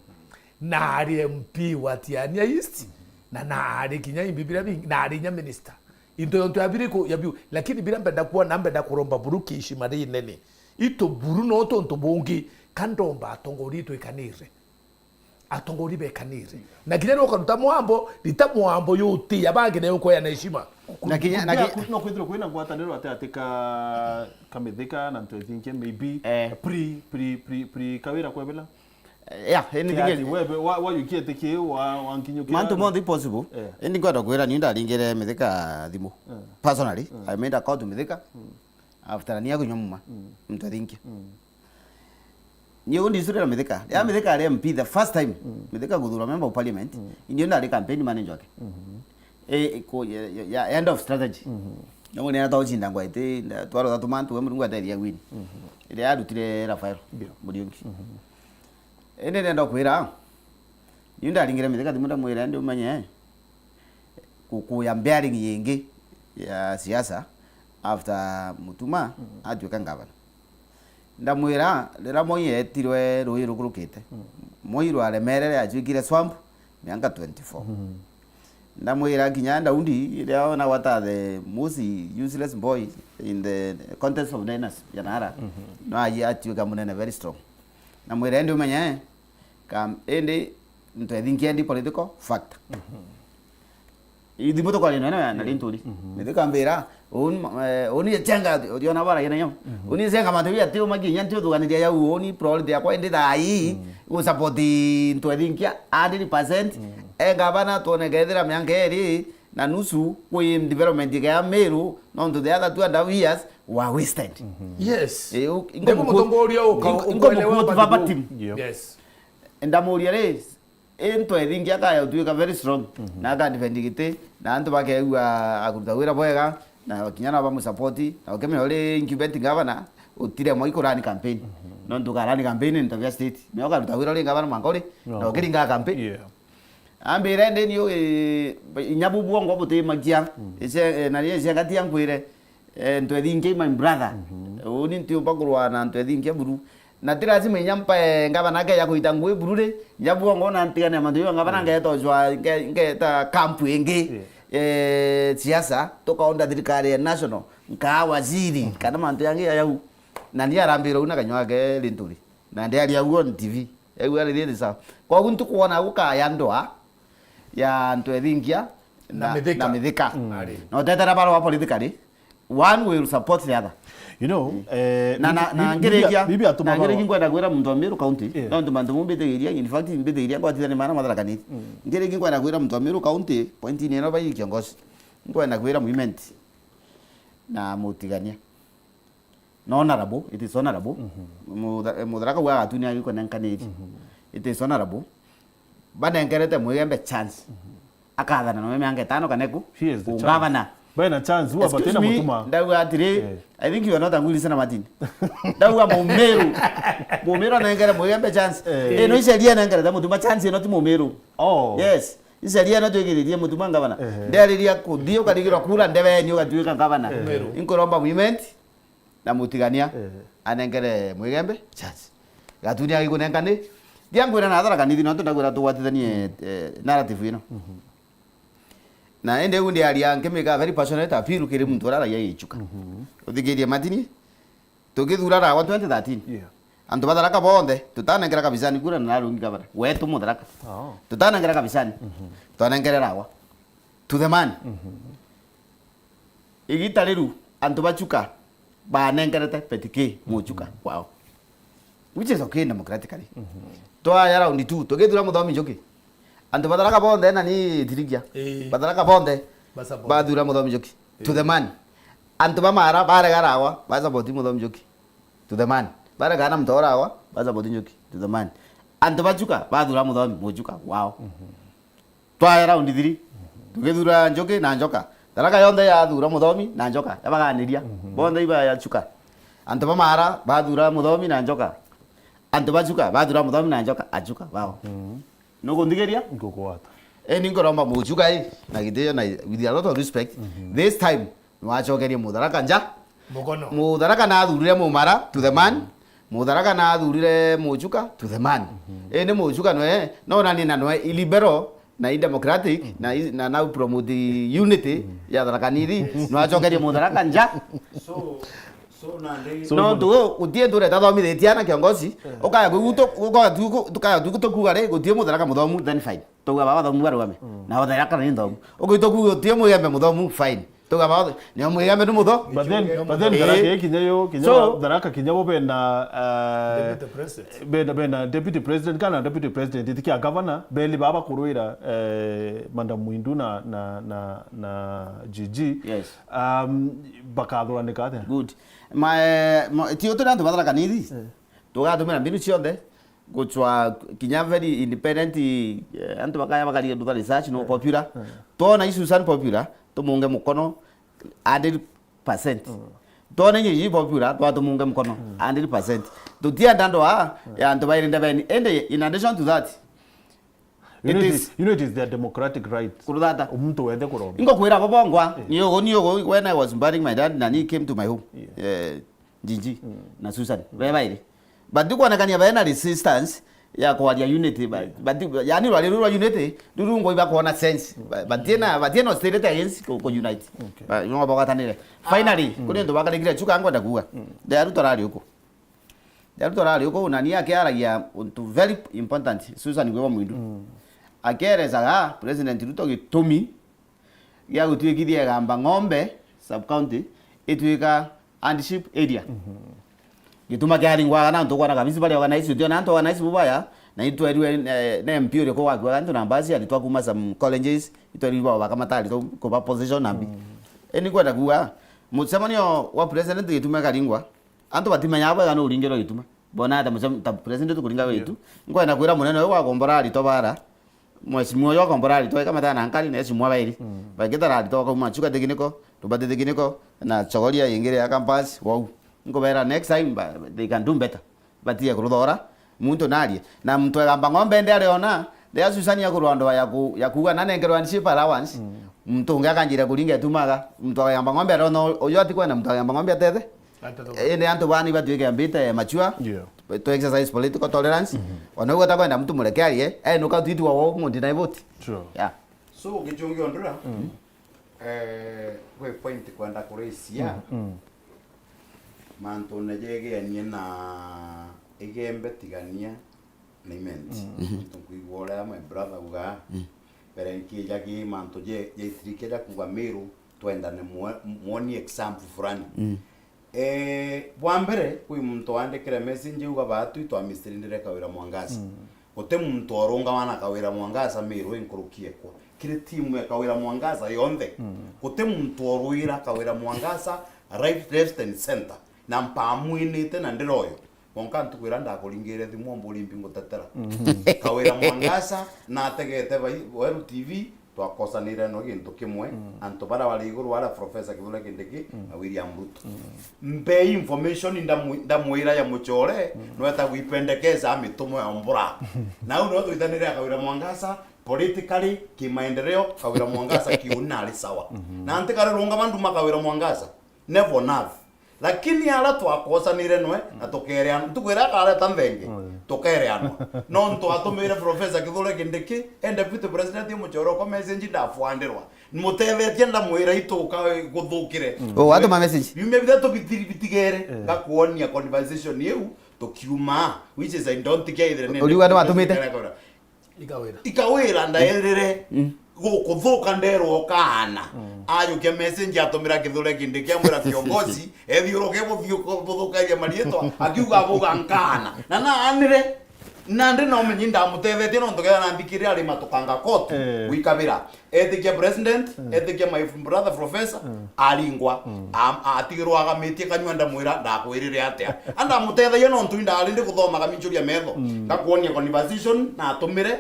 na ari M P wa Tigania East, na, na ari kinya imbi biria bingi, na ari inya minister. Into yontu yabiri ku, yabiu, lakini biria mbenda kuona, mbenda kuromba buru kiishima rinene. Itu buru no tuntu bungi, ka ndomba atongoria itwikanire. Atongoria bekanire. Na kinya ni ukaruta mwambo, rita mwambo yuti ya bangi na yukwea na heshima. Na kinya, na kinya no kwithirwa kwina ngwataniro ati, ati ka, ka Mithika na Ntwethingia maybe, eh, pre, pre, pre, pre Kawira kwebela. Eh, yeah, anything else. Webe, wa, wa yukiete ki, wa, wa nkinyo ki mantu monthe possible. Eh. Indi nkwenda kwira ni ndaringire Mithika thimu. Eh. Personally, I made a call to Mithika. After ni akunywa muma. Ntwethingia. Ni undi isuri na Mithika. Ya Mithika ari M P the first time. Mithika guthurwa member of parliament. Indio ndari campaign manager wake. Eh, ko, ya, ya, ya end of strategy. Na mwana ata ucinda ngwa iti, nda, twaro tatu mantu we Murungu ateria win. Iria arutire Rafael Muriungi. Indi nenda kwira, ni ndaringire Mithika thimu ndamwira ndi umenye, kukuya bearing yingi ya siasa after Mutuma atuika ngavana. Ndamwira, riria Moi etirwe rui rukurukite, Moi rwaremerere ajuikire swamp miaka twenty-four. Ndamwira kinya Daudi, riria ona what are the most useless boy in the contest of dynasty ya Nara, no aji atuika munene very strong. Ndamwira, indi umenye, kam-, indi Ntwethingia ndi political factor. Ithimu tukwaria nene na Linturi. Mithika mbira, uni, eh, uni chenga, uriona bara yena yo. Uni chenga mantu ya tio magi nya tio thuganiria ya uni priority yakwa indi thai, go support Ntwethinkia hundred percent. E gavana tuone kethira mianka iri na nusu kwi development ya Meru, nontu the other two and a half years were wasted. Yes. Eh, u-, ingo Ndio muku-, mutongoria uka-, ingo, ingo ukuelewa mukuoti bati verbatim. Yep. Yes. Ndamuria ri, Ntwethinkia akaya utuika very strong, na aka defend giti, na antu bakeigua akuruta wira bwega, na kinya na bamusapoti, na ukimenya uri incumbent governor, utire mwa ikurani campaign. Nontu ukarani campaign in Tabia State, menya ukaruta wira uri governor mwanka uri, na ukiringa campaign. Yeah. Ambire ndeni, eh, inya bu bwongo butimagia, ise, eh, na rie ise gati ankwire, eh, Ntwethinkia my brother. Uni ntiumba kurwa na Ntwethinkia buru. Na ti lazima inya mpa, eh, ngavana akeja kuita ngui buru ri, inya bwongo na ntigane mantu jau ngavana ngetocwa, nge-, ngeta camp ingi, eh, siasa, tukaunda thirikari ya national, nkaa waziri, kana mantu yangi ya jau. Na ni arambira u na kanywa ake Linturi. Na ndiaria uguo on T V. Egu arithie sawa. Kogu ntukwona gukaya ndwa ya Ntwethinkia na, na Mithika. Na Mithika. Na utetera barua politically. One will support the other. You know, eh, na, na, bibi-, na bibi-, ngirikia, bibi atuma na ngirikia barua. Nkwenda kwira muntu wa Meru County, yeah, nontu mantu mu mbitigiria, in fact, mbitigiria ngwatithania maana Matharakaniri. Ngirikia nkwenda kwira muntu wa Meru County, point ni ino bai kiongozi. Nkwenda kwira Mwimenti na Mutigania. Na honorable, it is honorable. Mutha-, Mutharaka uga agatunia giko nenkaniri. It is honorable. Banenkerete Mwigembe chance. Akathana nawe miaka itano kana iku. He is the chance. Ungavana. Baina chance, huwa. Excuse batena me, mutuma. Ndauga atiri, eh, I think you are not a good listener, Martin. Ndauga Mumiru. Mumiru anengere Mwigembe chance. Eh. Ino iceria nengerete Mutuma chance, ino ti Mumiru. Oh. Yes. Iceria ino twigiririe Mutuma ngavana. Eh. Nderiria kuthii ukarigirwa kura ndebeni ugatuika ngavana. Eh. Inkuromba Mwimenti na Mutigania, eh, anengere Mwigembe chance. Gatunia gikunenka ni, ndia nkwira na Tharaka Nithi, nontu ndagwira tugwatithanie, eh, narrative ino. Na indi riu ndiaria nkimika very passionate appeal kiri muntu uria aragia gichuka. Uthikirie Martin, tukithura Rawa twenty thirteen. Yeah. Antu ba Tharaka bonthe, tutanengera Kabisani kura na narungi gavana. Wetu Mutharaka. Oh. Tutanengera Kabisani. Twanengere Rawa. To the man. Igita riru, antu ba Chuka banengerete Petty K Muchuka kwao. Which is okay democratically. Twaya round two, tugithura Muthomi Njuki. Antu ba Tharaka bonthe na ni Tirigia. Ii. Ba Tharaka bonthe. Ba support. Bathura Muthomi Njuki. To the man. Antu ba Mara barega Rawa, ba support Muthomi Njuki. To the man. Baregana na Muthomi Rawa, ba support Njuki. To the man. Antu ba Chuka bathura Muthomi Muchuka kwao. Twaya round three. Tugithura Njuki na Njoka. Tharaka yonthe yathura Muthomi na Njoka. Yabaganiria. Bonthe iba ya Chuka. Antu ba Mara bathura Muthomi na Njoka. Antu ba Chuka bathura Muthomi na Njoka. Achuka bao. Nukunthigiria? Ngugwata. Eh, ni nkuromba Muchuka, eh, na gitio na with a lot of respect. This time, Nwachokerie Mutharaka nja. Mukono. Mutharaka nathurire Mumara to the man. Mutharaka nathurire Muchuka to the man. Indi Muchuka nwe, no nani na nwe ilibero, na i democratic, na i, na, na promote unity ya Tharaka Nithi. Nwachokerie Mutharaka nja. So, so nandi. So, no, tu, utie ndureta thomithitie ana kiongozi. Ukaya kuigu tu, ukaya tu, ukaya tu, tukuga ri, gutie Mutharaka muthomu, then fine. Tuga baba thomu barugame. Na othe akana ni nthomu. Ugwitwa kuga utie Mwigembe muthomu, fine. Tuga baba, ni Mwigembe ni mutho. But then, but then, eh, Tharaka kinya yo, kinya, so, Tharaka kinya bo bena, eh, deputy president. Bena, bena deputy president, kana deputy president, itikia governor, beli baba kurwira, eh, Madam Mwindu na, na, na, na Gigi. Yes. Um, bakathuranika atia? Good. Ma, eh, ma, ti uturi antu ba Tharaka Nithi. Eh. Tugatumira mbinu cionthe. Gucwa kinya very independent, eh, antu bakaya bakariga ndutha research, no popular. Twona i Susan popular, tumunge mukono hundred percent. Twona nyinyi popular, twa tumunge mukono hundred percent. Tutienda ndwa ya antu bairi ndebeni. Indi in addition to that, it is, you know, it is their democratic right. Kuruthata. Omuntu wethe kuromba. Ingo kwira bo bongwa, ni ugu, ni ugu, when I was burying my dad, na ni came to my home. Eh, Gigi na Susan, be bairi. But ndikwonekania bena resistance ya kwaria unity, but, but, yani, rwari rwa unity, ruru ngo iba kuona sense. But, but tiena, but tiena hostility against ku, ku unite. Okay. But, no bagwatanire. Finally, kuri ndu bakarikire Chuka ngwenda kuga. Ndia Ruto rari uku. Ndia Ruto rari uku, na ni akiaragia untu very important, Susan Gwiwa Mwindu. Akierezaga President Ruto gitumi, Gia gutuikithia Igamba Ng'ombe sub county ituika hardship area. Gituma kiaringwaga na antu kwana kabisa bari organize, uti ona antu organize bubaya, na itwerue, eh, na M P uriku wakuaga antu na mbasi, aritwa kuma some colleges, itwerue bao baka matari tu kuba position na mbi. Eni kwenda kuga, mucemanio wa president gituma karingwa, antu batimenyaga bwega nu uringirwe gituma. Bona ata mucem-, ta president tukuringa witu. Nkwenda kwira munene uyu wa kombora aritwa bara, Mheshimiwa uyu akombora aritwa ika matana nkari na eshimwa bairi. Bagitara aritwa bakauma Chuka Technical, Rubati Technical, na Chogoria yingire ya campus, wau. Nkubera next time, ba, they can do better. Batige kuruthora, muntu narie. Na muntu egamba ng'ombe ndi ariona, riria Susan akurwa ndoa ya ku-, ya kuuga nanengerwa handship allowance, muntu ungi akanjira kuringa etumaga, muntu agamba ng'ombe ariona u-, uyu atikwenda muntu agamba ng'ombe atete. Indi antu bani batuike mbite mature, yeah, to exercise political tolerance. Ona ugwe utakwenda mtu mureke arie, eh, nuka twitwa wo mundi na ivoti. Sure. Yeah. So, Gichungi Ondura, eh, gwi point kwenda kurisia, mantune jegeanie na Igembe tigania na Imenti. Ntu nkwigua uria my brother ugaa, mbere nkija ki mantu je, je itirikia ja kuuga Miru, twendane mwe-, mwoni example fulani. Eh, bwa mbere, kwi muntu waandikire message auga, baatwi twamistirindire Kawira Mwangaza. Guti muntu orungama na Kawira Mwangaza Miru inkuruki ekwa. Kiri timu ya Kawira Mwangaza yonthe, guti muntu orwira Kawira Mwangaza right, left and center. Na mpamwinite na ndiroyo. Wonka ntuku iria ndakuringire thimu, mburi mbi ngutetera. Kawira Mwangaza nategete bai-, Weru T V, twakosanire no gintu kimwe, antu baria bari iguru, aria Professor Kithure Kindiki na William Ruto. Mbei information ndamu-, ndamwira ya muchore, no etagwa ipendekeza amitumo ya Ombura. Na au no twitanire a Kawira Mwangaza, politically, kimaendeleo, Kawira Mwangaza kiuni nari sawa. Na ntikari rungama nduma Kawira Mwangaza, never on earth. Lakini ara twakosanire nwe, na tukereanwa, ntuku iria akareta nthenge, tukereanwa. Nontu atumire Professor Kithure Kindiki, e deputy president, muchore okwa message ndafuandirwa. Mutethetie ndamwira ituka guthukire. Oh, atuma message. Biumia bithatu bitiri bitigere, ngakuonia conversation iu, tukiuma, which is I don't care either nene. Uriuga ni watumite? Ikawira. Ikawira ndaerire, gukuthuka nderwo kaana. Ayukia message atumira Kithure Kindiki amwira kiongozi, ethiuruke buthiu-, buthukagia marietwa, akiuga abuga nkaana. Na naanire, na ndi na umenyi ndamutethetie nontu kethira nanthikirire ari matukanga court, gwikabira. Etikia president, etikia my brother professor, aringwa, am-, atigirwo agamitie kanyua ndamwira ndakwirire atia. Andamutethagia nontu indari ndi kuthomaga minchuria metho. Ngakuonia conversation natumire,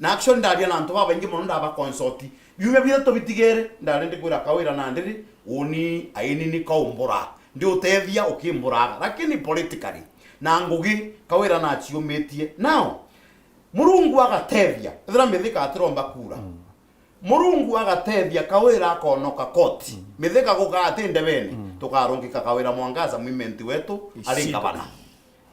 na actually ndaria na antu babaingi mono ndaba consult. Biumia bithatu bitigere, ndari ndikwira Kawira na ndiri, uni aini ni kaumbura. Ndi utethia ukimburaga. Lakini politically, na ngugi, Kawira naciumitie. Now, Murungu agatethia, ethira Mithika atiromba kura. Murungu agatethia Kawira akonoka koti. Mithika guka ati ndebene, tukarungika Kawira Mwangaza mwimenti wetu ari ngavana.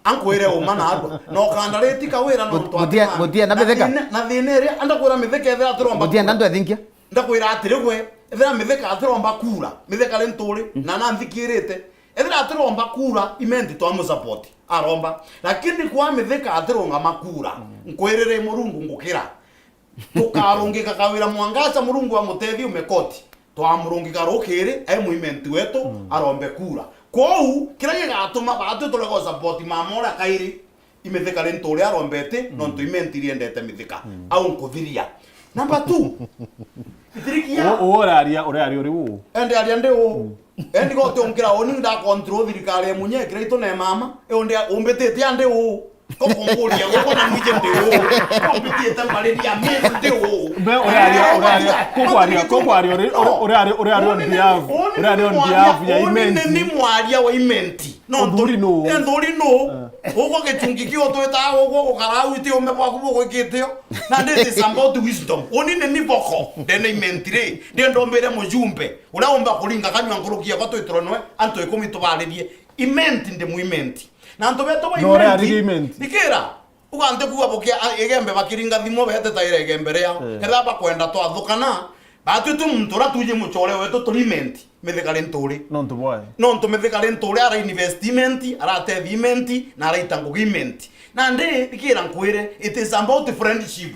Ankwire uma na arua. Na ukandariti Kawira nontu gutia, gutia na Mithika. Na thina, na thina iria, andakwira Mithika ethira atiromba kura. Gutia na antu ethinkia. Ndakwira atiri gwe, ethira Mithika atiromba kura, Mithika ri nturi, na nanthikirite. Ethira atiromba kura, Imenti twamusupport, aromba. Lakini kwa Mithika atirungama kura, nkwirire Murungu ngukira. Tukarungika Kawira Mwangaza, Murungu amutethie ume koti. Twamurungika rukiri, ai mwimenti wetu, arombe kura. Kwou, kiria gigatuma baatwi turega support mama uria kairi, Imithika ri ntu uria arombete, nontu Imenti riendete Mithika. Au nkuthiria. Number two, itirikia. U-, u-, uraria, uraria uri u? Ende aria ndi u? Endi gote unkira uni nda control thirikari ya munye, kira itu ne mama. E undi umbitite andi u? Ko kumburia, guko na mwije ndi u? Ko mbitite mbariria mezi ndi u? Be uraria, uraria, kukwaria, kukwaria uri, uri, uraria, uraria on behalf, uraria on behalf ya Imenti. Ni mwaria wa Imenti. No, uthuri nu? Uthuri nu? Uko gichungi kio twita uko gukara u iti ume bwaku bugwikitio. Na this is about wisdom. Uni ni ni boko, ndene Imenti ri, ndenda umbire mujumbe. Uria umba kuringa kanyua nkuruki yakwa twitirwe nwe, antu ikumi tubaririe. Imenti ndi mwimenti. Na antu betu ba Imenti. Ikira, ugante kuga bukia, a, Igembe bakiringa thimu bete taira Igembe riao. Kethira bakwenda twathukana, batwi tu muntu uria tuji muchore wetu turi Imenti, Mithika ri nturi. Nontu bwae? Nontu Mithika ri nturi ara invest Imenti, aratethi Imenti, na araita ngugi Imenti. Nandi, ikira nkwire, it is about friendship.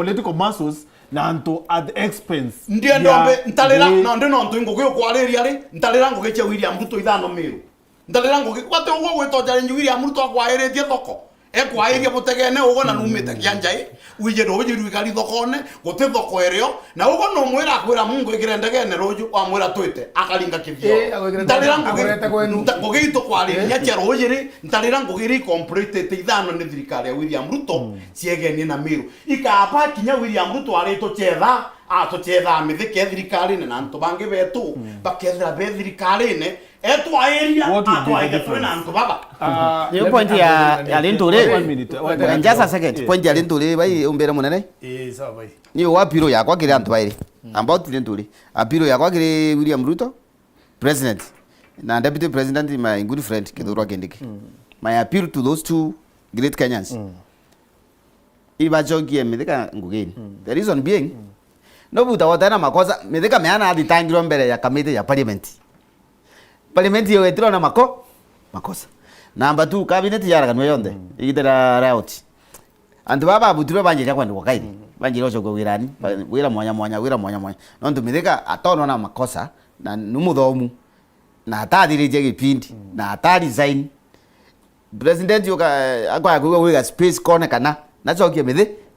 political muscles na antu at the expense ndio ya ndombe ntarira nthi. Na ndi nontu ngugi ukwariria ri, ntarira ngugi cia William Ruto ithano Miru. Ntarira ngugi, wate ugwo gwitwa challenge William Ruto akwairitie thoko. Ekwairia butegene ugwo na numite kia njai, wije ruuji rwikari thokone, guti thoko irio, na ugwo numwira akwira mungu ikire ndegene ruuju, wamwira twite, akaringa kithio. Eh, agwikire Ntarira ndegene, ngugi, agwirete gwenu. nta-, ngugi itu kwariria Eh. cia ruuji ri, ntarira ngugi ri completed ithano ni thirikari ya William Ruto, ciegenie na Miru. Ikaba kinya William Ruto arituchetha, atuchethaa mithike thirikarine na antu bangi betu, bakethira be thirikarine, etwairia, What would be the atwaite turi na difference? antu baba. Ah, Niyo let point me ya, add ya Linturi. One minute, one And minute. just a second. Yes. Point ya Linturi, bai, umbere munene. Eh, sawa, bai. Niyo appeal yakwa kiri antu bairi. About Linturi. Appeal yakwa kiri William Ruto, President. Na Deputy President, my good friend, Kithure Kindiki. My appeal to those two great Kenyans. Ibachokie Mithika ngugini. The reason being, no buta wotena makosa, Mithika meana athitangirwe mbere ya committee ya parliament. Parliament iyo etirwo na mako-, makosa. Number two, cabinet yaraganwe yonthe, igitira riot. Antu baba babutirwe banjia kwandikwa kairi, banjia gucokio wirani, ba-, wira mwanya mwanya, wira mwanya mwanya. Nontu Mithika atonwa na makosa, na ni muthomu, na atathiritie gipindi, na ata resign. President yuka, akwaya kwigua gwiga space konekana, nacokie mithi-,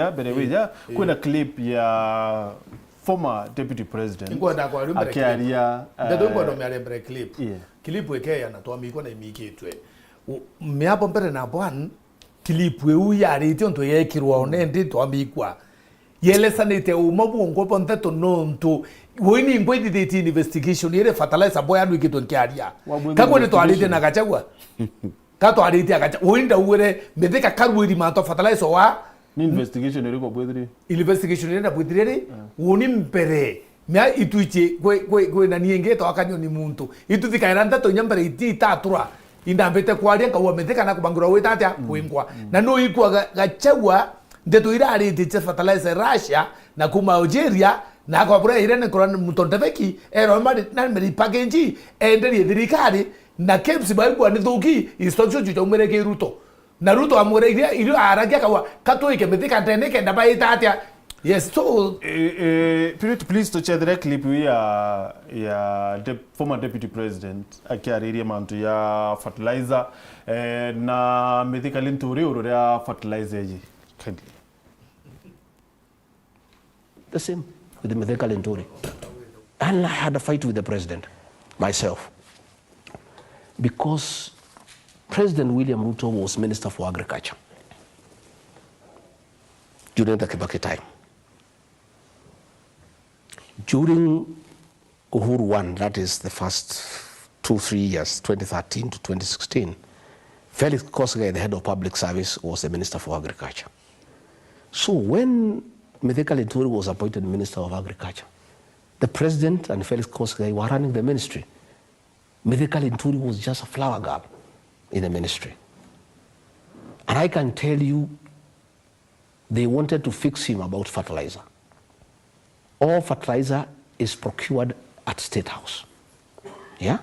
wija, mbere wija, kwina clip ya former deputy president. Nkwenda kwaria mbere clip. Akiaria, ndeto nkwenda eh, miaria mbere clip. Yeah. Clip ikeya na twamikwa na imikitwe. U-, miabo mbere na bwan, clip iu yaritie untu yekirwa, mm, one ndi twamikwa. Yelesanite uma bwongwa bwa nteto nontu, woi ni ngwithithitie investigation iri fertilizer boya nwikitwe nkiaria. Wabwithirwa investigation? Kakwe ni twaritie na Gachagua. Ka twaritie agacha, woi ndaugire Mithika karuiri mantu fertilizer wa. Ni investigation iriku bwithirie? Investigation iria ndabwithirie ri, woni mbere, mia itwichi kwi, kwi, kwi na niingi twakanywa ni muntu. Ituthikaira nteto inya mbere iti itatura. Indambite kwaria nkaua Mithika na kubangirwa wita atia kwingwa. Na no ikwa ga-, Gachagua, nteto iraritie cia fertilizer Russia na kuma Algeria, na akabura iria ni kura muntu Ntebeki, erwa mari, na meri package, enderie thirikari, na KEBS baigua ni thuki, instruction ciu ciaumire ki Ruto. Na Ruto amwira iria, irio aragia akauga, "Ka twike Mithika ndene kenda baita atia?" Yes, so eh, eh, Purity, please tuchethere clip iu ya, ya de-, former deputy president akiariria mantu ya fertilizer, eh, na Mithika Linturi uru ria fertilizer iji. Kindly. The same with Mithika Linturi. And I had a fight with the president myself. Because President William Ruto was Minister for Agriculture during the Kibaki time. During Uhuru one, that is the first two, three years, twenty thirteen to twenty sixteen, Felix Kosgei, the head of public service, was the Minister for Agriculture. So when Mithika Linturi was appointed Minister of Agriculture, the president and Felix Kosgei were running the ministry. Mithika Linturi was just a flower girl in the ministry. And I can tell you, they wanted to fix him about fertilizer. All fertilizer is procured at State House. Yeah?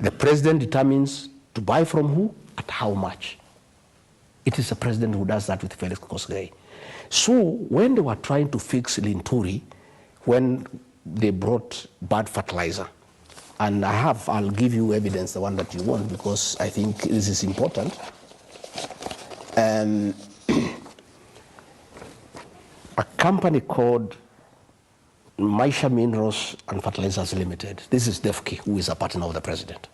The president determines to buy from who, at how much. It is the president who does that with Felix Kosgei. So when they were trying to fix Linturi, when they brought bad fertilizer, and I have, I'll give you evidence, the one that you want, because I think this is important. Um, a company called Maisha Minerals and Fertilizers Limited. This is Devki, who is a partner of the president.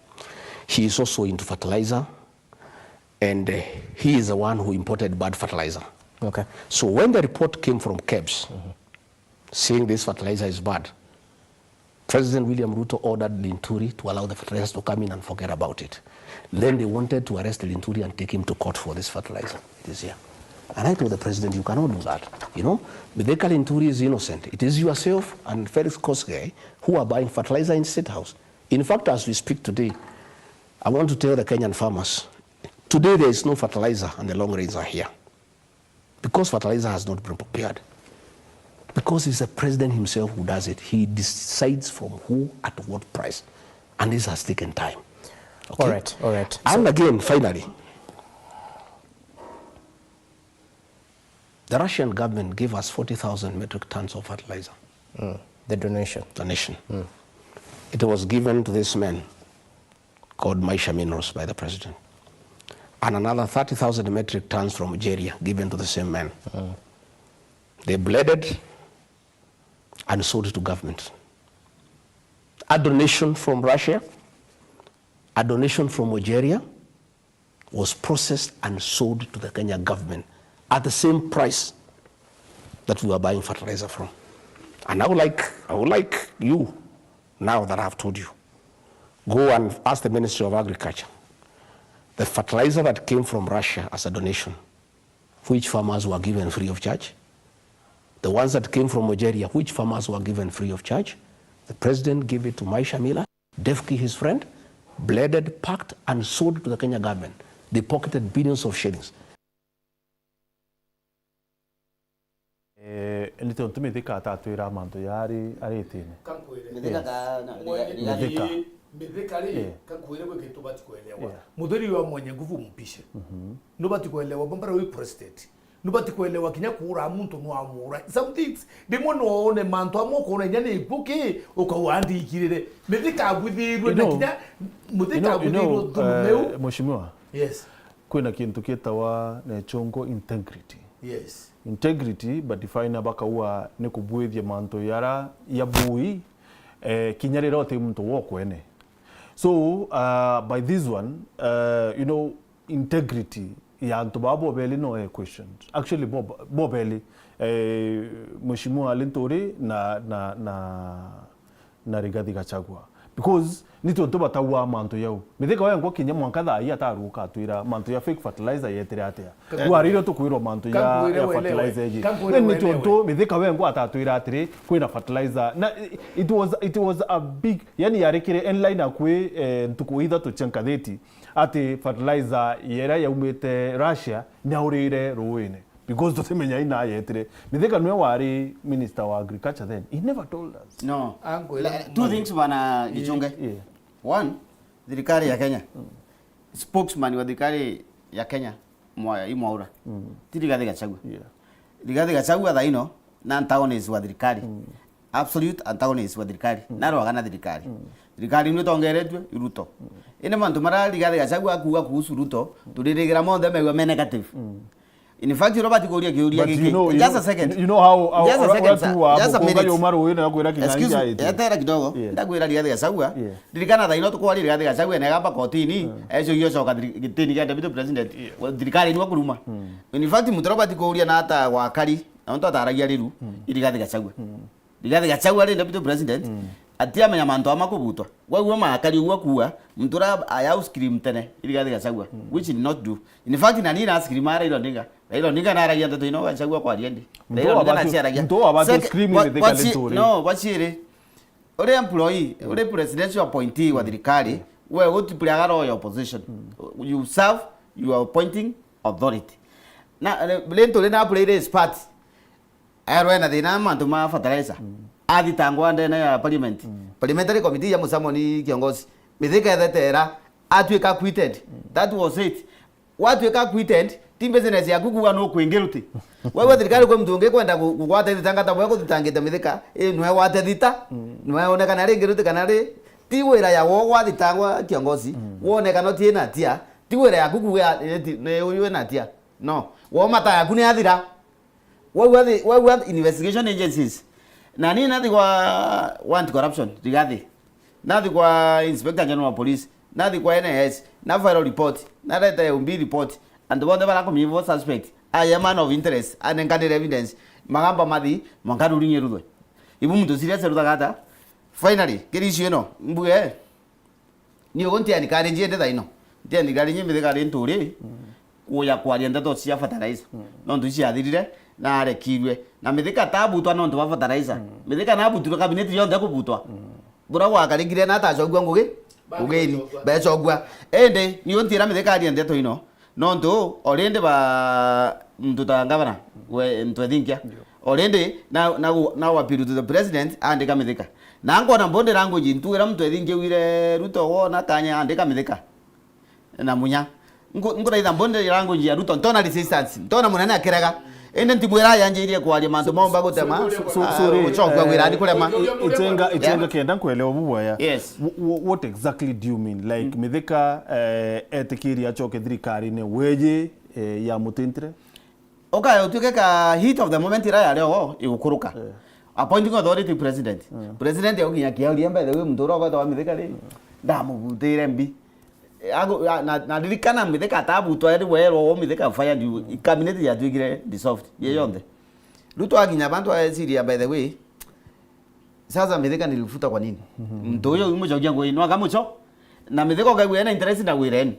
She is also into fertilizer, and, uh, he is the one who imported bad fertilizer. Okay. So when the report came from KEBS, mm-hmm, saying this fertilizer is bad, President William Ruto ordered Linturi to allow the fertilizers to come in and forget about it. Then they wanted to arrest Linturi and take him to court for this fertilizer. It is here. And I told the president, "You cannot do that. You know, Mithika Linturi is innocent. It is yourself and Felix Kosgei who are buying fertilizer in State House." In fact, as we speak today, I want to tell the Kenyan farmers, today there is no fertilizer and the long rains are here. Because fertilizer has not been prepared. Because it's the president himself who does it. He decides from who at what price. And this has taken time. Okay? All right, all right. And so again, finally, the Russian government gave us forty thousand metric tons of fertilizer. Mm, the donation. Donation. Mm. It was given to this man called Maisha Minerals by the president. And another thirty thousand metric tons from Algeria given to the same man. Mm. They blended and sold it to government. A donation from Russia, a donation from Algeria, was processed and sold to the Kenya government at the same price that we were buying fertilizer from. And I would like, I would like you, now that I have told you, go and ask the Ministry of Agriculture, the fertilizer that came from Russia as a donation, which farmers were given free of charge? The ones that came from Algeria, which farmers were given free of charge? The president gave it to Maisha Miller. Devki, his friend, blended, packed, and sold to the Kenya government. They pocketed billions of shillings. Eh, ni tontu Mithika atatwira mantu yari aritine. Kankwire. Mithika. Yes. Ka, na, Mwenye riga, riga. Mithika. Mithika ri, eh, kankwire gwi kintu bati kuelewa. Yeah. Muthuri wa Mwenye Nguvu mpishe. Mhm. No bati kuelewa, bombara wi president. Nubati kwelewa kinya kuura muntu nwamuura. Some things, rimwe noone mantu amwe ukoona inya ni ikuki, ukauga ndikirire. Mithika abwithirwe na kinya, mithika abwithirwe thulumu miu. Mheshimiwa, yes, kwina kintu kitawa na chongo integrity. Yes. Integrity, but define bakauga ni kubwithia mantu yara ya bui, eh, kinya riria uti muntu wo kwene. So, uh, by this one, uh, you know, integrity ya antu baa bobeli no e questioned. Actually, bob-, bobeli, eh, Mheshimiwa Linturi na, na, na, na Rigathi Gachagua. Because ni tontu batauga mantu yau. Mithika wengwa kinya mwanka thaa ii ataruka atwira mantu ya fake fertilizer yetire atia. Rwarire tukwirwa mantu ya, ya fertilizer iji. Ni tontu Mithika wengwa atatwira atiri kwina fertilizer. Na it was, it was a big, yani yarikire headline akwi, eh, ntuku ithatu cia nkathiti. Ati fertilizer yera yaumite Russia niaurire ruuine, because tutimenya ina yetire. Mithika niwe wari minister wa agriculture then. He never told us. No. Angwira two things, bwana Gichunge. Yeah. One, thirikari ya Kenya. Spokesman wa thirikari ya Kenya, mwa-, i Mwaura. Ti Rigathi Gachagua. Yeah. Rigathi Gachagua thaa ino na antagonist wa thirikari. Absolute antagonist wa thirikari. Narwaga na thirikari. Thirikari ino itongeretue i Ruto. Indi mantu mara Rigathi Gachagua akuuga kuhusu Ruto, turirigira monthe megua me negative. In fact, Robert, kuuria kiuria giki. Just a second. You know how, how, just a second, sir. Just a minute. Excuse me, etera kidogo. Yeah. Ndakwira Rigathi Gachagua. Yeah. Ririkana thaa ino tukwaria Rigathi Gachagua ene gamba kotini, ecogia ucoka thiri-, gitini kia deputy president. Yeah. Thirikari niwe kuruma. In fact, muntu Robert kuuria na ata gwakari, na untu ataragia riru, i Rigathi Gachagua. Rigathi Gachagua ari deputy president, atiamenya mantu ama kubutwa. Gwaguo makari uguo akuua, muntu uria aya scream tene, i Rigathi Gachagua, which did not do. In fact, na ni na scream a Raila Odinga. Raila Odinga naragia ndeto ino Gachagua kwaria ndi. Raila Odinga naciaragia. Muntu wa batu scream ni Rigathi Gachagua. No, baciri. Uri employee, uri presidential appointee wa thirikari, we utipuriaga roho ya opposition. You serve, you are appointing authority. Na, eh, Linturi na apurire his part. Erwe ena thina mantu ma fertilizer. Athitangwa ndene ya parliament. Parliamentary committee ya Musamoni kiongozi. Mithika ethetera, atuika acquitted. That was it. Watuika acquitted, ti business yaku kuuga nukwingiruti. Wewe thirikari kwi muntu ungi kwenda ku-, kugwata ithitanga ta bwe kuthitangite Mithika, i nwe gwate thita, nwe onekana ringiruti kana ri, ti wira ya wo gwathitangwa kiongozi, wonekana uti na hatia, ti wira yaku kuuga, eh, ti, ni uyu ena hatia. No, wo mata yaku ni athira. Waigua thi-, waigua investigation agencies. Na ni nathi kwa, wa anti-corruption, Rigathi. Nathi kwa Inspector General of Police. Nathi kwa N I S. Na file report. Na leta ya umbi report. Antu bonthe barakumia bo suspect. Aye man of interest. Anenkanire evidence. Magamba mathi, mwanka ruling iruthwe. Ibu muntu serious eruthaga ata? Finally, kiri issue ino, mbuge, Ni ugu ntiani kari njiende thaino. Ntiani kari nyi Mithika ri nturi kuja kwaria ndeto cia fertilizer. Nontu iciathirire na arekirue. Na Mithika tabutwa nontu bwa fertilizer. Mithika nabutirwe kabineti yonthe kubutwa. Bura gwakarikire na atacogua ngugi? Ugeni. Becogua. Indi, ni untira Mithika aria ndeto ino. Nontu already ba muntu ta ngavana, we Ntwethinkia. Already na, na, na appeal to the president, andika Mithika. Na nkona body language, ntugira Ntwethinkia wire Ruto wona kanya andika Mithika. Na munya. Nku-, nkuraitha body language ya Ruto, ntona resistance, ntona munene akirega. Indi ntimwira yanjirie kwaria mantu maumba gutema, so, so, ah, sorry, gucokia wira ni kurema. Itenga, itenga kenda nkwelewa bubu aya. Yes. Wh-, wh-, what exactly do you mean? Like, Mithika, eh, etikiria acoke thirikarine, weji, eh, ya mutintire? Ukaya utuike ka heat of the moment ira yari ogo igukuruka. Eh. Appointing authority president. Eh. President aukinya kiauria, by the way, muntu uria ugwetagwa Mithika ri, ndamubutire mbi. Eh, ago-, a-, na, na ririkana Mithika atabutwa, eri werwo wo Mithika fired you, cabinet yatuikire dissolved, ye yonthe. Ruto akinya bantu aeciria, by the way, sasa Mithika nilifuta kwa nini? Muntu uyu umucokia ngui, no akamuco. Na Mithika ukaigua ena interest na wira eni.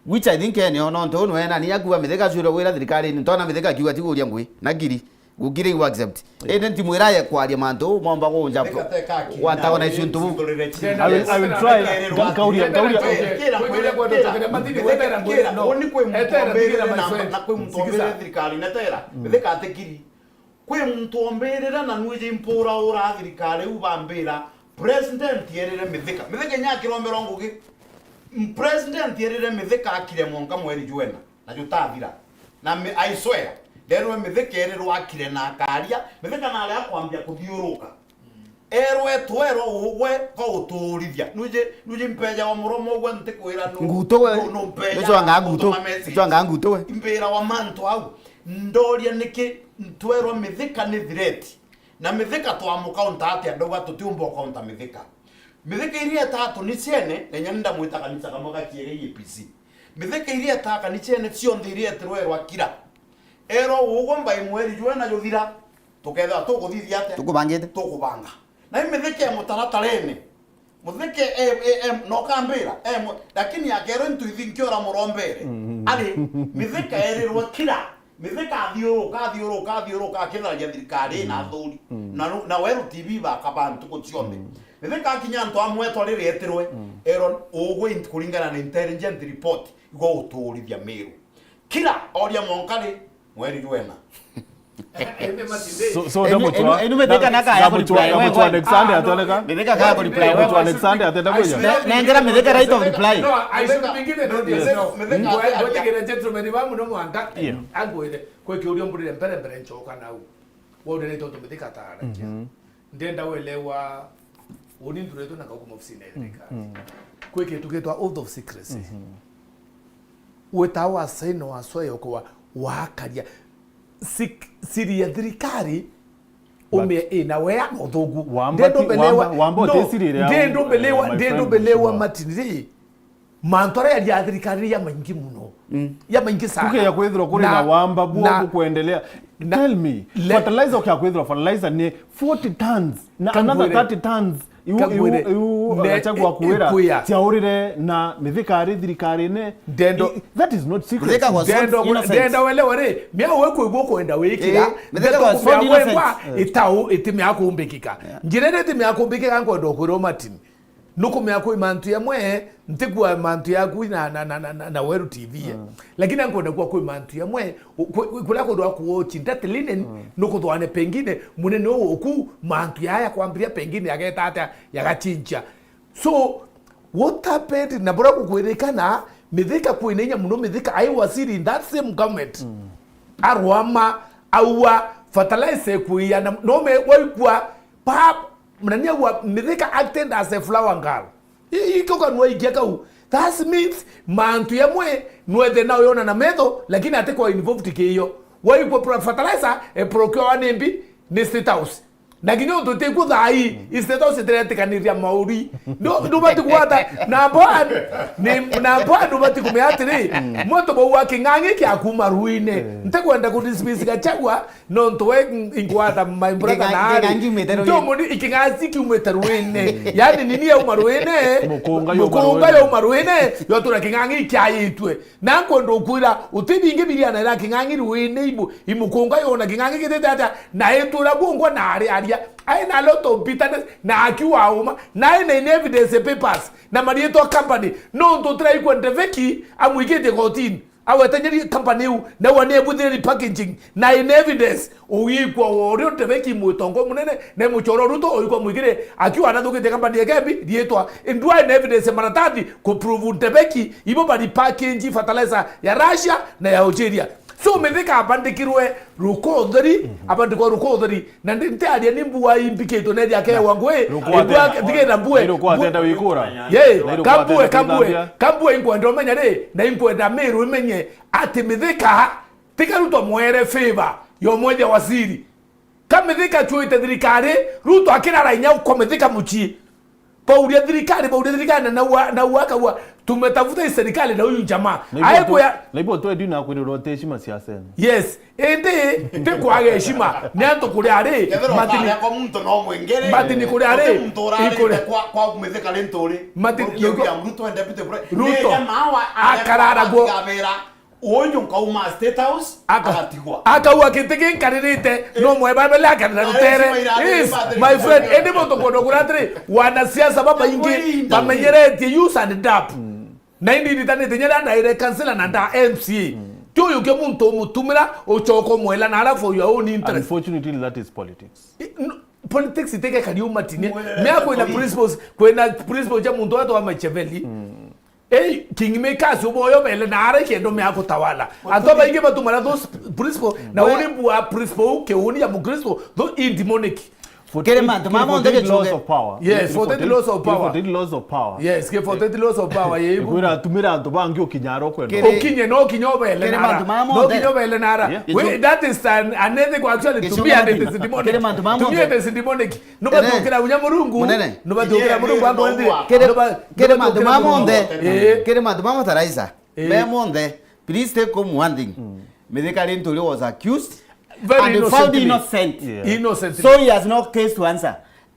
Which I think enio, nontu unu ena ni akuwa Mithika acwirwe wira thirikarine, ntona Mithika akiuga tiguria ngui, na kiri. Gukire igu accept. Indi ntimwira aye kwaria mantu, momba gunja gwatawa na icio ntubu. I will, I will try. Ka-, kauria, kauria. Kira, kira, kira, kira, kira, kwi muntu ombirire na, na kwi muntu ombirire thirikari, netera. Mithika atikiri. Kwi muntu ombirire na nwiji mpura ura thirikari u bambira, president erire Mithika. Mithika inya akiromberwa ngugi. M-, president erire Mithika akire mwanka mweri jwena. Na jutathira. Na mi-, I swear, Nderwe Mithika erirwe akire na akaria, Mithika nari akwambia kuthiuruka. Erwe twerwa ugwe, ga utuurithia. Nuji, nuji mpeja wa muromo ugwe ntikwira nu-, Ngutu we. Nu-, nu mpeja Nichwangaa ngutu. Utuma message. Nichwangaa ngutu we. Imbira wa mantu au. Ndoria niki ntwerwa Mithika ni threat. Na Mithika twamukaunta atia? Ndauga tutiumba ukaunta Mithika. Mithika iria etaa tunicene, na inya ni ndamwita kanisa kamwe ga Kiega E A P C. Mithika iria etaa kanicene cionthe iria etirwe erwa kira. Erwa ugwe mbai mweri jwena juthira, tukethira tukuthithia atia? Tukubangite. Tukubanga. Na i Mithika e mutaratarene. Muthike, e, e, e, na ukambira, e, mu-, lakini akerwe ntu ithi nkiora murombere. Mm. Ari, Mithika erirwe kira. Mithika athiuruka, athiuruka, athiuruka, akitharagia thirikari na athuri. Mm. Na nu-, na Weru T V bakaba ntuku cionthe. Mm. Mithika akinya antu amwetwa riri etirwe, mm, erwa ugwe int-, kuringana na intelligent report, igwa utuurithia Miru. Kira oria mwanka ri, mweri jwena. So, so, enu, ndamutwa, enu, enu Mithika na, na kaya ndamutwa, kureply, ndamutwa we, Alexander we. Atoneka. Mithika kaya kureply, we. Ndamutwa Alexander atenda kuja. Ne-, nengera Mithika right of reply. No, I should begin it on this. Mithika, Mithika, Mithika, ngwe-, ngwetigire gentleman wa muno mwanka. Yeah. Angwire, kwi kiuria mburire mbere, mbere nchoka nau. Waurire tontu Mithika ataragia. Mhm. Ndenda welewa, uni nthuretwe na ngauma ofisini ya thirikari. Mm. Kwi kintu gitwa oath of secrecy. Mhm. Wita wa sign wa swear uko wa, wakaria sik-, siri ya thirikari, but umie ina wea na uthuku. Wamba ti-, ndendo belewa, wamba, wamba no, uti siri iria, ndendo belewa, eh, my ndendo friend belewa Mheshimiwa. Martin ri. Mantu aria ya thirikari ya maingi muno. Mm. Ya maingi sana. Kuke ya kwithirwa kuri na, na wamba buo na, bukuendelea. Na, tell me, le- fertilizer ukia kwithirwa fertilizer ni forty tons. Na kangwire, another thirty tons. Iu, iu, kangwire, iu, ne-, Gachagua i-, kwira, ikwia. Ciaurire na Mithika ari thirikari ne. Ndendo. I-, that is not secret. Mithika was so innocent. Ndendo, ndendo welewa ri, mia we kwigua kwenda wikira. Eh, Mithika was so innocent. Itau, itimia kumbikika. Yeah. Njira iri itimia kumbikika nkwenda kwirwa Martin. Nukumenya kwi mantu yamwe, ntikua mantu yaku na, na, na, na, na, na Weru T V, eh. Mm. Lakini ankwenda kuwa kwi mantu yamwe, u-, ku-, ku-, kuria kundu gwa kuwatch Ntate Linen, mm, nukuthwane pengine, munene uu uku, mantu yaya kwambiria pengine yageta atia, yagachincha. So, what happened, na buria gukwirikana, Mithika kwina inya muno, Mithika ai waziri in that same government. Mm. Arwama, aua, fertilizer kuia, na, no me, waikua, pap, Mnania wa Mithika acted as a flower girl. I-, iko kanwa ikia kau. That means, mantu yamwe, nwethe nao yona na metho, lakini ati kwa involved kiyo. Waigua pro-, fertilizer, e procure wa nimbi, ni State House. Na kinya untu tikuo thaai, i State House itiretikaniria mauri. Ndu-, ndubati kwata, na mboa, ni, na mboa ndubati kumea atiri, muntu bau wa king'ang'i kia kuma ruine. Eh. Ntikwenda ku dismiss Gachagua, Nontu we, mm, inkwata my brother. Iking'a-, na ari, iking'ang'i umite ruine. Ntomuni, iking'asi kiumite ruine. Yani, nini yauma ruine? Mukunga yauma ruine. Mukunga yauma ruine, yatura king'ang'i ikiaitwe. Na nkwenda ukwira, uti bingi biriana ira king'ang'i ruine ibu, imukunga yona king'ang'i gitite atia, na itura bungwa na ari aria. Aina a lot of bitterness, na akiwa uma, na aina in evidence papers, na marietwa company. Nontu utiraikwa Ndeveki amwikitie kotini. Awetenyerie company iu, na ua ni ebwithire repackaging, na in evidence, ugiikua worio Ndebeki mwitongo munene, na muchoro Ruto uikwa mwigire, akiwa anathukitie company ya Kembi, rietwa, ndwa in evidence maratathi, ku prove Ndebeki, ibo ba repackage fertilizer ya Russia na ya Algeria. So, Mithika abandikirwe ruko utheri, mhm, abandikwa ruko utheri, Na ndi-, ntiaria ni mbua imbikitwe neethia akewa ngui, rukwate-, mbua, thigina mbue. Ni rukwatenda wikura? Ye, ni rukwatenda kambue, kambue, kwithambia? Kambue inkwenda umenya ri, na inkwenda Miru imenye ati Mithika, tiga Ruto mwere favor yo mwenye waziri. Ka Mithika chuite thirikari, Ruto akirara inya uko Mithika mucii. Bauria thirikari, bauria thirikari, na naua, naua akaua, "Tumetafuta hii serikali na huyu jamaa." Na ibo tu-, aekuya na ibo tu edu na kwirwa uti heshima cia Senate. Yes. Indi, ti kwaga heshima. Ni antu kuria ari, kethirwa Martin, kwaga kwa muntu no mwingire. Martin kuria ari, uti muntu urarite ikure. Kwa, kwa Mithika ri nturi. Martin, ukiuria Ruto, Ruto and Deputy Pre-, Ruto. Ni jamaa wa, akarara guo. Akabera. Uyu nkauma State House, aka-, agatigwa. Akauga, "Giti gi nkaririte, eh, no mwebabele akarira rutere." Yes, my friend, indi muntu kwenda kuria atiri, wanasiasa babaingi bamenyeretie use and dab. Mm. Na indi nditanite nyera ndaire kansela na nda M C A. Mm. Ti uyu ke muntu umutumira, ucoka umwela na alafu your own interest. Unfortunately, that is politics. I-, n-, politics itegekari umatinie. Mea kwina principles, kwina principles ja muntu wetwa Machiavelli. Mm. Ei, kingmakers uboyo bele na ara ikendo mea kutawala. Antu baingi batumara those principle, na uri bua principle u kiuni ya Mukristo, tho i demonic. Kiri mantu ma monthe gichunge. Yes, forty-eight laws of power. Yes, ki forty-eight laws of power, ye. Kwira atumira antu bangi ukinya ara ukwenda. Ukinye, no kinya obele na ara. No kinya obele na ara. That is an, an ethical actually to me, and it is demonic. Kiri mantu ma monthe. To me it is demonic. Nubati ukira unya Murungu. Nubati ukira Murungu amwendire. Kiri mantu ma monthe. Kiri mantu ma monthe, Raisa. Me monthe. Please take home one thing. Mithika Linturi was accused and found innocent. Innocently. So he has no case to answer.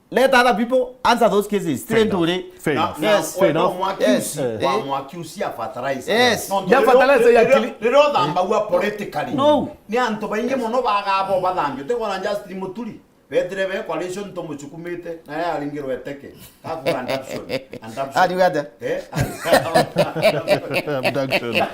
Let other people answer those cases. Straight to the... Fair enough. Yes. Fair enough. Yes. Wa mwakiusi ya fertilizer. Yes. No, ya fertilizer ya kili- riria uthambagua politically. No. Ni antu baingi muno bagabo bathambio. Te kona Justin Muturi. Betire be coalition tumuchukumite, na ya aringirwe teke. Kakura adoption. Adoption. Ariuga atia? Eh? Abduction.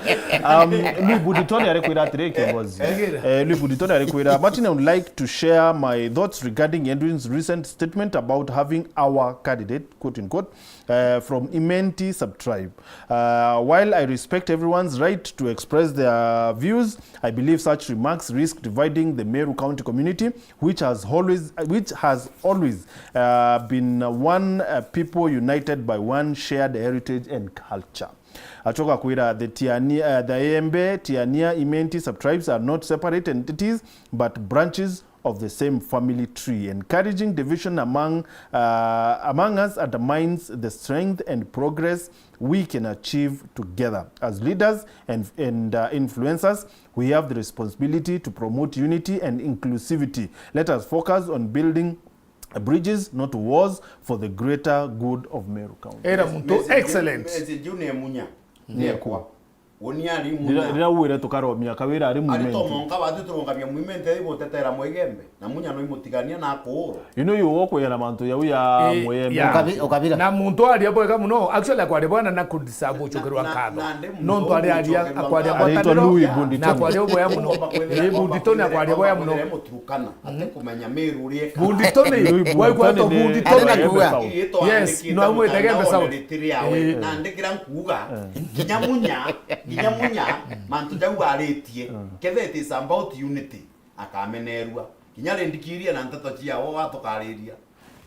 Um, Louis Buditoni arikwira atiri, kiongozi. Eh, Louis Buditoni arikwira, Martin, I would like to share my thoughts regarding Edwin's recent statement about having our candidate, quote unquote, uh, from Imenti subtribe. Uh, while I respect everyone's right to express their views, I believe such remarks risk dividing the Meru County community, which has always, which has always, uh, been one, uh, people united by one shared heritage and culture. Achoka kwira the Tiania, uh, the Embe, Tiania, Imenti subtribes are not separate entities, but branches of the same family tree. Encouraging division among, uh, among us undermines the strength and progress we can achieve together. As leaders and, and, uh, influencers, we have the responsibility to promote unity and inclusivity. Let us focus on building bridges, not walls, for the greater good of Meru County. Era muntu excellent. Message juu ni munya. Ni ekwa. Woni ari munya. Rira, rira wire tukaromia Kawira ari movement. Ari to monka batu turungamia movement ibu tetera Mwigembe. Na munya no imutigania na kuurwa. You know, you walk wire na mantu yau ya Mwigembe. Ukabi-, ukabira. Na muntu aria bwega muno, actually akwaria bwana na kudeserve guchukirwa nkatho. Nontu ari aria akwaria bwana Louis Bundi na akwaria boya muno. Bundi Tony akwaria boya muno. Muturukana, ate kumenya Meru uria eka. Bundi Tony, waigua to Bundi Tony. Yes, no amwite Gembe South. Nandikira nkuuga, kinya munya, kinya munya, mantu jau aritie, kethe it is about unity, akamenerua. Kinya rindikirie na nteto ciao watukariria.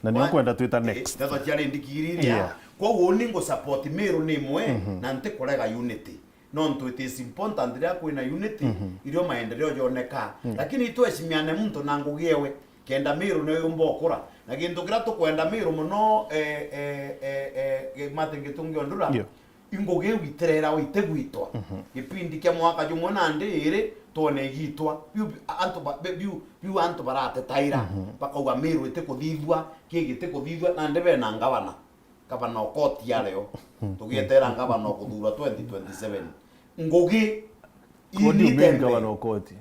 Na nio nkwenda twita next. Nteto cia rindikirie. Yeah. Kwou uni ngu support Meru ni imwe, na ntikurega unity. Nontu it is important riria kwina unity, irio maendeleo joneka. Lakini itweshimiane muntu na ngugi ewe, kenda Meru niyo yumba ukura. Na gintu kiria tukwenda Meru muno, eh, eh, eh, eh, Martin Gitungi Ondura, i ngugi iu itirerawa, itigwitwa. Gipindi kia mwaka jumwe nandi iri, twone igitwa. Biu, antu ba-, bi-, biu, biu antu baratetaira, bakauga Meru itikuthithua, ki gitikuthithua, nandi bena ngavana. Gavana Okoti ario. Tugietera gavana okuthurwa twenty twenty-seven. Ngugi. What do you mean, Gavana Okoti?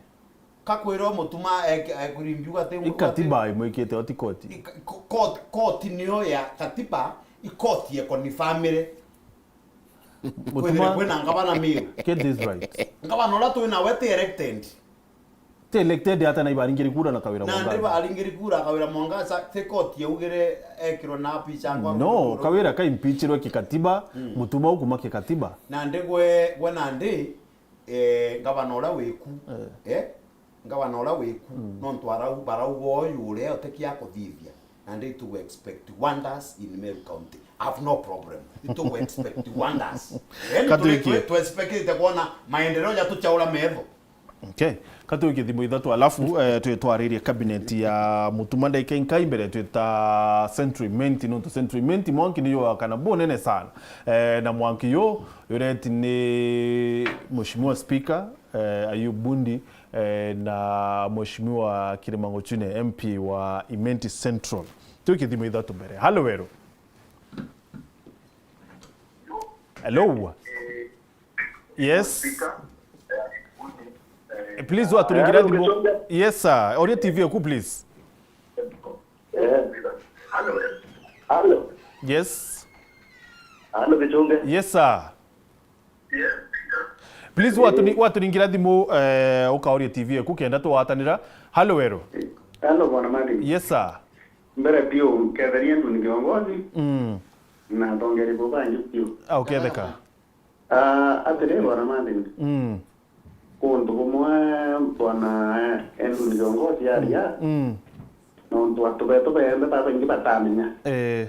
Kakwira Mutuma ekurimbiuga ati i katiba imwikite oti koti. I ka-, ko-, koti, koti niyo ya katiba, i koti ekonifamire. Kwithire kwina ngavana Meru. Get this right. Ngavana uria twi nawe ti elected. Ti elected ata na ibaringiri kura na Kawira Mwangaza? Nandi baringiri kura Kawira Mwangaza, ti koti yaugire ekirwe na picha kwa. No, Kawira ka impeachirwe kikatiba, Mutuma ukuma kikatiba. Nandi gwe, gwe nandi, eh, ngavana uria wiku, eh, ngavana uria wiku, nontu arau, barauga uyu uria utikia kuthithia. Nandi tugu expect wonders in Meru County. I have no problem. Tugu expect wonders. Yani tu, tu expect kwona maendeleo ya tuchaura metho. Okay. Ka twi kithimo ithatu, alafu, eh, twi twaririe cabinet ya Mutuma ndagika inkai mbere twita Central Imenti, nontu Central Imenti mwanki ni yowakana bunene sana. Eh, na mwanki yu yureti ni Mheshimiwa Speaker, eh, Ayub Bundi, eh, na Mheshimiwa Kirima Ngochune, M P wa Imenti Central. Twi kithimo ithatu mbere. Halo Weru. Hello. Yes. Eh, please, waturingira thimu. Yes, sir. Oria T V eku, please. Halo. Yes. Halo, Gichunge. Yes, sir. Please, watuni-, waturingira thimu, eh, ukaoria T V eku kenda twatanira. Halo, Weru. Halo, Bwana Martin. Yes, sir. Mbere biu, ketheria ntu ni kiongozi. Mm. Na atongeria bo bangi biu. Ah, uketheka. Ah, atiri, bwana Martin, Mm. kuntu kumwe bwana Edwin Kiongosi aria, Mm. nontu antu betu beembe babaingi batamenya. Eh.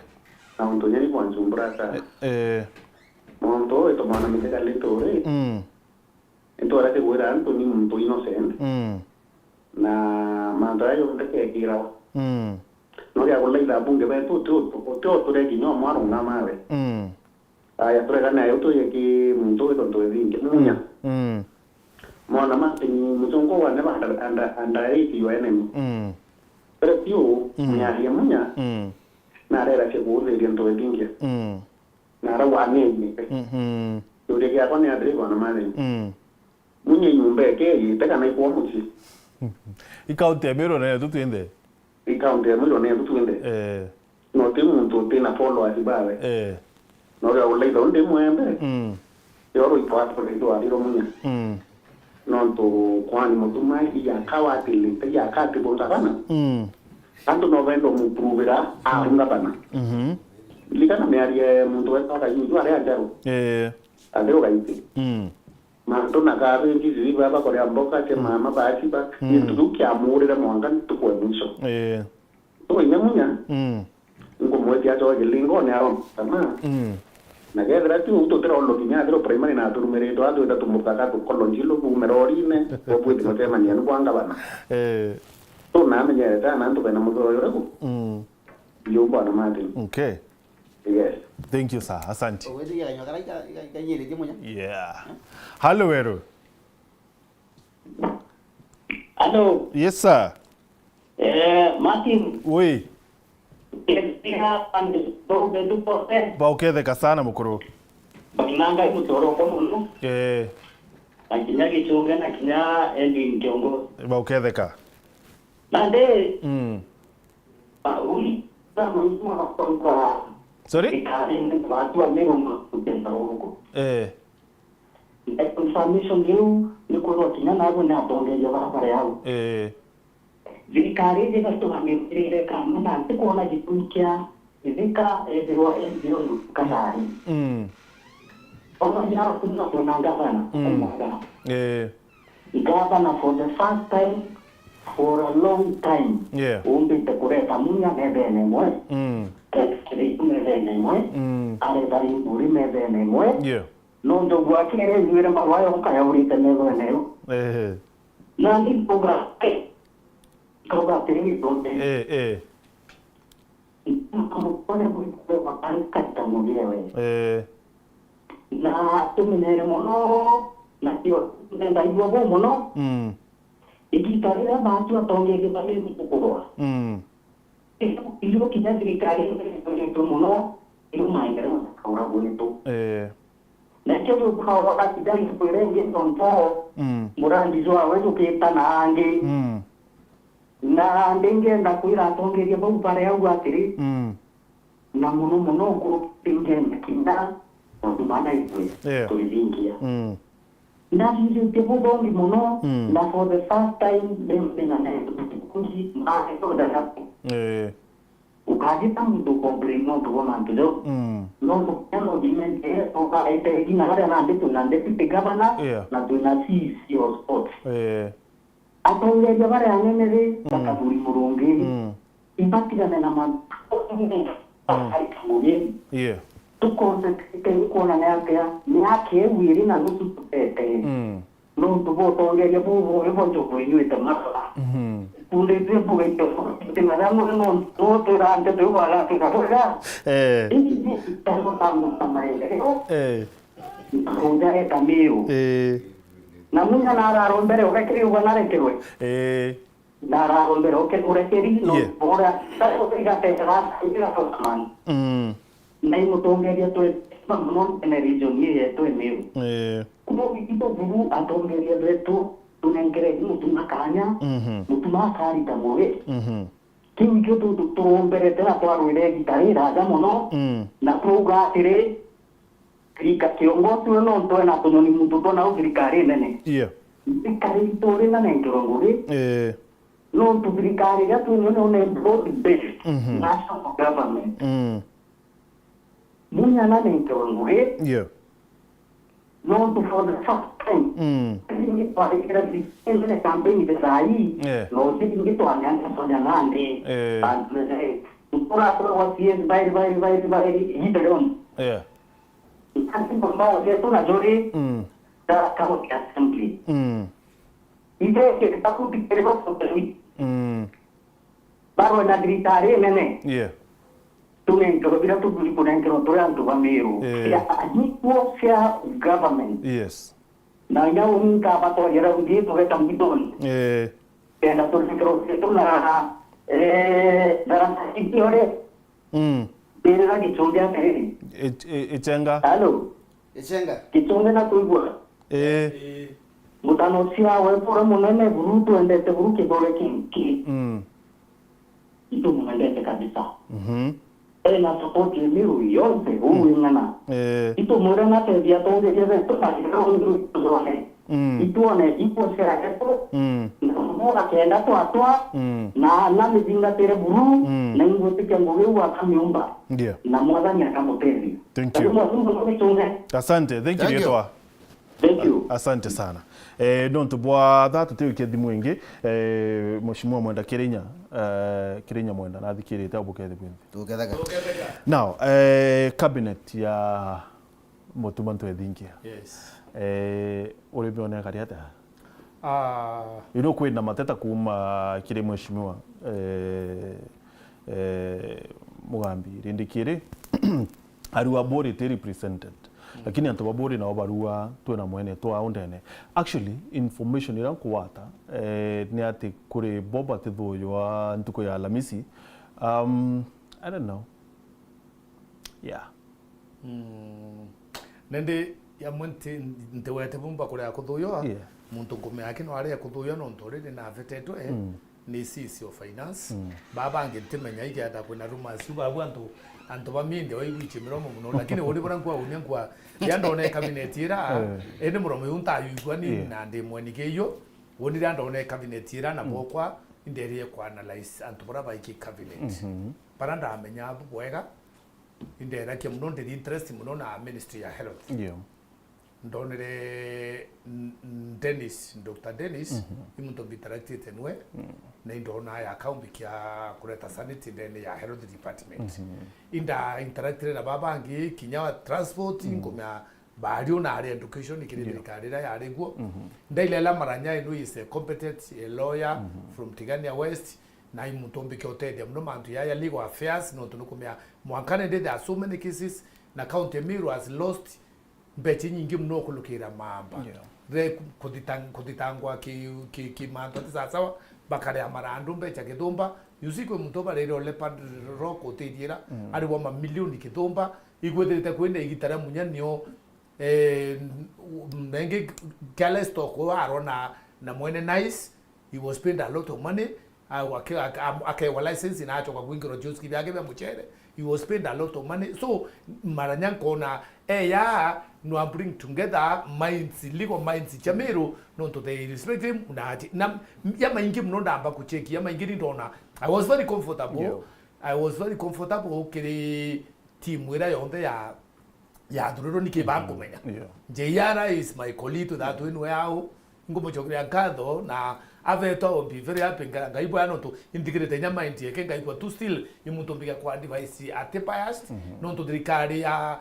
Na untu nyeri bwanchumbura sana. Eh, eh. Nontu itumaana mitigalite uri, Mm. itwara tigwira antu ni muntu innocent. Mm. Na mantu aya jonthe kekiragwa. Mm. No gia kulaitha abunge betu, uti utu-, uti uture kinya umwe arungama we. Mm. Aya, turegane ayo tuye ki muntu witwa Ntwethingi. Munya. Mm. Mwana Martin, muchongo wa never under-, under-, underrate your enemy. Mm. But you, Mm. mwiarie Munya, Mm. na arera cia kuuthiria Ntwethingi. Mm. Na ara wanenye. Mm-hmm. Kiuria giakwa ni atiri, bwana Martin. Mm. Munya nyumba eke yite kana ikwa mucii? I county ya Meru na yetu twinthe. I county ya Meru na yetu twinthe. Eh. No ti muntu uti na followers bawe. Eh. No ga ulaitha undi mwembe. Mm. Yo rwitwa atulitwa ariro Munya. Mm. Nontu kwani mutuma iya kawatilite iya kati bo gavana. Mm. Antu no bendo muprovira aru gavana. Mhm. Likana miarie muntu wetwa Kayuju aria njaru. Eh. Athi ugaiti. Mm. Mantu na cabbage, ici iba bakoria mboka cia Mm. mama baciba, Mm. gintu kiu kiamurire mwanka ntuku ya mwisho. Eh. So, inya Munya, Mm. nkumwitia acoke lingone aromba tamaa. Mm. Na kethira ti uu tutira undo kinya athirwa primary na aturumiritwe atwita tumuthaka tukolo njilu kuumira orine, bobwiti mucemania ni bwa ngavana. Eh. So, namenyerete ana antu bena muthoyo uriku? Mm. Biu bwana Martin. Okay. Yes. Thank you, sir. Asante. Ugwitikia kanyua karia ika-, ika-, ikanyiritie Munya. Yeah. Hello, Weru. Hello. Yes, sir. Eh, Martin. Ui. Kethira andu bauge tu pote. Bauketheka sana, mukuru. Bakinanga mutoro kwa muno. Eh. Na kinya Gichunge na kinya Edwin Kiongo. Bauketheka. Nandi, Mm. Pauli, na mwisho wa kwa Sorry? Ikarinde watu wa Meru ma kutenda huko. Eh. Na information iu ni kwirwa kinya nabo ni atongeria bara bari au. Eh. Thirikari iji igatugamirire kana na ntikwona gitumi kia Ithika ethirwa N G O kana ari. Mm. Ona ya kunya kuna ngavana, Mm. kumwaga. Eh. Ngavana for the first time for a long time. Yeah. Umbite kureta Munya methene imwe. Mm. Kethire methene imwe. Mm. Areta Linturi methene imwe. Yeah. Nontu bwa kere nywire marwa yonka yaurite methene yo. Eh. Na ndikuga, eh, kauga atiri, Eh, eh. Mukore mwikore makarikata mugiewe. Eh. Na tumenyere mono, na kio, nenda igua bo mono. Mm. Igita riria batu atongeria bari gukurwa. Mm. Irio kinya thirikari irio mono, irio maendeleo makaura gwitu. Eh. Nakio riu kwa wakati ndari kwire ingi tonto, Mm. murandi jwawe jukita na angi. Mm. Na ndingenda kwira atongeria bau bari au atiri, Mm. na muno muno nkuru ndingenda kinya maundu mana itwe Yeah. turithingia. Mm. Ndathithitie buthomi muno, Mm. na for the first time, ndimenya na kungi mbae tonda naku. Eh. Ukagita muntu complain nontu bwa mantu jau. Mm. Nontu kinya no gimente, ukaete ina baria nandi twina deputy governor, Yeah. na twina C E C of sports. Eh. Atongeria baria anene ri, Mm. ta Kathuri Murungi, Mm. ibatigane na mantu Mm. akai Kamugi. Yeah. Tuconcentrate ni kwona ni atia, ni aki iu iri na nusu tutete. Mm. Nontu bwa utongeria bubu, ibo njogu inyuite mara. Mhm. Kundite mbuga icio, tina ria mwe no, no twira nteto iu bagatika bwega. Eh. Iji ni itano na muntu maendeleo. Eh. Nkuja eta Miru. Eh. Na Munya nararombere urekerirwe na rekerwe. Eh. Nararombere uke-, urekeri, no Yeah. bora, igatetera, igatetera. Mm. Na imutongeria twe, muno ene region ii yetu e Miru. Eh. Kuo gituburu atongeria betu, tunengere mutuma kanya, Mhm. mutuma akarita mugi. Mhm. Kiu ikio tu-, tu-, turomberete na twarwire igita riraja muno, Mm. na twauga atiri, thirika-, kiongozi we nontu ena tunyoni muntu twona au thirikari nene. Yeah. Thirikari itu ri na nenkerwe ngugi, Eh. nontu thirikari iria twinayo ni broad based, Mhm. national government. Mm. Munya na nenkerwe ngugi, Yeah. Nontu for the first time, mm, ingitwarikira ndene campaign the saa hii, yeah, no zingi twanyangasonya nandi. Eh. Antu, eh, turakoragwa C S bairi, bairi, bairi, bairi, ihinda rionthe. Yeah. Nandi mambo yetu na juri, mm, Tharaka County Assembly. Mm. Ithe ke takuti kere ba. Mm. Barwe na thirikari nene. Yeah. Tunenkerwe bira tuburi kunenkerwa turi antu ba Meru. Eh. Ya equal share of government. Yes. Na inya uni nkabatwarira raundi tugeta mwitoni. Eh. Kenda tunenkerwa tuna, eh, darasa ikiore. Mm. Birira Gichungi atiriri. E-, e-, Ichenga. Hello. Ichenga. Gichungi na kuigua. Eh. Eh. Mutano cia wetu uria munene buru twendete buru Kithure Kindiki. Mm. Itumwendete kabisa. Mhm. Ena support ya Meru yonthe, mm, uu wing'ana. Eh. Itumwire na tethi atongeria betu na ira undu ituzone. Mm. Itwone ikwo cia yetu. Mm. Na mura kenda twatwa. Mm. Na na mithingatire buru. Mm. Na ingwitikia ngugi uu akamiumba. Ndio. Na Mwathani akamutethia. Thank you. Asante. Thank you, Thank you. Gitwa. Thank you. A-, asante sana. Eh, nontu bwa thaa tutiukia thimu ingi, eh, Mheshimiwa Mwenda Kirinya, eh, Kirinya Mwenda, nathikirite au bukethi bwinthe. Tuketheka. Now, eh, cabinet ya Mutuma Ntwethingia. Yes. Eh, uri mione kari atia? Ah. Ino kwina mateta kuma kiri Mheshimiwa, eh, eh, Mugambi, rindi kiri, Arua Buri ti represented. Mm. Lakini antu ba Buri nao barua twina mwene twao ndene. Actually, information iria nkugwata, eh, ni ati kuri bo batithuywa ntuku ya Alamisi. Um, I don't know. Yeah. Mm. Nandi yamwe nti-, ntiwete bumba kuria kuthuywa. Yeah. Muntu nkume yake no aria kuthuywa nontu already navetetwe. Mm. Ni C C of finance. Mm. Baba bangi ntimenya ikenda kwina rumors iu babu antu, antu ba media waigwichie miromo muno, lakini uni bura nkwa unia nkwa ya ndone cabinet ira, eh, indi muromo yu ntayuigua ni, yeah, na ndi mweni kiyo, uni ria ndone cabinet ira na, mm, bokwa inderie ku analyze antu bara baiki cabinet. Mhm. Bara ndamenya abu bwega, inderakia muno, ndiri interest muno na ministry ya health. Yeah. Ndonere n-, n-, Dennis, Doctor Dennis, mhm, ni muntu mbinteractite nwe, mm, na indona ya kaumbi kia kureta sanity ndene ya health department. Mhm. Inda interactire na baba bangi, kinya wa transport, mm, nkumea bari ona ari education kiri, yeah, thirikari iria yari guo. Mhm. Ndailela Maranya inu is a competent, a lawyer, mhm, from Tigania West, na i muntu mbike utethia muno mantu ya, ya legal affairs, nontu nukumea mwankane ndi there are so many cases, na county Meru has lost mbecha inyingi muno kulukira mamba. Yeah. Re ku-, kuthitang-, kuthitangwa ki, ki, ki mantu ati sasawa, bakarea marandu mbecha kithumba. You see, kwi muntu barire ole padro kutithira, mm, ari wa mamilioni kithumba, igwithirite kwina igita ria munya nio, eh, n-, nengi careless talk arona na mwene nice, he was paid a lot of money, a-, ake-, ake-, am-, akewa license na acoka kwingirwa kioski biake bia muchere. He was paid a lot of money. So, Maranya nkona, eh, ya, no bring together minds, legal minds cia Meru, nontu they respect him, na ati, na, ya maingi muno ndamba kucheki, ya maingi ni ndona. I was very comfortable. Yeah. I was very comfortable kiri team ira yonthe ya ya Thururu niki bankumenya. Yeah. J R is my colleague to that way, nwe au, ngumucokeria nkatho, na avetwa will be very happy, nga-, Ngai bwa nontu inthikirite inya mind yake, ngaigua tu still, i muntu mbiga kwa advice ati biased, mhm, nontu thirikari ya,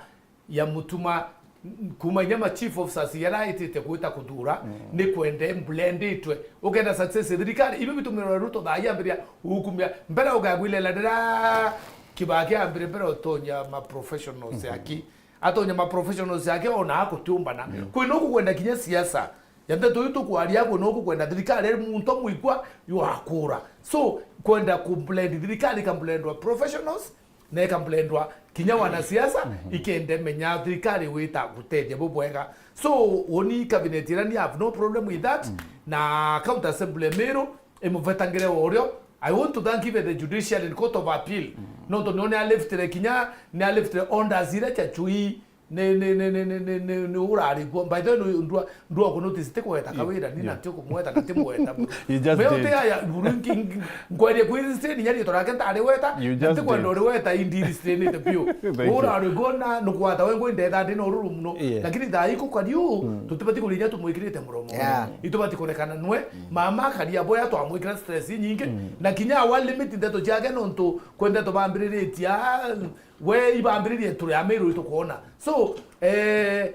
ya Mutuma, n-, kuma inya ma chief officers yara itite gwita kuthura, mm, ni kwende mblenditwe. Ukenda success thirikari, ibi bitumirwa Ruto thaa yambiria ukumia, mbere ugagwilela ndira kibaa kiambire mbere utonya ma professionals, mhm, aki Atonya ma professionals yake ona akutiumbana. Yeah. Kwi no kukwenda kinya siasa. Ya ndeto yu tukwaria kwi no kukwenda thirikari iri muntu mwikwa yu akura. So, kwenda kublend thirikari ikamblendwa professionals, na ikamblendwa kinya wanasiasa, mhm, ikende menya thirikari wita gutethia bubwega. So, woni cabinet ira ni have no problem with that. Mm. Na county assembly Meru, imuvetangire o urio. I want to thank even the judiciary and court of appeal. Mm. Nontu nione aliftire kinya, ni aliftire orders ira cia chui Ni, ni, ni, ni, ni, ni, ni, ni urari kuo. By the way, ni ndua, ndua ku notice ti kweta Kawira, ni na ti kumweta na ti mweta. You just Me did. Uti aya, buru nki-, nki-, nkwerie kwi strain, nyari torake ntari weta, You na just ti kwenda did. Uri weta, indi strain te piu. Thank you. Urari kuo na nukwata we ngwi ndetha ndi na ururu muno. Yeah. Lakini thaa iko kariu, tutibati kurinya tumwikirite muromo. Yeah. Itubati kurekana nwe, mama karia boya twamwikira stress nyingi, na kinya wa limit ndeto ciake nontu kwende tubambiriritie, ah, we ibambiririe turi amiru tukuona. So, eh,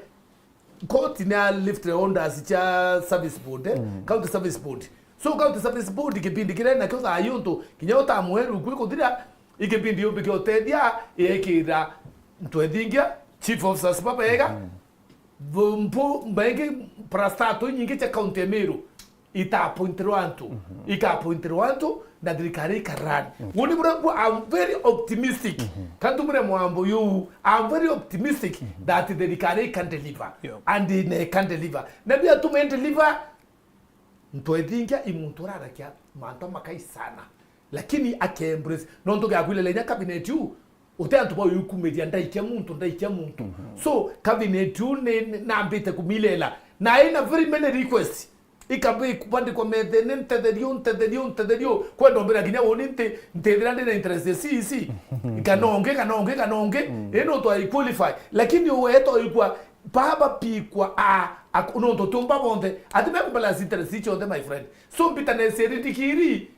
court ni a lift orders cia service board, eh? County service board. So, county service board kipindi kire nakio thaa yu ntu kinya utamweru kwi kuthira, ikipindi yumbi kia utethia, iekira ntwethingia, chief officers babega, bu-, mpu-, mbaingi parastato inyingi cia county ya Meru. Itaappointirwa antu, ikaappointirwa antu, na thirikari ikarani. Woni buria mbu, I'm very optimistic. Kantu mure mwambo yu, I'm very optimistic that thirikari ikan deliver. Yeah. And ne ikan deliver. Na bia tume deliver, ntwethingia i muntu urarakia mantu makai sana. Lakini ake embrace. Nontu gakwile lenya cabinet yu, uti antu bau yukumiria ndaikia muntu, ndaikia muntu. So, cabinet yu ni, ni, nambite kumilela. Na ina very many requests. Ikabandikwa methene, ntetherio, ntetherio, ntetherio. Kwenda umbira kinya woni nti, ntithira ndina interest ya C E C. Kana ungi, kana ungi, kana ungi. Ii nontu I qualify. Lakini uweta uigua, baba pikwa, a, a, nontu tiumba bonthe. Ati me kubalance interest cionthe, my friend. So, bitterness iri ndikiri.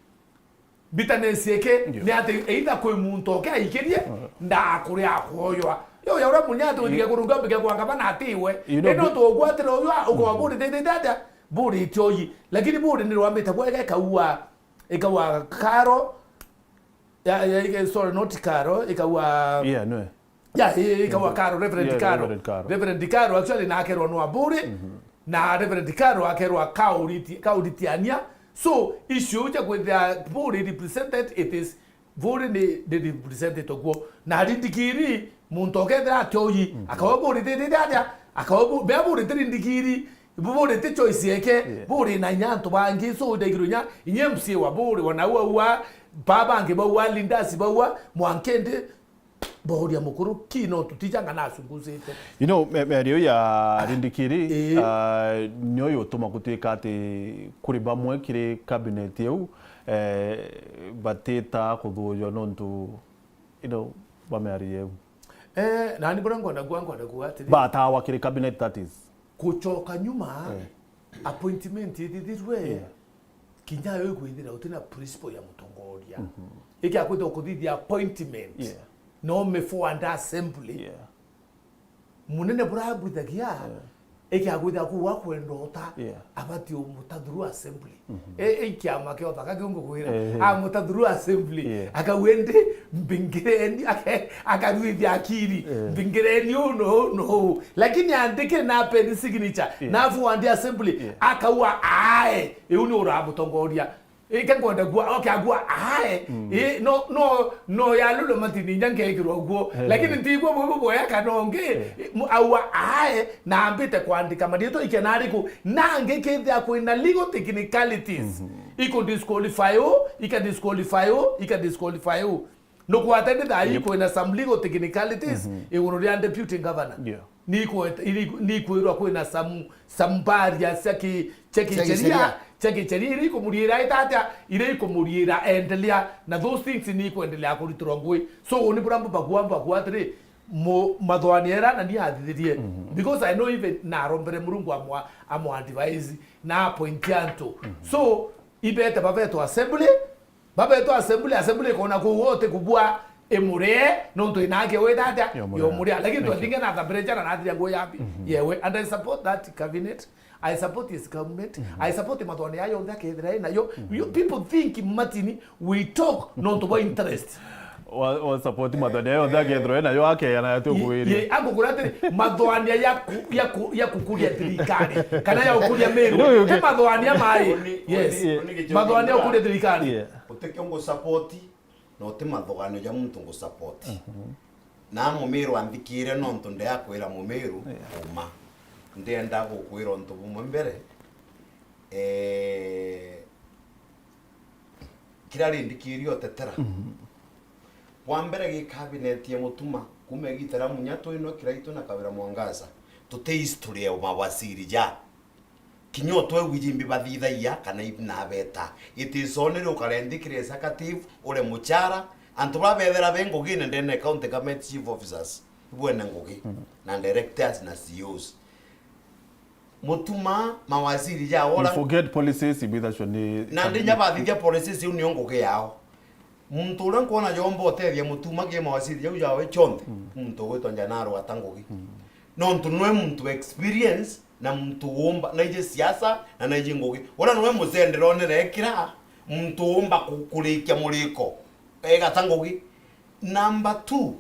Bitterness eke, yeah, ni ati either kwi muntu oke aikirie, ndakuri akoywa. Yo, ya uria munya ati withike kurunga mbike kwa ngavana atiwe. You know, ino bi- tugwatira uyu, ukwa buri thithite atia? Buri tioyi. Lakini buri ni rwambite bwega ikaua, ikaua Karo, ya, ya, ika-, sorry, not Karo, ikaua Yeah, nwe. Yeah, i-, ikaua Karo, Reverend Yeah, Karo. Reverend Karo. Reverend Karo actually na akerwa no aburi, na Reverend Karo akerwa kauriti-, kauritiania. So, issue cia kwithira buri represented, it is buri ni, ni represented kuo. Na rindikiri, muntu okethira atioyi, akawa buri ti, ti, ti, atia, akawa bu-, bea buri ti rindikiri, bu-, buri ti choice yeke, Yeah. Buri na inya antu bangi, so ndaigirwe inya, inya M C A wa buri, wana ua ua, ba bangi baua, leaders baua, mwankende, Boria mukuru, ki no tutija ng'a nacunguzite. You know, me-, miario ya Rindikiri, Ii. ah, nio yutuma gutwika ati kuri bamwe kiri cabinet iu, eh, batita kuthuujwa nontu, you know, bwa miario iu. Eh, nani buria nkwenda kuuga, nkwenda kuuga atiri. Batawa kiri cabinet, that is. Gucoka nyuma, Eh. appointment ithithirwe, Yeah. kinya yo ikwithira utina principle ya mutongoria. Mhm. Iki akwita ukuthithia appointment, Yeah. no me forward assembly. Yeah. Munene burabwithagia, Yeah. iki akwita kuwa kwenda uta, Yeah. abati umuta through assembly. Mhm. E, e, kiama kia uthaka kiu ngukwira, Eh. amuta through assembly. Yeah. Akauga, "Indi mbingireni," ake-, akarwithia akiri, Eh. "Mbingireni uu no, no." Lakini andikire na pen signature, Yeah. na forward assembly, Yeah. akauga, "Ae, iu ni uramutongoria." Ike nkwenda kuwa, okay, akauga, "Ae, Mm. i, no, no, no ya lulu matini inya nkekirwa guo." Eh. Lakini ntigua bwe bwe boya kana ungi, Eh. mu-, auga, "Ae, na ambite kwandika mariitwa ikenariku." Nangi kethia kwina legal technicalities. Mhm. Iku disqualify u, ika disqualify u, ika disqualify u. Nukwata ni thaa ii Yep. kwina some legal technicalities Mhm. iguru ria deputy governor. Yeah. Ni kweta, iri-, ni kwirwa kwina some, some barriers cia ki-, cia Cia kicheria, kicheria. cia kicheria, iri ikumuriira ita atia, iri ikumuriira endelea, na those things ni ikwendelea kuritirwa ngui. So, uni buria mbuba kuwa, mbuba kuwa atiri, mu-, mathwani era na ni athithirie. Mhm. Because I know even narombere Murungu amwa-, amwa advise, na appoint antu. Mhm. So, ibete babeto assembly, Babeetwa assembly, assembly ikoona kuu wote kubua imurie, nontu inake wita atia? Yomuria. Yomuria. Lakini Thank you. Twathinge na thambere jana na athiria nguo yambi. Mhm. Yewe, and I support that cabinet. I support his government. Mhm. I support mathone yayo yonthe akethira ena yo. Mhm. You people think Martin, we talk nontu bwa interest. Wa, wa support mathone yayo yonthe akethirwa ena yo akeya na yatwe Ye, kuwiria. Ye, angukura atiri, mathwania ya ku-, ya ku-, ya kukuria thirikari. Kana ya ukuria Meru. No, you Ti get mathwania mai. Oni, Yes. oni, oni gichungi Mathwania ya kuria thirikari. Yeah. Utekio ngu support, na uti mathuganio ja muntu ngu support. Mhm. Na Mumiru anthikire nontu ndiakwira Mumiru Yeah. uma. Ndienda gukwira untu bumwe mbere. Eh, kira rindikiri utetera. Mhm. Bwa mbere gi cabinet ya Mutuma Kuuma igita ria Munya twinwa Kiraitu na Kawira Mwangaza, tuti history ya mawaziri ja. Kinya utwegwi jimbi bathithagia kana ibinabeta. It is only riu ukarendikira executive, ure muchara, antu babethera be ngugine ndene county government chief officers, ibwene ngugi, na directors na C E Os. Mutuma mawaziri ja You ora forget policies, ibwithacwa ni na ndi nyabathithia policies iu nio ngugi yao. Muntu uria nkwona jomba utethia Mutuma ki mawaziri jau jawe chonthe, muntu ugwitwa Njanaro Gata Ngugi. Nontu nwe muntu experience na muntu umba naiji siasa na naiji ngugi. Uria nwe mucenderone rekira muntu umba ku-, kurikia muriko e Gata Ngugi. Number two,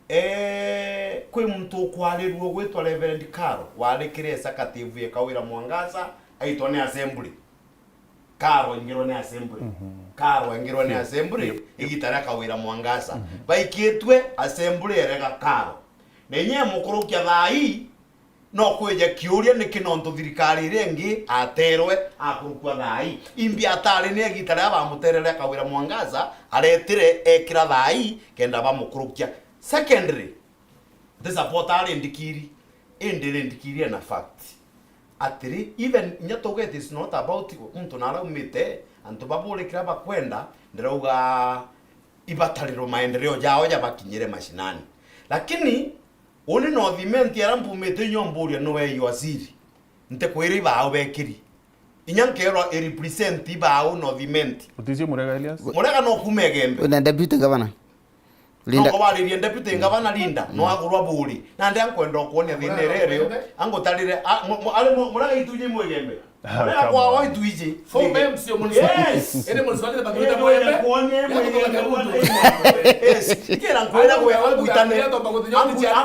eh, kwi muntu ukwarirua ugwitwa Reverend Karo, warikire executive ya Kawira Mwangaza, aitwa ni assembly. Karo aingirwe ni assembly. Karo aingirwe ni assembly, igita ria Kawira Mwangaza. Baikitwe assembly erega Karo. Na inya emukurukia thaa ii, no kwije kiuria niki nontu thirikari iria ingi aterwe akurukua thaa ii. Imbi atari ni igita riria bamuterere Kawira Mwangaza, aretire ekira thaa ii kenda bamukurukia. Secondly, Nti support ari ndikiri, indi ri ndikiri ena fact. Atiri, even inya tuge it is not about muntu naraumite, antu baburi kiria bakwenda, ndirauga ibatarirwe maendeleo jao jabakinyire mashinani. Lakini, uni North Imenti aria mpumite inya umburia nwe waziri, ntikwira ibao bekiri. Inya nkerwa i represent ibao North Imenti. Uticio Murega Elias? Murega no kuuma Igembe. Wina deputy governor. Linda. No kubaririe deputy governor Linda, no agurwa buri. Nandi ankwenda ukuonia thina iria irio, angutarire, a, mu-, mu-, ari mu-, Murega Ituiji mwi Igembe. Ah, Murega come kwao on. Ituiji. Former M C O municipality. Yes. Ene municipality bakirita Mwembe. Kuonia mwi Igembe. Yes. Ikira nkwira gwe angwitane.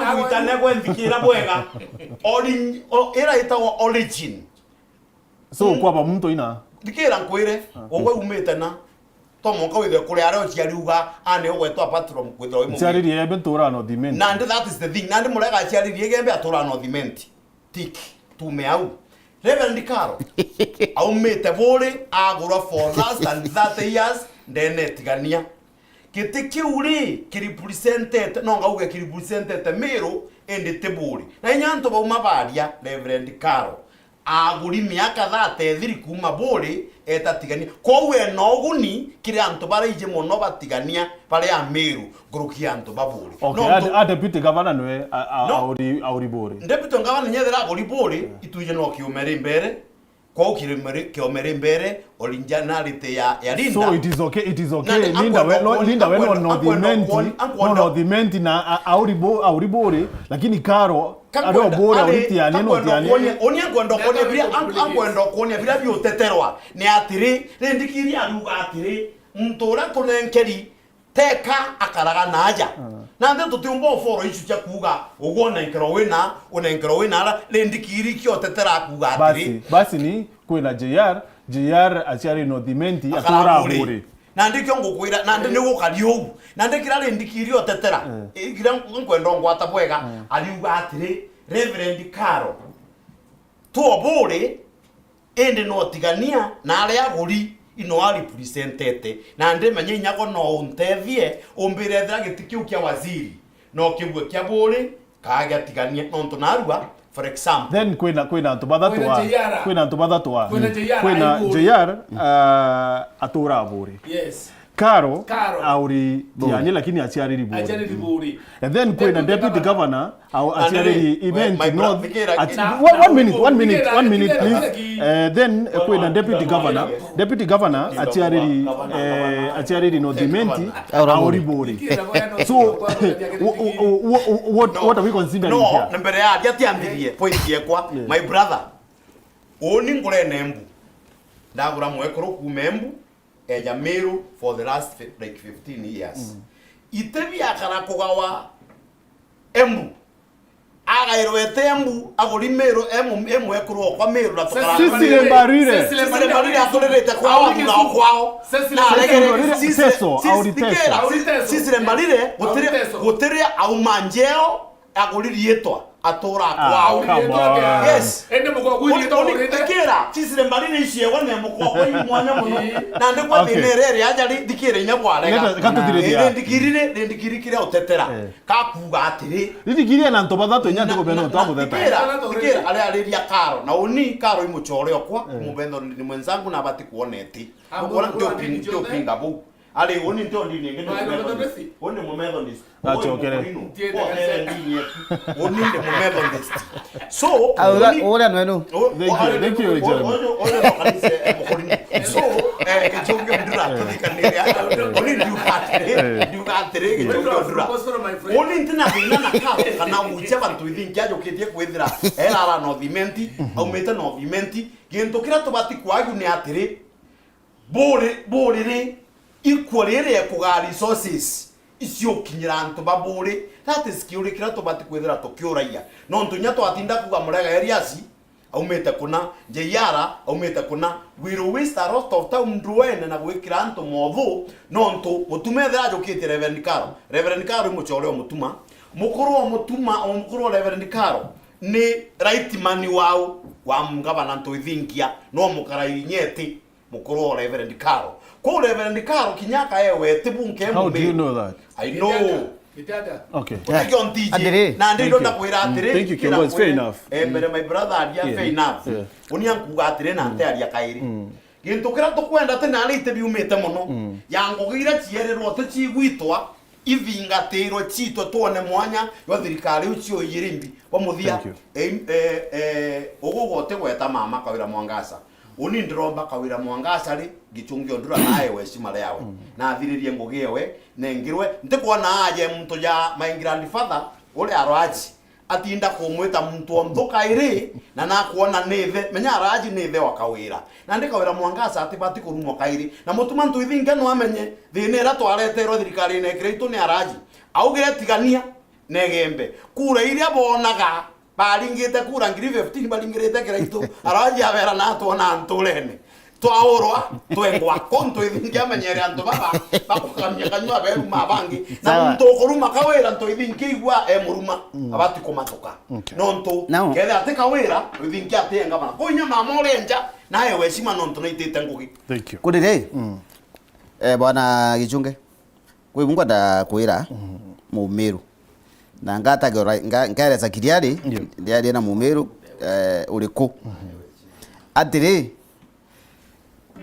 Angwitane gwe nthikira bwega. Ori-, o-, ira itagwa origin. So, mm, kwaba muntu ina? Thikira nkwire, ugwe umite na, to mwanka withire kuri aria uciari uga, ane ugwetwa patron kwithirwa wi mugi. Ciaririe Igembe ntura North Imenti. Nandi that is the thing. Nandi Murega aciaririe Igembe atura North Imenti. Tick. Tume au. Reverend Karo, aumite buri, agurwa for less than thirty years, ndene tigania. Giti kiu ri, kirepresentete, no ngauge kirepresentete Miru, indi ti buri. Na inya antu bauma baria, Reverend Karo, aguri miaka thirty-three kuuma buri, eta tigania. Kwou ena uguni kiri antu baraiji mono batigania, baria Miru, nkuruki ya antu ba buri. Okay, no a, ntu- a deputy governor nwe a, a, no. Auri, auri buri. Deputy governor nyethira aguri buri, yeah, itwije no kiumeri mbere. Kwou kiumeri, kiumeri mbere, originality ya, ya Linda. So it is okay, it is okay. Nandi Linda we, no, Linda we no North Imenti, no North Imenti na a, auri bo-, auri buri, lakini Karo, ari obura, ari tiani, no tiani. Uni ankwenda kuonia bira, ankwenda kuonia bira biuteterwa. Ni atiri, rindikiri aruga atiri, muntu uria tunenkeri, teka akaraga na aja. Mm. Nandi tutiumba uforo icu cia kuuga, uguo unenkerwa wina, unenkerwa wina ara, rindikiri kiotetera kuuga atiri. Basi, basi ni kwina J R, J R aciari North Imenti, atura buri. Nandi kio ngukwira, nandi ni gukari uu. Nandi kira rindikiri otetera, mm, eh, kira nkwenda ngwata bwega, mm, ariuga atiri, Reverend Karo, tuo buri, indi no tigania na aria aguri ino a representete, na ndimenye inyako no untethie, umbire ethira giti kiu kia waziri no kibue kia buri, kaa gia tigania, nontu narua, for example. Then kwina, kwina antu bathatu a, kwina antu bathatu a, kwina J R, kwina J R, uh, atura buri. Yes. Karo, Karo auri tiani, lakini aciariri buri. Aciariri buri. And then kwina deputy governor, au-, aciariri Imenti North. One, one minute, one minute, one minute, please. Eh, then kwina deputy governor, deputy governor aciariri, eh, aciariri North Imenti, auri buri. So, wha-, wha-, what, what are we considering here? No, na mbere ya aria tiambirie point yekwa, my brother, uni ngurene Embu. Ndagura mwekuru kuuma Embu, eja Meru for the last fi-, like, fifteen years. Mm. Ite biakara kugawa Embu. Agairwe ite Embu, aguri Meru, emu-, emwekuru okwa Meru na tukara. Cecily Mbarire. Cecily Mbarire aturirite kwao, athura o kwao. Na aregere Cecily Mbarire, Cecily, Teso, Cecily, auri Teso. Cecily Mbarire, gutiri, gutiri auma njeo, aguri riitwa. atura Ah, kwao. Come on. Yes. Ende mukogwiri Uni- to uni- urite. Thikira, cisire mbarire iciewa ne mukogwa imwanya muno. Ii. Na ndi kwa Okay. thina iri iri aja ri, thikira inya bwarega. Leta, katuthiriria. Ii, rindikirire, rindikiri kiria utetera. Eh. Kakuga atiri. Rindikiri na antu bathatu inya Na- tukumenya na- utamuteta. Thikira, thikira, ari ariria Karo. Na uni Karo imuchore okwa, Eh. mubendo ni mwenzangu na abati kuona eti. Ah, Ukona mukuru ndio wa pin-, ndini ndio ciothe. pinga bu. Ari, uni ndio ndini ingi ni Mwathani Methodist. Methodist. Uni mu Methodist. Achokere. Uni mu Murino. Ndiye Wothe ndagase. ndini yetu. Uni ndi mu Methodist. So, Au, uni uria nwenu. O-, Thank you, o-, thank you, o-, Jeremy. o-, o-, o-, kanisa, eh, Mukurino. So, eh, Gichungi ndura tuthikaniria. Uni ndiuga atiri, Eh. ndiuga atiri, Gichungi ndura. Uni ntina thina na Karo kana uche bantu ithingi ajukitie kwithira era ara North Imenti, aumite North Imenti. Gintu kiria tubati kwagu ni atiri, Buri-, buriri, equal iri ekugaa resources iciukinyira antu ba buri, that is kiuri kiria tubati kwithira tukiuragia. Nontu inya twatinda kuuga Murega Elias aumite kuna, J R aumite kuna, we will waste a lot of time ndwene na gwikira antu mothu, nontu Mutuma ethira ajukitie Reverend Karo. Reverend Karo i muchore o Mutuma. Mukuru o Mutuma, o mukuru o Reverend Karo ni right man wao wa ngavana Ntoithinkia, no mukara inyeti. Mukuru o Reverend Karo. Kwou Reverend Karo kinya akaewe ti bunke How do you mume. know that? I know. Gitata. Okay. Utikio ntiji. Atiri. Na ndi Thank you. Ndakwira Mm, atiri, thank you, kira Kiongozi. Fair kwe, enough. eh, mbere my brother aria, Yeah. fair enough. Yeah. Unia nkuga atiri na nte aria kairi. Mm. Gintu kiria tukwenda ti nari ite biumite muno. Mm. Ya ngugi iria cierirwo ti cigwitwa, ithingatirwe citwe twone mwanya jwa thirikari iu cio iyirimbi. Bwa muthia, Thank you. eh, eh, eh, ugugu utigweta mama Kawira Mwangaza. Uni ndiromba Kawira Mwangaza ri, Gichungi o Ndura naewe heshima riawe. Mm. Na athiririe ngugi ewe, nengirwe. Ntikwona aje muntu ja my grandfather, uri Araji, atinda kumwita muntu o nthu kairi, na nakwona ni ithe. Menya Araji ni ithe wa Kawira. Na ndi Kawira Mwangaza atibati kurumwa kairi. Na Mutuma Ntoithinkia no amenye, thina iria twareterwe thirikarine ya Kiraitu ni Araji. Augire tigania, Negembe. Kura iria bonaga, baringite kura ngiri fifteen baringirite Kiraitu. Araji abera natwona nturene. Twaurwa, twengwa. Ko Ntoithinkia amenyere antu baba, bakukamia kanyua beru ma bangi. Na Sawa. muntu ukuruma Kawira Ntoithinkia igua e muruma, Mm. abati kumatuka. Okay. Nontu, Now. kethe ati Kawira, Ntoithinkia ati e ngavana. Ko inya mama uria nja, naewe heshima nontu naitite ngugi. Thank you. Kuri ri? Mm. Eh, bwana Gichungi. Kwi bu nkwenda kwira Mhm. Mumiru. Na ngatagira, nga-, nkaeresa kiriari, Ndio. ndiaria na Mumiru, eh, uriku. Mhm. Atiri,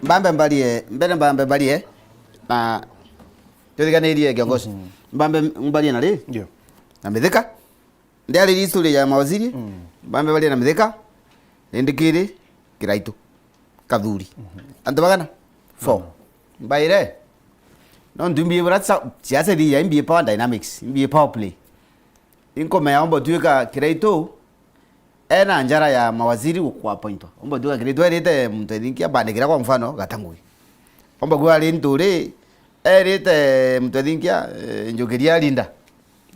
mbambe mbarie, mbere mbambe mbarie, na tuthikanirie kiongozi. Mhm. Mbambe mbarie na ri? Ndio. Na Mithika. Ndiaririe history ya mawaziri, Mm. mbambe baria na Mithika, Rindikiri, Kiraitu, Kathuri. Mhm. Antu bagana? Four. Mhm. Mbaire. No ntumbie bura sa-, siasa iria imbie power dynamics, imbie power play. Inkomea omba tuika Kiraitu, ena njara ya mawaziri gukwa appointwa. Omba tuika Kiraitu erite muntu ethinkia bandikira kwa mfano Gatangui. Omba kuga ari Nturi, erite muntu ethinkia, eh, Njukiria Linda.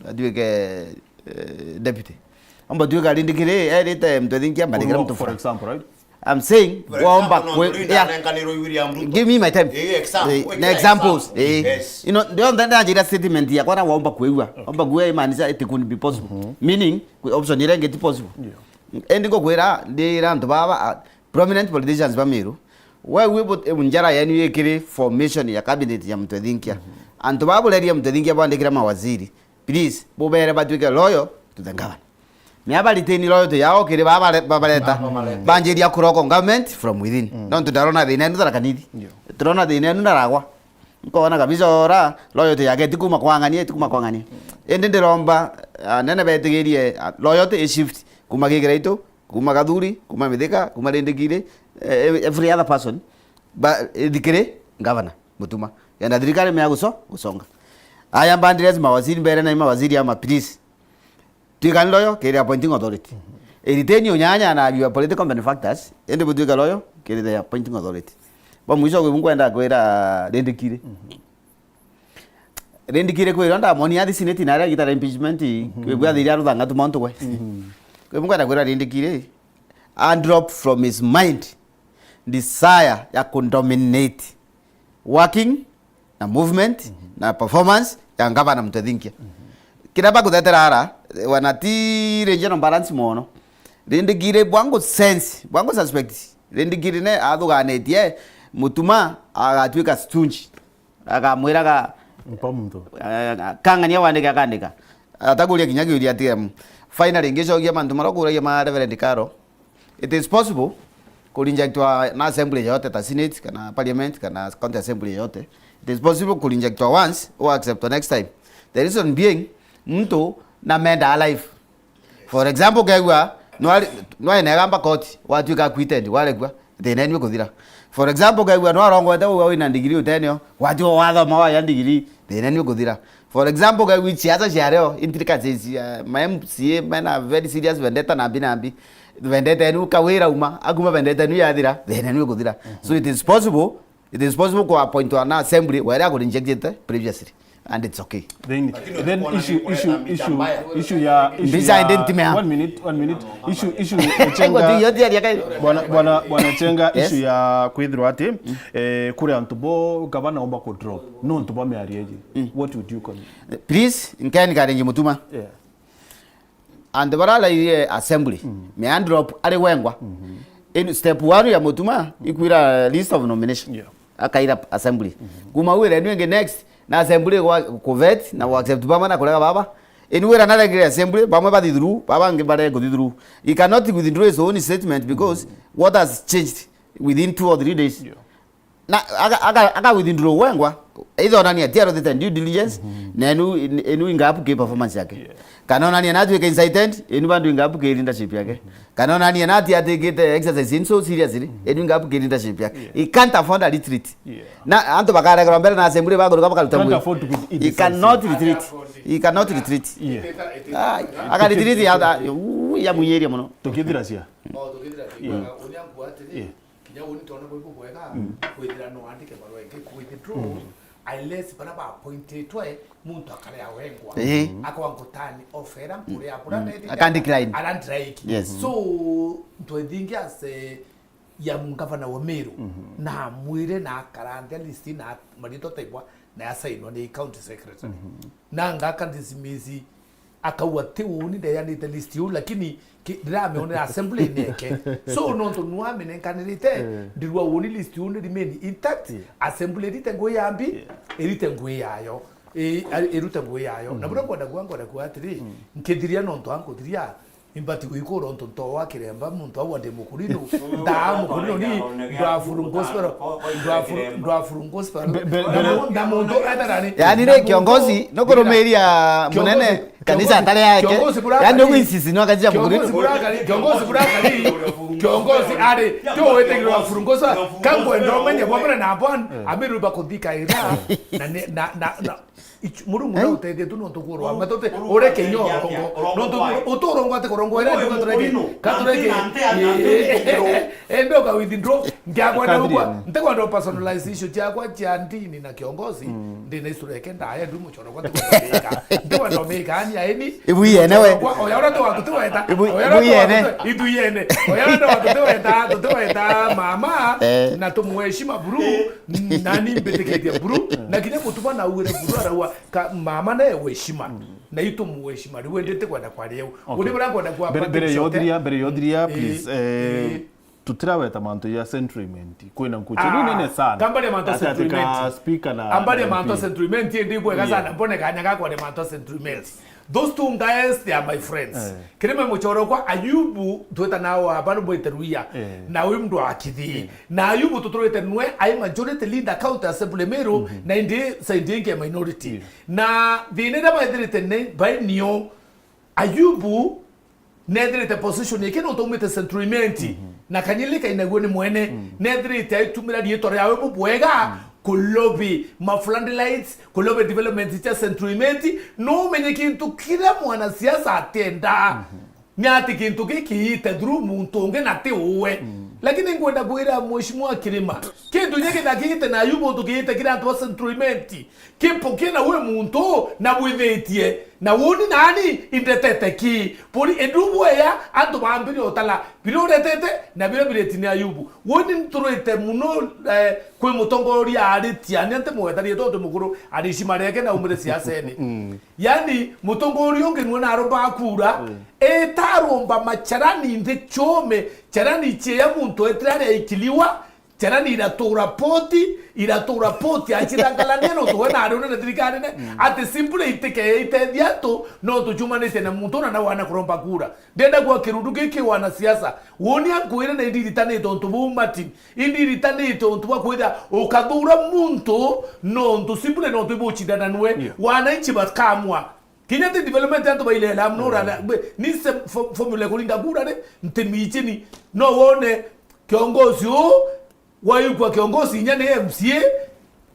Atuike, eh, deputy. Omba tuika Rindikiri, erite muntu ethinkia bandikira Uru, muntu for fulani. example, right? I'm saying, For waomba example, no, kwe-, Nturi yeah. ndarenganirwo i William Ruto. Give me my time. Eh, example. Eh, Wekira na examples. Example. Eh. Yes. You know, ndio nthe-, ndanjira statement yakwa na waomba kwigua. Okay. Omba kuigua imaanisha it couldn't be possible. Mhm. Meaning, kwi option iria ingi ti possible. Yeah. Endi ngukwira, ndira antu baba, ah, prominent politicians ba Meru, we, we but, eh, njara yenu yikiri formation ya cabinet ya Mutwe Thinkia. Mhm. Antu baba bureria Mutwe Thinkia bandikira mawaziri, please, bubere batuike loyal to the governor. Ni aba retain loyalty yao kiri baba bare-, babareta. Babareta. Banjiria kuroko government from within. Mm. Nontu ndarona thina enu Tharaka Nithi. Ndio. Turona thina enu Ndaragwa. Nkona kabisa ora loyalty yake ti kuma kwa ng'ania, ti kuma kwa ng'ania. Mm. Indi ndiromba, ah, anene betigirie, ah, loyalty i shift kuma Gigiraitu, kuma Gathuri, kuma Mithika, kuma Rindikiri, eh, every other person. Ba, ithikiri governor Mutuma. Kenda thirikari mea guso-, gusonga. Aya mbandire mawaziri mbere na mawaziri ama, please. Tuikani loyal kiri appointing authority. Mhm. Iriteni unyanya na your political benefactors, indi butuike loyal kiri the appointing authority. Ba mwisho kwi nkwenda kwira Rindikiri. Mhm. Rindikiri kwira ndamoni athi Senate na aria gitara impeachment, mhm, kwi bwa thiri aruthanga tu muntu gwe. Mhm. Kwi nkwenda kwira Rindikiri, and drop from his mind desire ya kudominate working na movement, mhm, na performance ya ngavana Mutwe Thinkia. Mhm. Kiria bakuthetera ara, wana ti regional balance mono. Rindikiri bwangu sense, bwangu suspect. Rindikiri ne athuganitie, Mutuma agatuika stunge. Akamwiraga, mpa muntu. Eh, kang'ania wandike akandika. Atakuria kinya kiuria atige. Finally, ngicokia mantu maria ukuragia ma Reverend Karo. It is possible kurejectwa na assembly yote, ta senate, kana parliament, kana county assembly yote. It is possible kurejectwa once, or acceptwa next time. The reason being, mtu na menda alive. For example, kegua nwari-, nwaenegamba koti, watuika acquitted, warekua, thina ni ukuthira. For example, kegua nwarongwete uga wina ndigiri utenio, watu wathoma waya ndigiri, thina ni ukuthira. For example, kegua siasa cia reo, intricacies ya ma M C A mena very serious vendetta na mbi na mbi. Vendetta enu kawira uma, akuma vendetta enu yathira, thina ni ukuthira. So it is possible, it is possible ku appointwa na assembly where aku rejected previously, and it's okay. Then, then issue, issue, issue, issue ya, issue Mbica ya, indi ntimea. One minute, one minute. Issue, issue ya Chenga. Bwana, bwana, bwana Chenga, yes, issue ya kwithirwa ati, eh, kuri antu bo gavana omba ku drop. No antu bo miario iji. What would you call it? Please, nkeni karingi Mutuma. Yeah. Antu baria arairie assembly, mm, meandrop ari wengwa. In step one ya Mutuma, ikwira list of nomination. Yeah. Akaira assembly. Kuma wira enu ingi next, na assembly gwa kuvet na ku accept bamwe na kurega baba. Enu wira naregire assembly, bamwe bathi through, baba ngi bare kuthi through. He cannot withdraw his own statement because what has changed within two or three days? Yeah. Na aga, aga, aga withdraw wengwa, either onania ati aruthite due diligence, na enu, enu ingapu ki performance yake. Yeah. Kana onania na atuike incited, enu bandu ingapu ki leadership yake. Kana onania na ati atikite exercise in so seriously, enu ingapu ki leadership yake. Yeah. He can't afford a retreat. Yeah. Na antu bakaregerwa mbere na assembly baguruka bakaruta mwiri. He cannot retreat. He cannot retreat. Yeah. Ai, aka retreat ya, ya, uu, ya munyeria muno. Tukithira cia. Oh, tukithira cia. Yeah. Uria ngwatiri. Yeah. Kinya uni tona bwi bubwega, kwithira no andike barua ingi ku withdraw, unless bara ba appointitwe muntu akarea wengwa. Eh. Akwa ngutani ofera, nkuria bura, mm, nedi, aka decline. Ara decline. Yes. So, ntwethingi as, eh, ya ngavana wa Meru, na mwire na akaranthia list na maritwa taibwa na yasainwa ni county secretary. Na ngaka dismiss akauga ti uni ndeyanite list iu, lakini ki-, ndirameonera assembly-ini yake. So, nontu nwa amenenkanirite, eh, ndirua uni list iu ni remain intact, yeah, assembly irite ngui ya mbi, yeah, irite ngui yayo. I-, a-, irute ngui yayo. Na buria ngwenda kuga, ngwenda kuga atiri, mm, nkithiria nontu ankuthiria, imbati gwikura untu ntoa kiremba, muntu aua ndi mukurino, ndaa mukurino ni, ndwafuru gospel, ndwafuru, ndwafuru gospel. Be-, be-, na mu-, na muntu etharani. Yani ni kiongozi, nukurumiria munene. Kanisa atari yake. Kiongozi burakari. Yani, ugu insisi no kanisa mukuru. Kiongozi burakari, kiongozi burakari. Kiongozi ari, ti witigirwa furungusa, kangwenda umenye bwa mbere na bwana, amiru bakuthika ira. Na ni, na, na, na, ich-, Murungu na uteithie tu nontu kurwa. Matote, ureke nyo rongo. Nontu uturongo ati kurongo ira, ndio katureke. Katureke. Ende uka withdraw. Ngiakwenda ugwa, ntikwenda personalize issue ciakwa cia ndini na kiongozi, ndina isura yake ndaya, ndu muchoro kwa ntikwenda mika. Ntikwenda mika, ani aeni. Ibu yene we. Kwa, oya ura tu watu tiweta. Ibu, oya ura ibu tu yene. Watu tu, itu yene. Oya ura tu watu tiweta, tutiweta mama, eh, na tumuheshima buru, nani mbitikitie buru, na kinya Mutuma na ugire buru araua, ka mama nae weshima. Na itu muheshima, riu ndi tikwenda kwaria u. Okay. Uri bara kwenda kwa mbere, mbere yothiria, mbere yothiria, eh, please, eh, eh. Tutiraweta mantu ya Central Imenti. Kwina nkucha nini sana. Kambari mantu ya Central Imenti. Speaker na ambari mantu ya Central Imenti, ndi bwega sana. Mbone kanya gakwa ni mantu ya Central Imenti. Those two guys, they are my friends. Eh. Kirima muchoro kwa Ayubu, tweta nao abantu bwete ruya. Eh. Na uyu mndu akithi. Eh. Na Ayubu tuturite nwe ai majority leader county assembly Meru, na indi side ingi minority. Eh. Na thina ira baithirite ni bainio Ayubu nethirite position yake nontu aumite Central Imenti, na kanyili kainagua ni mwene, nethirite aitumira riitwa riawe bubwega, kulobi ma floodlights, kulobi development cia Central Imenti. No umenye kintu kiria mwanasiasa atienda. Ni ati kintu giki kiite through muntu ungi na ti uwe. Lakini ngwenda kwira Mheshimiwa Kirima, kintu giki na kiite na Ayubu, untu kiite kiri antu ba Central Imenti. Kimpo kina we muntu na bwithitie. Na uuni naani indetete ki? Puri idubu eya antu baambirie utala biria uretete na biria bireti ni Ayubu. Uuni nturite muno, eh, kwi mutongoria aritia, ni anti mugwetanie tontu mukuru aricima riake na umire siasene. Yani, mutongoria ungi nwe narombaga kura, eta aromba macharani nthi chume, charani chieya muntu etire aria ikiliwa, charani iratura poti, iratura poti, achirangalania nontu we nari unene thirikarine, ati simply itike itethia antu, nontu chumanite na muntu una na wana kuromba kura. Ndenda kwa kirundu giki wanasiasa, woni ankwire na indiritanite untu buu Martin, indiritanite untu bwa kwithira ukathura muntu nontu simply nontu ibuchindana nwe, wananchi bakamwa. Kinya ti development antu bailela mno, urana, ni se fo-, formula kuringa kura ri, nti michini. No wone kiongozi uu, waigua kiongozi inya ni M C A,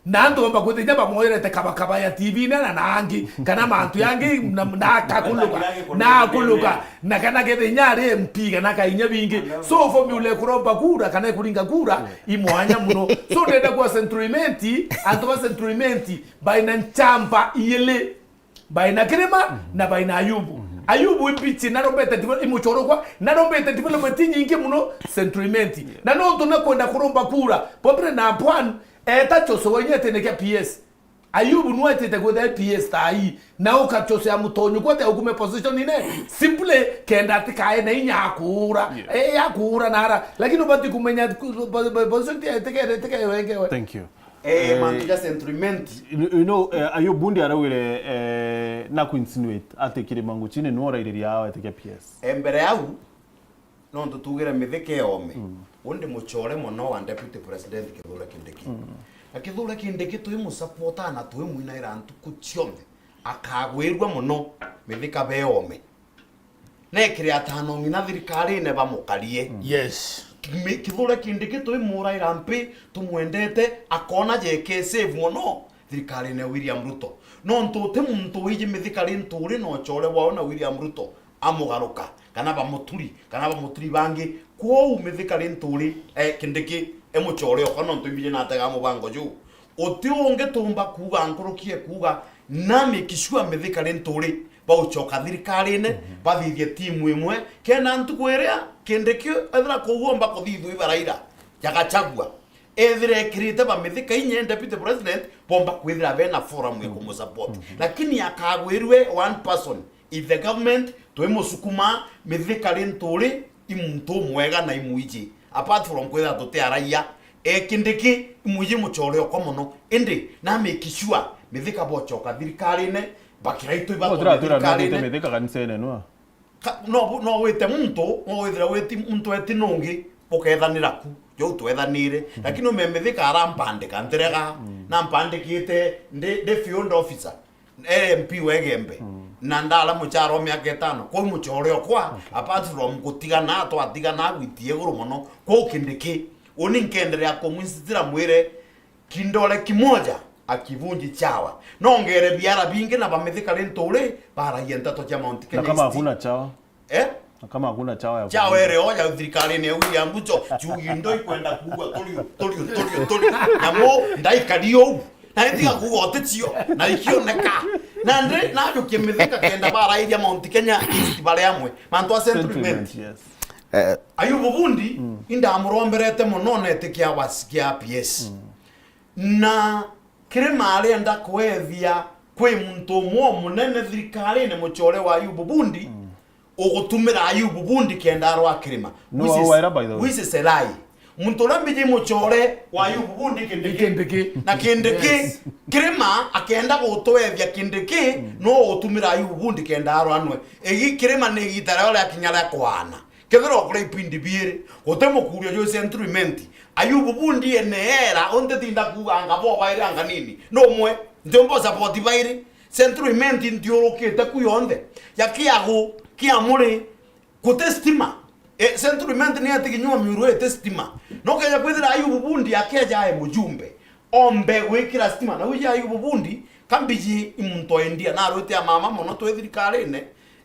na antu bamba kwithira inya bamoerete kabakaba ya T V-ine na, na angi, kana mantu yangi, na, na akakuluka, na akuluka, na kana kethe inya ari M P, kana ka inya bingi. So, formula kuromba kura, kana kuringa kura, i mwanya muno. So, ndenda kwa Central Imenti, antu ba Central Imenti, baina nchamba iili. Baina Kirima na baina Ayubu. Ayubu imbichi narombete devel-, imuchorokwa, narombete development nyingi muno Central Imenti. Na nontu nakwenda kuromba kura, Bobire na Bwan, eta Jose wenye etene kia P S. Ayubu nwe etete kwitha P S tai, na uka Jose ya mutonyo kwete ukume position ine, simply kenda atikae na inya akura. Eh, akura nara. Lakini ubati kumenya ku-, po-, po-, position ti eteke, eteke wengewe. Thank you. Eh, eh, mantu ja Central Imenti. You, you know, eh, Ayubu Bundi araugire, eh, na ku insinuate ati Kirima Nguchini nwe urairiria awa eteke P S. Eh, mbere yau, nontu tugire mithika eome. Undi muchore mono wa Deputy President Kithure Kindiki. Na Kithure Kindiki twi musupporta na twi mwinaira ntuku cionthe. Akagwirua mono mithika beome. Nekire atano ng'ina thirikarine bamukarie. Yes. Mi-, Kithure Kindiki twi muraira mpi, tumwendete, akona jeke save mono thirikarine ya William Ruto. Nontu uti muntu wiji mithika ri nturi na uchore bwao na William Ruto amugaruka, kana bamuturi, kana bamuturi bangi. Kwou mithika ri nturi, eh, Kindiki e muchore okwa nontu imbiji natega mubango juu. Uti ungi tumba kuuga nkuruki e kuuga, na make sure mithika ri nturi bauchoka thirikarine, bathithie timu imwe, kenda ntuku iria Kindiki ethira kuuomba kuthithua ibaraira ya Gachagua, ethira ekirite bamithika inya e deputy president, bomba kwithira bena forum ya kumusupport. Lakini akagwirue one person, if the government twimusukuma, mithika ri nturi i muntu umwega na imwiji. Apart from kwithira tuti araia, e Kindiki imwiji muchore okwa mono. Indi na make sure mithika bochoka thirikarine, bakira itu ibatware thirikarine. Mithika kanisene nwa? Ka-, no bu-, no wite muntu, no withira witi muntu eti nungi, ukethanira ku, jo twethanire. Lakini umemithika arampandika ntirega, nampandikite ndi, ndi field officer, M P wa Igembe. Na ndara muchara wa miaka itano. Kwou muchore okwa, apart from gutigana, twatigana gwitie iguru mono. Kwou Kindiki, uni nkenderea kumwinsitira mwire, kindole kimoja akivunji chawa. Nongere biara bingi na bamithika ri nturi, baragia nteto cia Mount Kenya East. Na kama hakuna chawa? Eh? Na kama hakuna chawa ya chawa ere oja thirikarine ya William Ruto, chugi ndo ikwenda kuugwa turi, turi, turi, turi. Na mo, ndaikari ou. Na itiga kuuga uti cio, na ikioneka. Na ndi, najukie mithika kenda barairia Mount Kenya East bari amwe. Mantu a Central Imenti. Yes. Eh. Ayubu Bundi, indamuromberete mono netikia wasikia P S. Na Kirima arienda kwethia kwi muntu umwe umunene thirikarine, muchore wa Ayubu Bundi, ugutumira Ayubu Bundi kenda arwa Kirima. Nwe waera, by the way. Which is a lie. Muntu uria mbiji muchore wa Ayubu Bundi Kindiki. Kindiki. Na Kindiki, yes. Kirima akenda gutwethia Kindiki, no ugutumira Ayubu Bundi kenda arwa nwe. Igi Kirima ni igita rio ria kinya ria kwana. Kethira ukuria ipindi biiri, guti mukurio jwi Central Imenti. Ayubu Bundi eneera, untitinda kuuganga bo bairi anga nini. No umwe, ntiumba support bairi. Central Imenti nthiurukite ku yonthe. Ya Kiagu, Kiamuri, guti stima. E, Central Imenti ni eti kinyua miuru iti stima. No keja kwithira Ayubu Bundi akeja ae mujumbe. Ombe gwikira stima. Na wiji Ayubu Bundi, kambiji i muntu wa India. Narwite a mama mono twi thirikarine.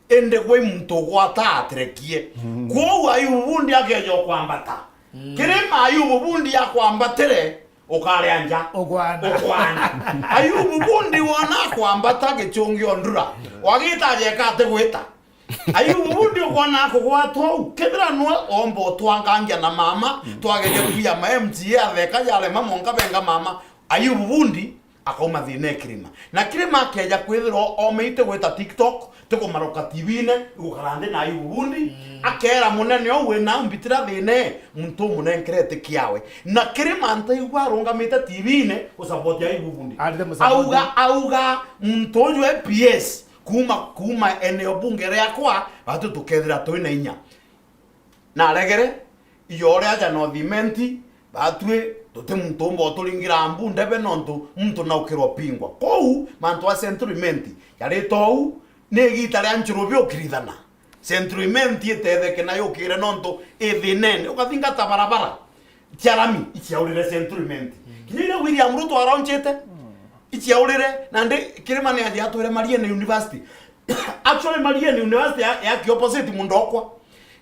Indi gwi muntu ugwata atirekie. Kwou Ayubu Bundi akeja ukwambata. Kirima Ayubu Bundi akwambatire, Ukaria nja. Ukwana. Ukwana. Ayubu bundi wona akwambata gichungi o ndura. Wagita ajeka ati gwita. Ayubu bundi ukwona akugwatwa u. Kethira nwe omba utwangangia na mama, twageria kuya ma M C A atheka yarema monka benga mama. Ayubu bundi akauma thina e kirima. Na kirima akeja kwithirwa omeite gwita TikTok, tikumaruka T V-ine, igukara nthi na Ayubu bundi, akera munene ou wina mbitira thina, muntu umunenkerete kiawe. Na kirima ntaigua arungamite T V-ine gusupport Ayubu bundi. Arire musupport. Auga, auga muntu uju e P S, kuma, kuma eneo bunge riakwa, batu tukethira twi na inya. Na aregere, iyo uria aja North Imenti, batwi, tuti muntu umba uturingira mbu ndebe nontu muntu naukirwa pingwa. Kou, mantu a Central Imenti, yarite ou, ni igita ria nchurubi ukirithana. Central Imenti itetheke na yukire nontu i thinene. Ukathingata barabara cia rami, iciaurire Central Imenti. Kinya iria William Ruto araunchite, iciaurire, nandi Kirima ni athi atwire Mariene University. Actually, Mariene University ya, yaki opposite Mundokwa.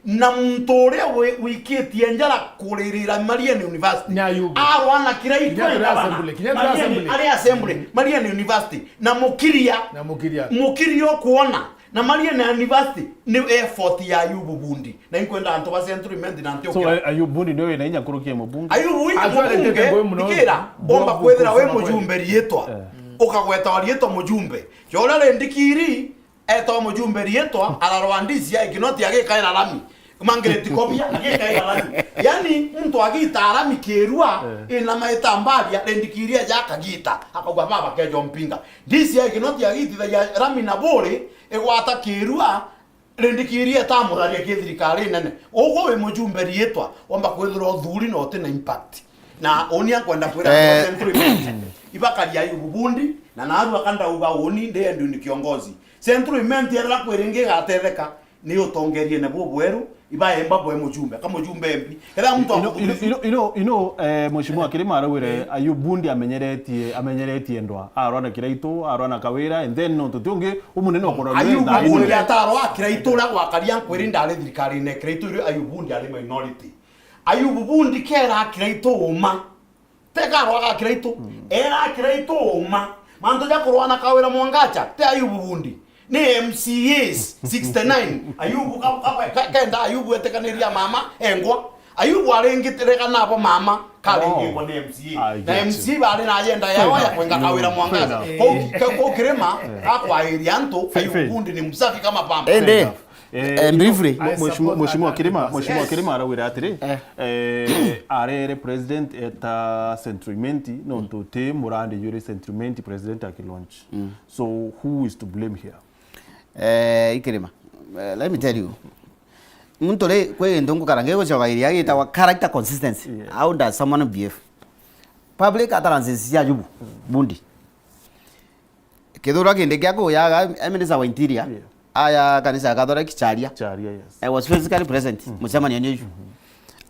Na muntu uria wi-, wikitie njara kuririra Mariene University. Ni Ayubu. Arwana kiraitwe. Kinya turi assembly, kinya turi Mariene assembly. Ari assembly, Mariene University. Na Mukiria. Na Mukiria. Mukiria ukuona. Na Mariene University ni effort ya Ayubu bundi. Na inkwenda antu ba Central Imenti na Antioquia. So, Ay-, Ayubu bundi ndio wina inya kurukia mubunge? Ayubu wina mubunge, ikira, bomba kwithira wi mujumbe riitwa. Eh. Ukagweta riitwa mujumbe. Joria rindikiri, etwa mujumbe riitwa, ararwa D C I Kinoti agikaira rami. Mangireti Kobia, agikaira rami. Yani, muntu agita rami kirua, ina maita mbaria, rindikiri eja akagita. Akauga, "Baba kejo mpinga." D C I Kinoti agitithagia rami na buri, igwata kirua, rindikiri etamuraria ki thirikari nene. Uguo wi mujumbe riitwa, wamba kwithirwa uthuri na uti na impact. Na uni ankwenda kwira Central Imenti, ibakaria Ayubu bundi, na narua kandauga uni ndi Edwin Kiongozi. Central Imenti erira kwiringi igatetheka, ni utongeriene bubweru, ibaemba bwe mujumbe, ka mujumbe M P. Kethira muntu ino, ino, ino, ino, ino, eh, Mheshimiwa Kirima araugire Ayubu bundi amenyeretie, amenyeretie ndwa. Arwa na Kiraitu, arwa na Kawira, and then nontu ti ungi, umunene wa kurwa Ayubu bundi atarwa Kiraitu uria gwakaria nkwiri ndari thirikarine Kiraitu irio Ayubu bundi ari minority. Ayubu bundi kera Kiraitu uma. Teka arwa ga Kiraitu. Era Kiraitu uma. Mantu ja kurwa na Kawira Mwangacha, te Ayubu bundi. Ni M C As sixty-nine. Ayubu ka, ka, ka, kenda Ayubu etikaniria mama engwa. Ayubu aringitire kana abo mama karingirwa ni M C A. Na M C A bari na agenda yao ya kwenga Kawira Mwangaza. Kou, kou Kirima akwairia antu, Ayubu bundi ni msafi kama pamba. Ende. Eh, briefly. Mheshimiwa, Mheshimiwa Kirima, Mheshimiwa Kirima araugire atiri, eh, arere president eta Central Imenti, nontu ti murandi juri Central Imenti president akilaunch. So who is to blame here? Eh, Ikirima. Eh, let me tell you. Muntu ri, kwi gintu ngukara ngigucoka iria gitagwa character consistency. How does someone behave? Public utterances cia Ayubu bundi. Kithurwa kindi kia kuyaga, eh, minister wa interior, aya kanisa ya Catholic, Charia. Charia, yes. I was physically present, mucemanio ni uyu.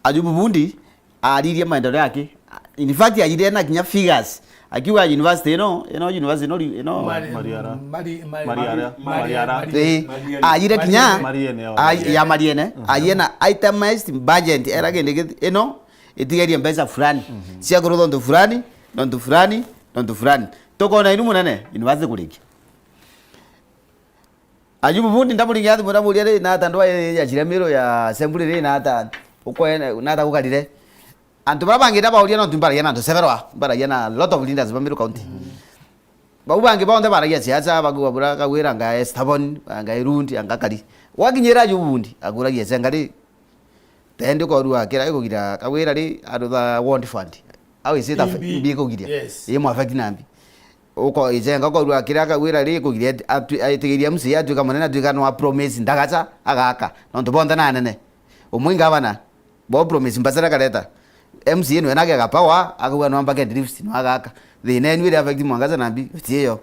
Ayubu bundi, aririe maendeleo yake. In fact, arire na kinya figures. Akiuga university ino, ino university ino, ino Mari-, Mariara. Mari-, Mari-, Mariara. Mari-, Mariara. Mari-, eh, Mariene. Arire kinya Mariene, oh, ai-, Mariene. Ya Mariene. Arie na itemized budget, era kindi gith-, ino, itigerie mbeca fulani. Cia kurutha untu fulani, na untu fulani, na untu fulani. Tukona inu munene, university kurikia. Ayubu bundi ndamuringia thimu, ndamuria ri, na ata ndwa ya Chiramiru ya assembly ri, na ata ukwene, na ata gukarire. Antu bara bangi ndabauria, no tu mbaragia na antu several, mbaragia na lot of leaders ba Meru County. Bau bangi bonthe baragia siasa, bakuga bura Kawira, anga Estabon, anga Irundi, anga Kari. Wakinyira Ayubu bundi, akuragia senga ri, Tendi ukorua kira ikugira Kawira ri, arutha ward fund. Au isita mbi ikugiria. Yes. Imu affect na mbi. Uko ijenga ukorua kira Kawira ri ikugiria, atu-, aitigiria M C A atuika munene, atuika nwa promise ndagacha, agaka. Nontu bonthe na anene. Umwe ngavana, bo promise mbasara kareta. M C A nwe nage ga power, akauga nwa bucket lifts, nwa agaka. Thina enu iri affect Mwangaza na mbi, tiyo.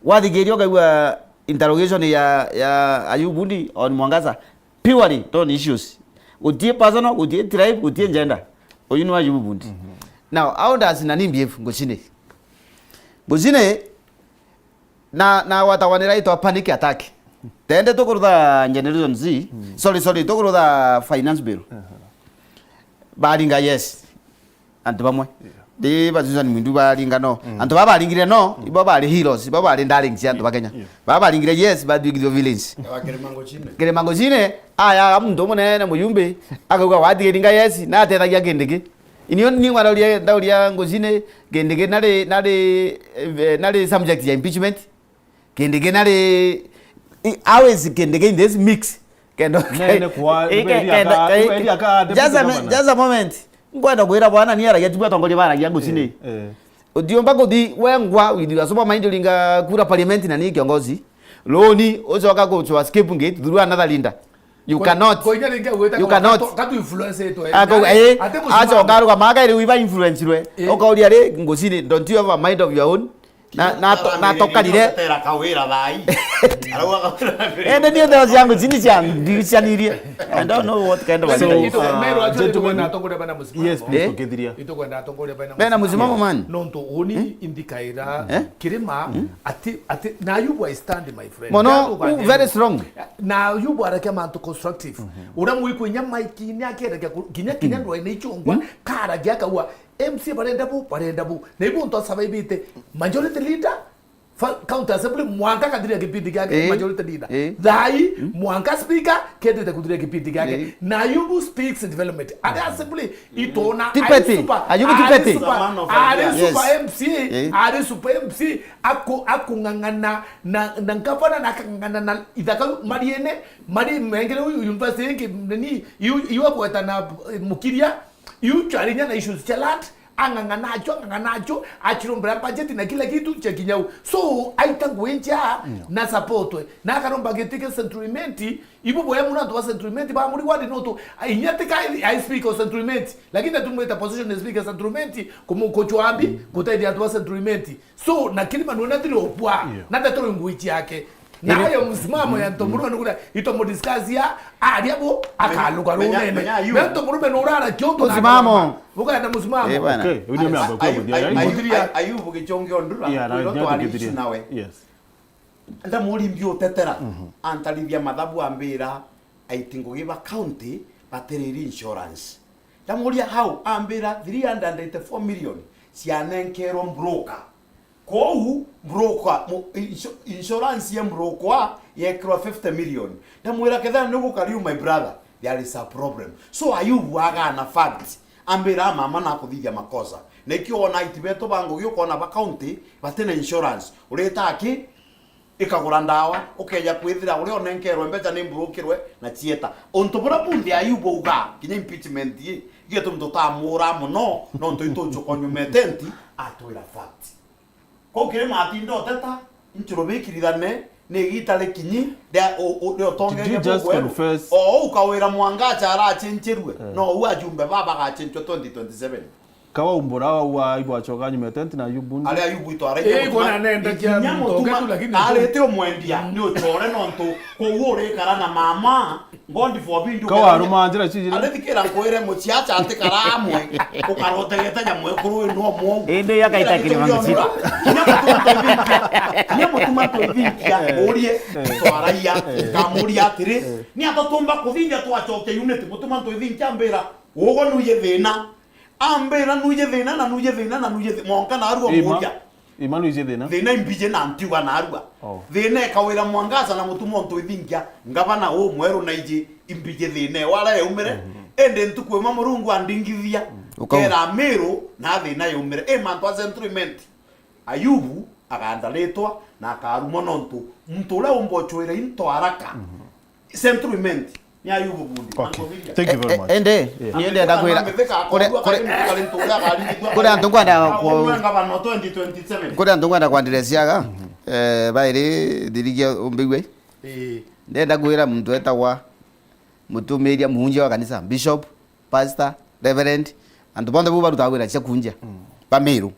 Wathikiria ukaigua interrogation ya, ya Ayubu bundi on Mwangaza. Purely on issues. Gutie personal, gutie tribe, gutie gender. Uyu ni Ayubu bundi. Now, how does nani behave Nguchine? Nguchine, na, na gwatawanira itwa panic attack. Tende tukurutha Generation Z. Sorry, sorry, tukurutha Finance Bill. Baringa yes. Antu bamwe. Ndi ba Susan Mwindu baringa no. Mm. Antu baba baringire no, mm, ibo bari heroes, ibo bari darlings cia antu ba Kenya. Yeah. Baba baringire yes, batwikithio villains. Wa Kirima Ngocine. Kirima Ngocine, aya muntu munene mujumbe, akauga, "Watigiringa yes, na atethagia Kindiki." Inio ni ngwaroria, ndauria Ngocine, Kindiki nari, nari, eh, nari subject ya impeachment. Kindiki nari, i-, how is Kindiki in this mix? Kendo, nene kwa, eh, ke-, iberia kendo, ka, eh, iberia ka just a deputy mi-, governor. Just a moment. Nkwenda kwira bwana, ni aragia, tibu atongoria baragia Ngocine. Eh, eh. Utiumba kuthi wengwa, with your super mind, uringa kura parliament na ni kiongozi. Loni, ucoka kuchwa scapegoat through another leader. You cannot. Koinya ringi agwita. You cannot. Katu influence itwe. Ako, eh, ate musimamo. Acoka arugama, akairi wiba influence rwe. Eh. Ukauria ri, Ngocine, don't you have a mind of your own? Na, na to-, na tokarire. Tera kawira thai. Arauga kawira thai. Ende ni ndo cia Ngocine cia ndicanirie. I don't know what kind of. So, uh, gentlemen, yes, please, eh? Tukithiria. Itukwenda atongoria bena musimamo. Bena musimamo, man. Nontu uni, hmm? Indikaira, eh? Kirima, hmm? Ati, ati, na Ayubu, I stand, my friend. Mono, very strong. Na Ayubu arakia mantu constructive. Mhm. Ura mwikwinya maiki ni akerekia ku-, kinya, kinya, hmm, ndwaine ichungwa, hmm? Karagia akaua, M C A barenda bu, barenda bu. Na ibu ntu asurvivite. Majority leader, fa-, county assembly, mwanka kathiria kipindi giake, eh, majority leader. Eh. Thai, mm, mwanka speaker, ketite kuthiria kipindi giake. Eh. Na Ayubu speaks development. Ari assembly, itona, tipeti. Ari super, Ayubu ari tipeti. Super, ari super M C A, yes, eh, ari super M C A, aku-, akung'ang'ana na, na ngavana na akang'ang'ana na ithaka mariene, mari mengere uyu university ingi, nini, iu, iu agweta na, eh, mukiria, iu charinya na issues cha land, ang'ang'ana acho, ang'ang'ana acho, achirombera budget na kila kitu cha kinyau. So, aita ngugi nja, mm, na supportwe. Na akaromba giti kia Central Imenti, ibu boya muno antu ba Central Imenti, ba muri wadi noto, inya tika I speak of Central Imenti, lakini atumwita position ya speaker Central Imenti, kumukuchwa ambi, mm, gutethia antu ba Central Imenti. So, na Kirima nuna thiri opwa, yeah, na ndeto ngugi ciake. Nayo msimamo ya Ntomurume nukuria, ito mudiscuss ya, aria bo, akaluga runene. Menya, menya, Ayubu. Na Ntomurume nurara kiondo na msimamo. Ukaenda msimamo. Eh, bwana. Okay, uyu ni Ayubu, Ayubu, Ayubu, Ayubu Gichonge Ondura, yeah, na twari tukithiria. Nawe. Yes. Ndamuri mbi utetera, mhm, antarithia mathabu ambira, aiti ngugi ba county, batiriri insurance. Ndamuria how, ambira three hundred and eighty-four million cianenkerwo broker. Kou broker, mu-, insu-, insurance ya broker yekirwa fifty million. Ndamwira, "Kethira ni gukari u, my brother, there is a problem." So Ayubu agana fact. Ambira, "Mama nakuthithia makosa." Na ikio wona aiti betu ba ngugi ukona ba county batina insurance. Ureta aki? Ikagura ndawa, ukeja kwithira uria unenkerwe mbeca ni mburukirwe na cieta. Untu buria bunthe Ayubu auga, kinya impeachment ii, gitumi tutamura mono, nontu ituchuka nyuma etenti, atwira fact. Kou Kirima atinda uteta, nchurubikirithane, ni igita rikinyi, ria u-, u-, ria utongeria. Did you just bugweru? Confess? O ukawira Mwangacha arachinchirwe, eh, no u ajumbe baba bagachinchwa twenty twenty-seven. Kawaumbura wa ibo acoka nyuma ya tent na Ayubu ndi. Ari Ayubu itwara. Eh, inya mutuma, inya mutuma, arete umwendia, ni uchore nontu kou urikara na mama, God forbid. Kawaruma njira cijire. Ari thikira nkwire muciaca atikara amwe, ukarotegete nyamu ekuru ino mwo. Indi yakaita kirima mucii. Inya mutuma twithingia, inya mutuma twithingia, urie, twaraia, kamuria atiri, ni ato tumba kuthingia twacokia unit, mutuma twithingia mbira, ugo nuye thina. Ambira, "Nuije thina, na nuije thina, na nuije thi-," mwanka narua. Ima. Muria. Ima nuije thina. Thina imbiji na ntiuga narua. Oh. Thina ikawira Mwangaza na mutuma untu ithingia, ngavana u mweru naiji imbiji thina wala yaumire. Mhm. Indi ntuku imwe Murungu andingithia, mm, ukau-, kera Miru na thina yaumire. I mantu a Central Imenti, Ayubu agandaritwa na akarumwa nontu muntu uria umba uchwira into haraka. Mhm. Central Imenti. Ni Ayubu bundi. Okay. Thank you very much. Eh, eh, ende, yeah, ni ende ndakwira. Kuri, kuri, kuri antu nkwenda ku-, kuri antu nkwenda kwandiresiaga, mhm, eh, bairi thirigia umbigue. Eh. Ndenda kwira muntu etagwa mutumiria, muhunjia wa kanisa, bishop, pastor, reverend, antu bonthe bau barutaga wira cia kunjia. Mm. Ba Miru.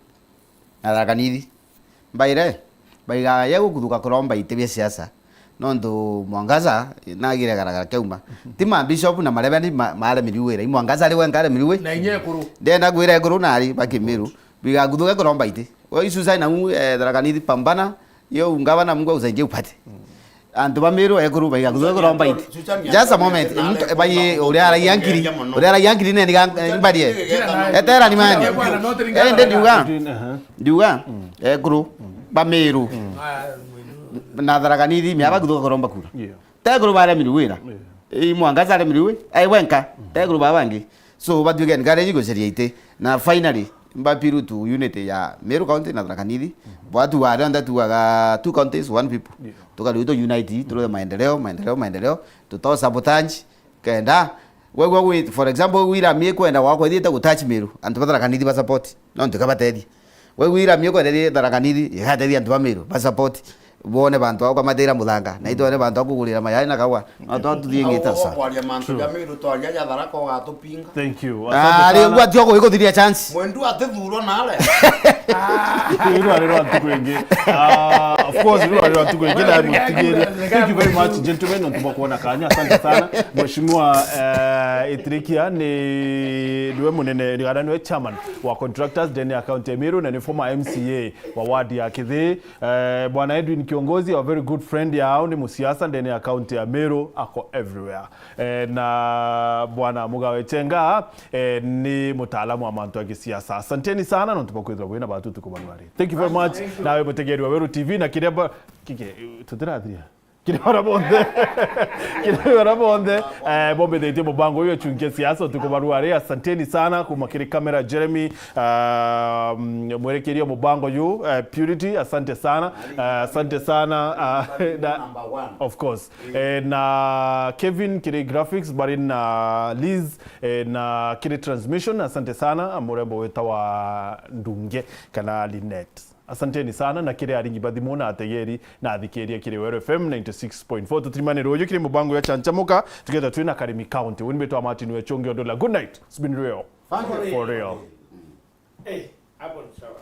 Na Tharaka Nithi. Mbaire, baigaga ye gukuthuka kuromba iti bia siasa. Nontu Mwangaza, nagire garagara kiauma. Ti ma bishop na mareverend ma-, maremiri wira. I Mwangaza ari wenka aremiri wira. Na inya ekuru. Ndenda kwira ekuru na ari ba Kimiru. Bigakuthuka kuromba iti. We isusa na u, eh, Tharaka Nithi pambana. Yo ngavana Mungu akusaidie upate. Antu ba Meru ekuru baiga kuthuga kuromba iti. Just a moment. Muntu bai uria aragia nkiri, uria aragia nkiri neni ga mbarie. Etera ni mani. Eh, ndi ndiuga. Aha. Ndiuga ekuru ba Meru na Tharaka Nithi mia ba kuthuga kuromba kura. Yeah. Tekuru baremirwe wira. Yeah. Ii Mwangaza aremirwe wi. Ai wenka. Tekuru ba bangi. So batwike encourage guceria iti. Na finally, mbapiru tu unity ya Meru County na Tharaka Nithi. Bwatu ware onda tuaga two counties, one people. Yeah. Tukariu tu unite, turuthe maendeleo, maendeleo, maendeleo. Tuto sabotage. Kenda. Wegwa gwi, for example, wira mie kwenda gwakwa ithiite gu touch Meru. Antu ba Tharaka Nithi ba support. No ntuke batethie. Wegwa wira mie kwenda ithie Tharaka Nithi, igatethia antu ba Meru ba support. Bone bantu akwa matira muthanga. Na itwone bantu akugurira mayai na kawa. No to tuthiingite sawa. Kwaria mantu ja Meru twaria ja Tharaka ugatupinga. Thank you. Ah, asante sana. Riu atio kugikuthiria chance. Mwendu atithurwa nare. Riu rwari rwa ntuku ingi. Ah, of course, riu rwari rwa ntuku ingi na mutigiria. Thank you very much, gentlemen, nontu bwa kuona kanya. Asante sana. Mheshimiwa, eh, Itirikia ni, niwe munene, ni kana niwe chairman wa contractors ndene ya county ya Meru na ni former M C A wa ward ya Kithii. Eh, Bwana Edwin Kiongozi, a very good friend yao, ni musiasa ndene ya county ya Meru, ako everywhere. Eh, na Bwana Mugawe Chenga, eh, ni mutaalamu wa mantu ya gisiasa. Asanteni sana nontu bwa kwithirwa bwina batu tukubanwari. Thank you very much. Nawe mutegeri wa Weru T V na kiria ba-, kiki, tutirathiria. Kiria bara bonthe. Kiria bara bonthe. Eh, bombithitie mubango uyu chunkia siasa tukubarua ri. Asanteni sana kuma kiri camera Jeremy, ah, mm, mwerekeria mubango yu, eh, Purity, asante sana. Eh, asante sana. Ah, na, of course. Eh, na Kevin kiri graphics, bari na Liz, eh, na kiri transmission, asante sana, murembo witawa Ndunge kana Linet. Asanteni sana, na kiri aringi ba thimu na ategeri na athikiria kiri Weru F M ninety six point four. Tutirimanire uju kiri mubango ya Chanchamuka, tuketa twina Karimi County. Uni mbitwa Martin Wechonge Odola. Good night. It's been real. For real. Eh, hapo ni sawa.